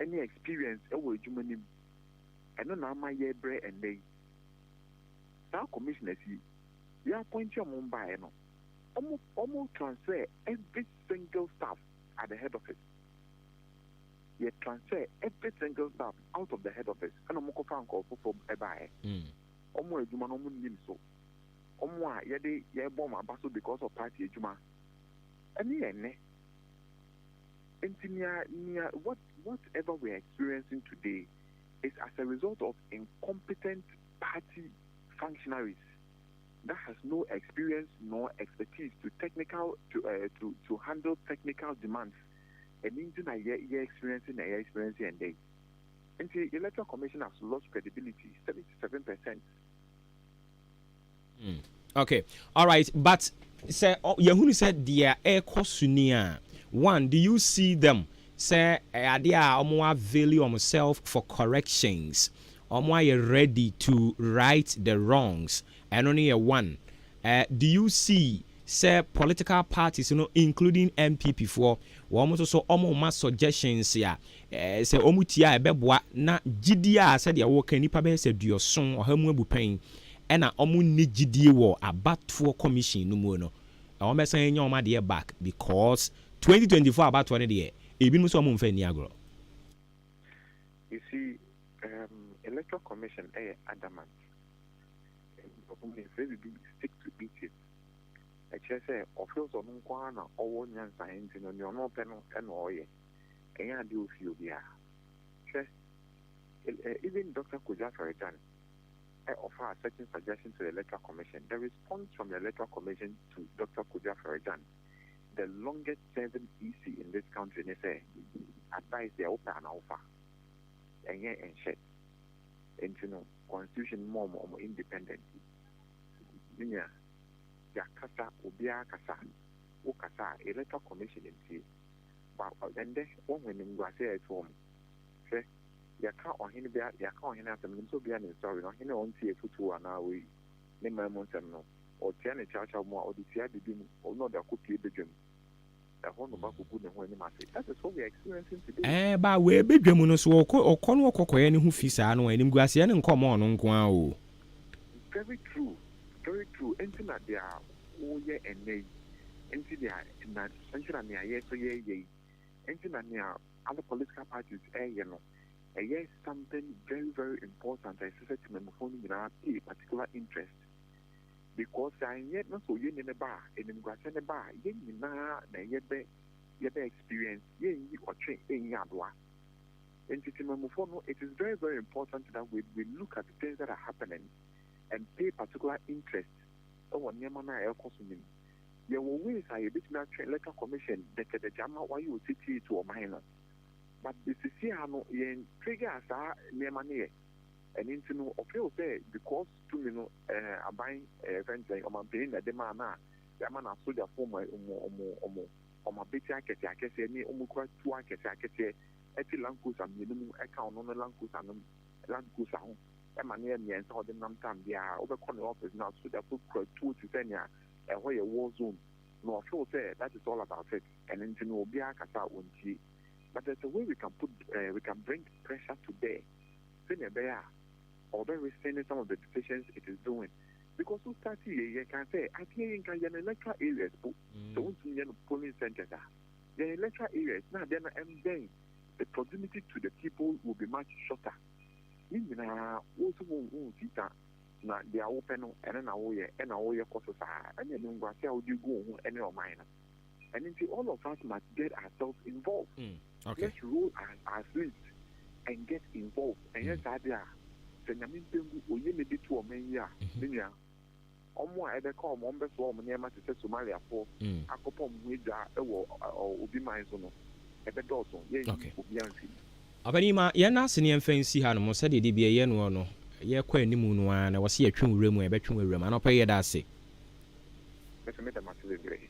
ne experience wɔ adwuma no mu ɛno na ama yɛbrɛ ɛnnɛ yi saa commissioners yi yɛ appoint wɔn baeɛ no wɔn wɔn transfer every single staff at the head office yɛ transfer every single staff out of the head office ɛna wɔn kɔfa nkurɔfo foforɔ ɛbaeɛ wɔn adwuma no wɔn nim so wɔn a yɛde yɛbɔ wɔn aba so because of party adwuma ɛne yɛn nnɛ nti nea nea what whatever we are experiencing today is as a result of incompetent party functionaries that has no experience nor expertise to technical to uh, to to handle technical demands. Ɛno nti na yɛ yɛ experience na yɛ experience yɛn dɛ nti electoral commission has lost credibility 77%. Okay, alright, but sɛ yɛhunu sɛ deɛ ɛrekɔ so ni a, one, do you see them sɛ ɛyɛ adeɛ a wɔn avail themselves for corrections, wɔn ayɛ ready to right the wrongs, ɛno no yɛ one. Do you see sɛ political parties no, including NPP foɔ, wɔn nso so wɔn ma suggestions a sɛ wɔn tie a ɛbɛboa na gyidie a sɛdeɛ wɔka nipa bɛyɛ sɛ duɔson ɔha mu abupɛn ɛna wɔn nni gyidie wɔ abatoɔ commission no mu no, wɔn bɛsan anya wɔn adeɛ back because 2024 abatoɔ no deɛ ebinom nso wɔn mfa ani agorɔ. You see, electoral commission ɛyɛ adamant. Nkurɔfo mu yɛfrɛ biribi stick to it. Ɛkyerɛ sɛ ɔfeel sɛ ɔno nko ara na ɔwɔ nyansa nti no nea ɔno ɔpɛ no ɛna ɔyɛ. Ɛnyɛ adeɛ ofi obiara. Hwɛ, even Dr. Kojo Afari-Gyan offer a certain suggestion to the Electoral Commission. The response from the Electoral Commission to Dr. Kojo Afari-Gyan the longest serving EC in this country ne sɛ advice deɛ wopɛ anaa wofa ɛnyɛ nhyɛ. Nti no constitution ma ɔmo ɔmo independent. Me nua yɛakasa obiara kasa wo kasa a electoral commission ntie ba ɛndɛ woahu animguase a ɛto ɔmo hwɛ yɛka ɔhene bi yɛaka ɔhene asɛm menim sɛ obiara nim story no ɔhene a ɔntie afutuo anaa ɔyi ne man mu nsɛm no ɔtia ne kyawkyaw mu a ɔde tia biribi mu na ɔde akɔpue badwam ɛhɔ na ɔba kɔgu ne ho anim ase that is what we are experiencing today. Ɛɛ ba wei badwa mu no so ɔkɔ ɔkɔ no ɔkɔ kɔyɛ ne ho fi saa no a animguaseɛ no nkɔ mma ɔno nko ara o. Very true very true nti na deɛ woyɛ ɛnnɛ yi nti deɛ na nti na nea yɛ nso yɛyɛ yi nti na nea other political parties ɛyɛ no ɛyɛ something very very important a ɛsɛ sɛ temamufoɔ no nyinaa pay particular interest because sɛ anyɛ na sɛ oyenni no ba a, animguaseɛ no ba a, yɛn nyinaa na yɛbɛ yɛbɛ experience, yɛnyi ɔtwe nyi adoa. Nti temamufoɔ no, it is very very important that we we look at the things that are happening and pay particular interest wɔ nneɛma no a ɛrekɔ so no mu. Yɛwɔ ways a yɛbɛtumi atwe electoral commission dɛkyɛdɛkyɛ ama wayɛ osetie to ɔman no but seesei ara no yɛn trigger saa nneɛma no yɛ. Ɛno nti no ɔfeel sɛ because tumi no eh, aban eh, yɛfrɛ no sɛn, ɔmanpanin na ɛde maa no a, yɛama no asogyafoɔ ɔmo ɔmo ɔmo ɔmo ɔmo abati akɛseɛ akɛseɛ ne ɔmo kura tuo akɛseɛ akɛseɛ ɛte Land Cruiser mmienu mu ɛka ɔno no Land Cruiser no Land Cruiser ho ɛma no yɛ mmiɛnsa a ɔde nam tam biara wobɛkɔ ne office no asogyafoɔ kura tuo te sɛ nea ɛhɔ yɛ war zone na ɔfeel sɛ that is all about it ɛno nti no obiara kasa a ɔntie but there's a way we can put uh, we can bring pressure to bear sɛnea ɛbɛyɛ a ɔbɛ rescind some of the decisions it is doing because wo start yɛ yɛ kan sɛ adeɛ yi nka yɛ no electoral areas po sɛ wontumi yɛ no polling centers a yɛ electoral areas na adeɛ no ɛmbɛn the proximity to the people will be much shorter ne nyinaa wo nso wo wo sisa na deɛ wopɛ no ɛno na woyɛ ɛna woyɛ kɔ so saa ɛne animguase a wode gu wo ho ɛne ɔman no ɛno nti all of us must get ourselves involved. Mm. Okay. Let's roll our, our sleeves and get involved. Ɛnyɛ mm. saa de a, sɛ nyame mpɛngu oye ne de to ɔman yi a, mm-hmm. me nua, ɔmo a ɛbɛka ɔmo, ɔmo bɛsoa ɔmo nneɛma te sɛ Somaliafoɔ mm. akɔpɔ ɔmo ho adwa wɔ obi man so no, ɛbɛdɔɔso, yɛnyi obi amfi mu. Ɔpanin ma yɛn ase ne yɛmfa nsi ha nom sɛdeɛ de bi ɛyɛ noɔ no, yɛkɔ anim no ara na ɛwɔ sɛ yɛtwe wura mu a yɛbɛtwe wura mu. Anɔpa yi yɛda ase. Me nso meda mo ase bebree.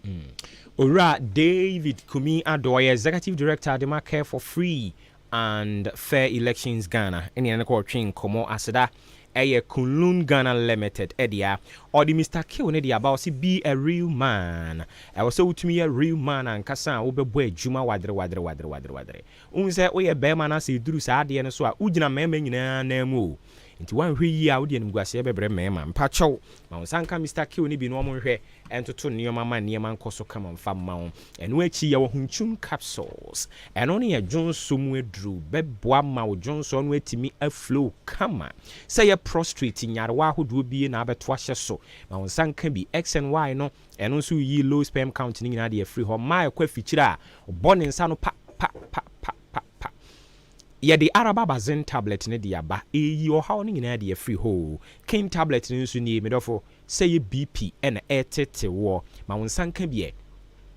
Owura David Kumi Addo, ɔyɛ Executive Director de ma Care for Free and Fair Elections Ghana, ɛne yɛne no kɔɔtwe nkɔmmɔ. Aseda ɛyɛ Kunlun Ghana Limited dea. Ɔde Mister Kill no de aba, ɔse be a real man. Ɛwɔ sɛ wotumi yɛ real man ankasa a wobɛbɔ adwuma wadere wadere wadere wadere wadere. Wohu sɛ woyɛ barima na sɛ ɛduru saa adeɛ no so a, wogyina mmarima nyinaa nan mu o. Nti woanhwɛ yie a wode animguaseɛ bɛbrɛ mmarima. Mpakyɛw, ma wo nsa nka Mister Kill no bi na wɔnhwɛ ntoto nneɛma ma nneɛma nkɔ so kama mfa mma wo. Ɛno akyi yɛwɔ Hunchun Capsules. Ɛno no yɛ dwonsɔ mu aduru. Bɛboa ma wo dwonsɔ no atumi a flow kama. Sɛ ɛyɛ prostrate nyarewa ahodoɔ bi na abɛto ahyɛ so, ma wo nsa nka bi. X and Y no, ɛno nso reyi low sperm count no nyinaa de afiri hɔ. Mmaa ɛkɔ afikyire a, bɔ ne nsa no pa pa pa pa pa pa. Yɛde Araba Bazen tablet no de aba, ɛreyi ɔhaw no nyinaa de afiri hɔ oo. King tablet no nso nie, me dɔfo, sɛ ɛyɛ BP na ɛretete woɔ, ma wo nsa nka bi ɛ,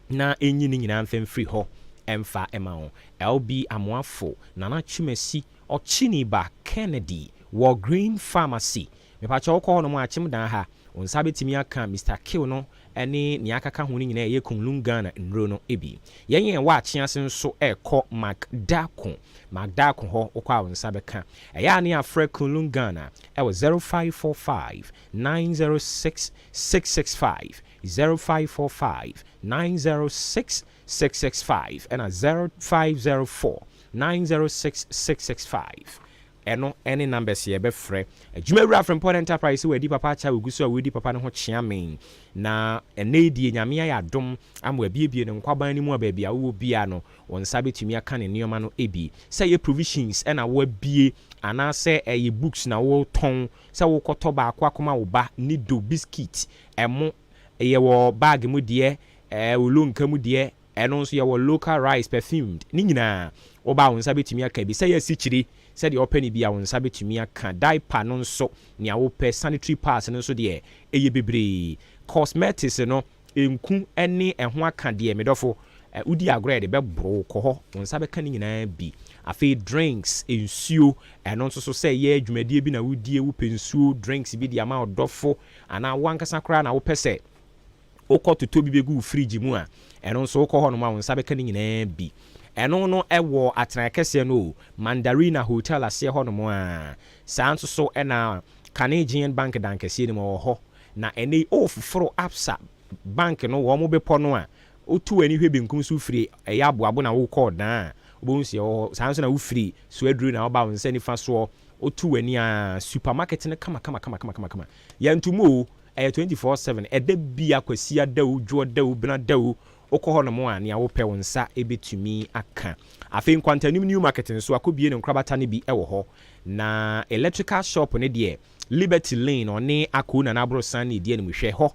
na ɛnyi ne nyinaa mfa mfiri hɔ mfa ma wo. LB Amoafo, Nana Twumasi, Ɔkyini ba Kennedy wɔ Green Pharmacy. Mepakyɛw wokɔ hɔ nom a, kyem dan ha, wo nsa bɛtumi aka Mister Kill no ne nea akaka ho no nyinaa ɛyɛ Kunlun Ghana nnuro no bi. Yɛn yɛn wɔ Akyease nso rekɔ Mac Darko, Mac Darko hɔ wokɔ a wo nsa bɛka. Ɛyɛ a ne yɛafrɛ Kunlun Ghana wɔ 0545 906 665, 0545 906 665 ɛna 0504 906 665. Ɛno ne numbers yɛbɛfrɛ. Adwumawura Frimpong Enterprise sɛ wadi papa akyɛ a ogu so a ɔredi papa no ho kyea me. Na ɛnnɛ yi deɛ Nyame ayɛ adom ama wabiebie ne nkwaban no mu a baabi a wowɔ biara no wo nsa bɛtumi aka ne nneɛma no bi. Sɛ ɛyɛ provisions na woabie anaasɛ ɛyɛ books na wotɔn, sɛ wokɔtɔ baako akɔma wo ba, nido, biscuit, ɛmo, yɛwɔ bag mu deɛ, ɛɛ olonka mu deɛ, Ɛno nso yɛwɔ local rice, perfumed, ne nyinaa woba a wo nsa bɛtumi aka bi. Sɛ ɛyɛ asikyire, sɛdeɛ wopɛ no bi a wo nsa bɛtumi aka. Diaper no nso nea wopɛ, sanitary pads no nso deɛ ɛyɛ bebree. Cosmetics no, Nku ne ɛho akadeɛ, me dɔfo, wodi agorɔ a yɛde bɛboro wo, kɔ hɔ, wo nsa bɛka ne nyinaa bi. Afei drinks, nsuo, ɛno nso so sɛ ɛyɛ dwumadie bi na wodie, wopɛ nsuo, drinks bi de ama wo dɔfo, anaa wo ankasa koraa na wopɛ sɛ wokɔ totɔ bi bɛgu wo fridge mu a, ɛno nso wokɔ hɔnom a wo nsa bɛka ne nyinaa bi. Ɛno no ɛwɔ atenaeɛ kɛseɛ no o, Mandarina Hotel aseɛ hɔnom a. Saa nso so na Kane GN Bank dan kɛseɛ no mu, ɛwɔ hɔ. Na ɛnnɛ yi, o foforo Absa bank no wɔn bepɔ no a, woto w'ani hwɛ benkum so wofiri ɛyɛ Aboabo na wokɔ Ɔdan a, wobɛhu sɛ ɛwɔ hɔ. Saa nso na wofiri Suaduro na woba wo nsa nifa soɔ, woto w'ani a, supermarket no kama kama kama kama kama. Yɛnto mu o, ɛyɛ 24/7, ɛda bia, Kwasiada o, Dwoɔda o, Benada o, wokɔ hɔnom a, nea wopɛ wo nsa bɛtumi aka. Afei Nkwantanim New Market nso, akɔbue ne nkorabata no bi wɔ hɔ. Na electrical shop no deɛ, Liberty Lane ɔne Akoo Nana Aborosan na ɛdi animhwɛ, hɔ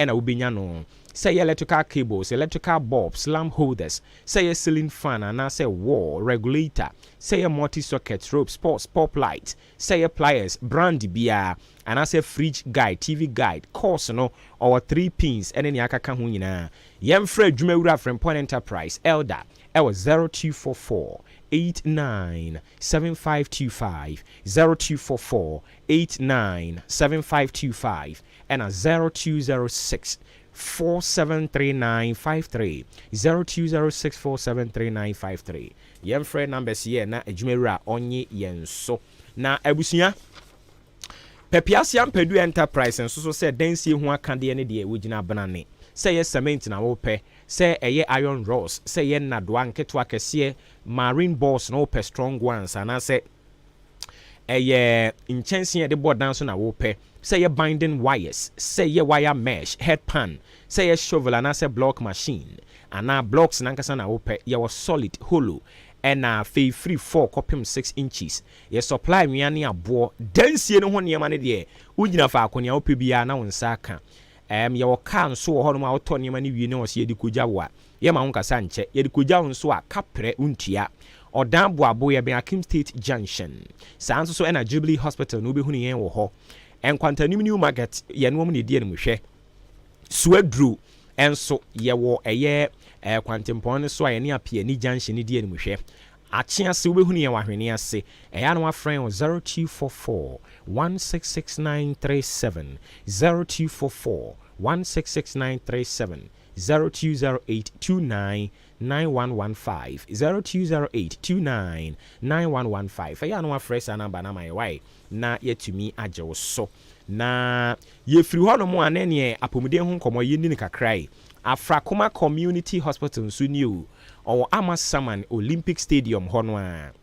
na wobɛnya no. Sɛ ɛyɛ electrical cables, electrical bulbs, lamp holders, sɛ ɛyɛ ceiling fan anaasɛ wall regulator, sɛ ɛyɛ multi socket, ropes, pots, pop light, sɛ ɛyɛ pliers, brand biara, anaasɛ fridge guide, TV guide, course no ɔwɔ 3 pins ne nea akaka ho nyinaa. Yɛmfrɛ adwumawura Frimpong Enterprise, Elder, ɛwɔ 0244 89 7525, 0244 89 7525 ɛna 0206 473953, 0206 473953. Yɛmfrɛ numbers yi ɛ na adwumawura ɔnye yɛn so. Na abusua, Pɛpiase Ampadu Enterprise nso so sɛ dansie ho akadeɛ ne deɛ wɔgyina benane, sɛ ɛyɛ cement na wopɛ, sɛ ɛyɛ iron rods, sɛ ɛyɛ nnadoa nketewa kɛseɛ, marine balls na wopɛ strong ones anaasɛ ɛyɛ nkyɛnsee a yɛde bɔ dan so na wopɛ, sɛ ɛyɛ binding wires, sɛ ɛyɛ wire mesh, head pan, sɛ ɛyɛ shovel anaasɛ block machine, anaa blocks no ankasa na wopɛ, yɛwɔ solid, hollow, ɛna afei firi 4 kɔpem 6 inches. Yɛ supply nwea ne aboɔ, dansie no ho nneɛma no deɛ, wogyina faako nea wopɛ biara na wo nsa aka. Ɛɛm, yɛwɔ car nso wɔ hɔnom a wotɔ nneɛma no wie na wɔse yɛde kɔgya wo a, Yɛma wo nkasa nkyɛ. Yɛde kogya wo nso a, kaprɛ wontua. Ɔdan Boabo, yɛbɛn Akim State Junction. Saa nso so ɛna Jubilee Hospital no wobɛhunu yɛn wɔ hɔ. Nkwantanim New Market, yɛne wɔn na ɛdi animhwɛ. Suaduro nso, yɛwɔ ɛyɛ eh, kwantempɔn no so a yɛne Apiani Junction no di animhwɛ. Akye ase wobɛhunu yɛn wɔ Ahwene ase. Ɛyɛ a na wafrɛ yɛn wɔ 0244 166937, 0244 166937. 0208 29 9115, 0208 29 9115. Ɛyɛ a na wafrɛ saa namba no ama yɛ wae na yɛatumi agye wo so. Na yɛfiri hɔ nom a na ɛneɛ apɔmuden ho nkɔmmɔ yɛnni no kakra yi. Afrakoma Community Hospital nso nie o, ɔwɔ Amasaman Olympic Stadium hɔ no ara.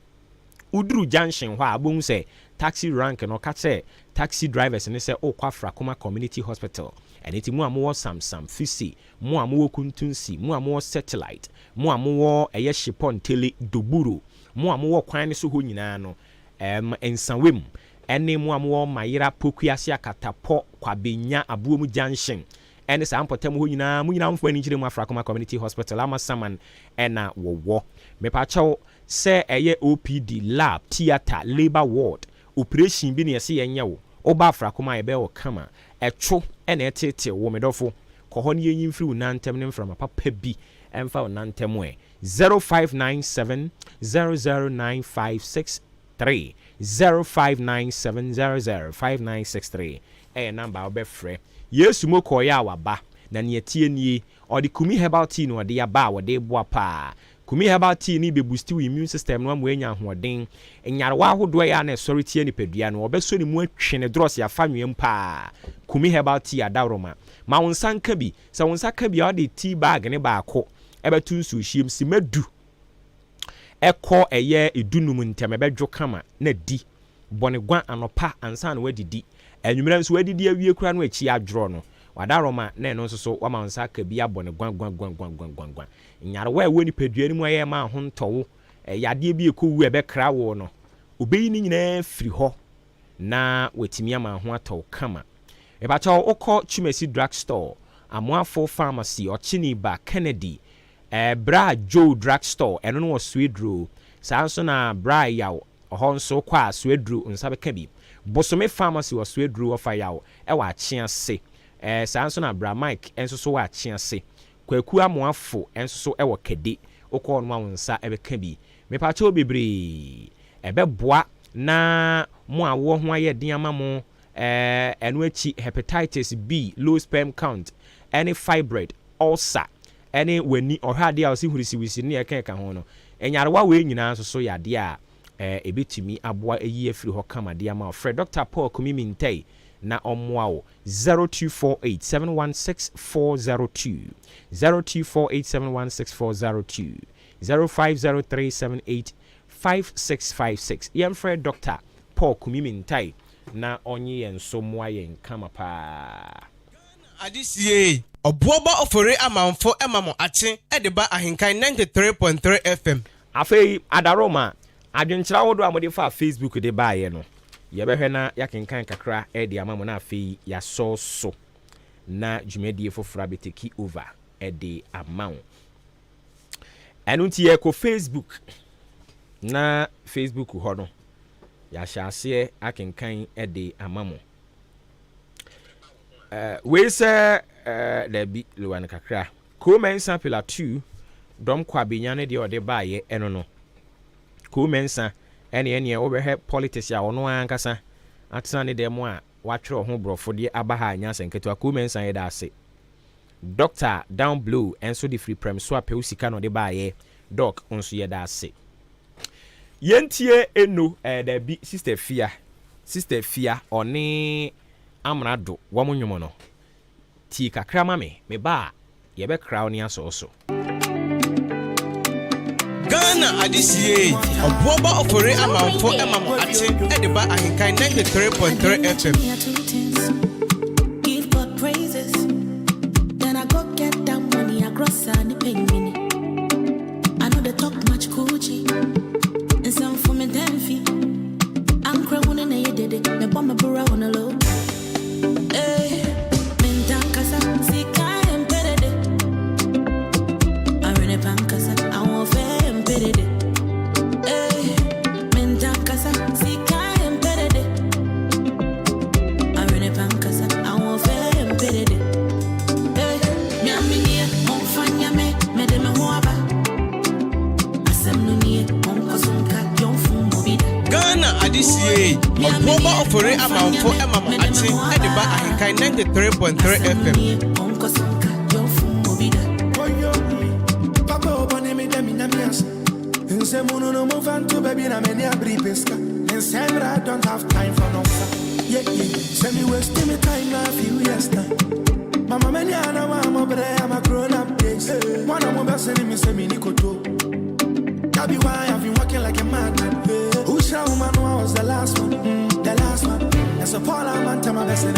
Woduru junction hɔ a wobɛhu sɛ taxi rank no ka kyerɛ taxi drivers no sɛ wokɔ Afrakoma Community Hospital. Ɛno nti mo a mowɔ Samsam, Fisi, mo a mowɔ Kuntunsi, mo a mowɔ Satellite, mo a mowɔ ɛyɛ Shipon Tele, Doburo, mo a mowɔ kwan no so hɔ nyinaa no, ɛɛm, Nsawam, ɛne mo a mowɔ Mayera, Pokuase, Akatapɔ, Kwabenya, Aboom Junction, ɛne saa mpɔtam hɔ nyinaa, mo nyinaa momfa mo ani nkyerɛ mu Afrakoma Community Hospital, Amasaman ɛna wɔwɔ. Mepakyɛw, Sɛ ɛyɛ OPD, lab, theatre, labour ward, operation bi na yɛse yɛnyɛ wo, woba Afrakoma a yɛbɛyɛ wo kama. Ɛtwo na ɛteetew wo me dɔfo, kɔ hɔ na yɛnyi mfiri wo nan ntam ne mframa papa bi mfa wo nan ntam ɛ. 0597 009563, 0597 005963 ɛyɛ number a wobɛfrɛ. Yesu mo kɔeɛ a waba, na nea ɛteɛ nie, ɔde Kumi Herbal Tea na ɔde aba a wɔde reboa paa. Kumi herbal tea no bɛ boosti wo immune system no ama woanya ahoɔden. Nyarewa ahodoɔ a ɛyɛ a na ɛsɔre tia nipadua no, wɔbɛsɔ ne mu atwe ne drɔs afa nwea mu paa. Kumi herbal tea adaworoma. Ma wo nsa nka bi. Sɛ wo nsa ka bi a, wode tea bag no baako bɛto nsuohyeɛ mu simma du kɔ ɛyɛ du num ntɛm, ɛbɛdwo kama na di. Bɔ no gua anɔpa ansa na woadidi. Anwummerɛ nso woadidi awie koraa na wakyi adworɔ no, w'adaworoma na ɛno nso so woama wo nsa aka bi abɔ no gua gua gua gua gua gua gua. Nyarewa a ɛwɔ nipadua no mu a ɛyɛ ma ho ntɔ wo, yadeɛ bi a ɛkɔwu a ɛbɛkra wo no, ɔbɛyi ne nyinaa afiri hɔ na watumi ama ho atɔ wo kama. Mepakyɛw wokɔ Twumasi Drug Store, Amoafo Pharmacy, Ɔkyeniba, Kennedy, eh, Bra Joe Drug Store, ɛno no wɔ Sueduro. Saa nso na Bra Yaw, ɔhɔ nso wokɔ a Sueduro nsa bɛka bi. Bosome Pharmacy wɔ Sueduro, Ɔfa Yaw ɛwɔ Akyease. Ɛɛ saa nso na Bra Mike nso so wɔ Akyease. Kwaku Amoafo nso so wɔ Kade. Wokɔ hɔ nom a wo nsa bɛka bi. Mepakyɛw bebree. Ɛbɛboa na mo awoɔ ho ayɛ den ama mo. Ɛɛ ɛno akyi hepatitis B, low sperm count, ɛne fibroid, ulcer, ɛne w'ani ɔhwɛ adeɛ a ɔse hurisiwisi ne ɛka ɛka ho no. Nyarewa wei nyinaa nso so yɛ adeɛ a ɛɛ ɛbɛtumi aboa ayi afiri hɔ kama de ama wo. Frɛ Dɔkta Paul Kumi Minteh na ɔmmoa wo. 0248 716 402, 0248 716 402, 0503 78 5656. Yɛmfrɛ Dɔkta Paul Kumi Minteh na ɔnye yɛn so mmoa yɛn kama paa. Adesiei, Ɔboɔbɔ Ofori Amanfo ma mo akye de ba Ahenkan 93.3 FM. Afei Adaroma, adwenkyerɛ ahodoɔ a mode faa Facebook de baeɛ no, yɛbɛhwɛ na yɛakenkan kakra de ama mo na afei yɛasɔ so na dwumadie foforɔ abɛteki over de ama wo. Ɛno nti yɛkɔ Facebook na Facebook hɔ no, yɛahyɛ aseɛ akenkan de ama mo. Uh, wei sɛ uh, daabi lowa no kakra. Koo Mensah Pillar 2 dɔm kɔ abenya no deɛ ɔde baayɛ ɛno no. Koo Mensah ɛne ɛneɛ wobɛhwɛ politics a ɔno ankasa atena ne dɛm a watwerɛ ho borɔfo deɛ aba ha anya asɛm ketewa. Koo Mensah, yɛda ase. Doctor Down Blow nso de firi prɛm so apɛw sika na ɔde baayɛ. Doc nso, yɛda ase. Yɛntie eno ɛɛ daabi, Sister Fia, Sister Fia ɔne Amrado wɔn nnwom no. Tie kakra ma me, me ba a yɛbɛkra wo ne asɔɔ so. Ghana adesiei, Ɔboɔbɔ Ofori Amanfo ma mo akye de ba Ahenkan 93.3 FM. Give God praises. Then I go get that money across any penny. I know they talk much coochie. And some for me then fee. I'm crying when I did it. Me bomb my bra on the low. Hey, Mentankasa, sika empedede. Arene pankasa, I want fair empedede. Hey, Mentankasa, sika empedede. Arene pankasa, I want fair empedede. Hey, Nyaminie, momfanya me, mede me ho aba. Asɛm no nie, monkɔ so nka, yɔmfo mmɔ Ghana adesiei, Ɔboɔbɔ Ofori Amanfo ma mo akye de ba Ahenkan 93.3 FM. Monkɔ so nka, yɔmfo mmɔ bi da. Papa obone me dem in amias. Nse munu no move on to baby na many abri pesca. And I don't have time for no Yeah. Send me wasting me time now few years time. Mama many ana wa mo bre I'm a grown up days. One of my best me say me nikoto. That be why I've been working like a madman. Who shall woman I was the last one, the last one. And so Paul I'm on my best in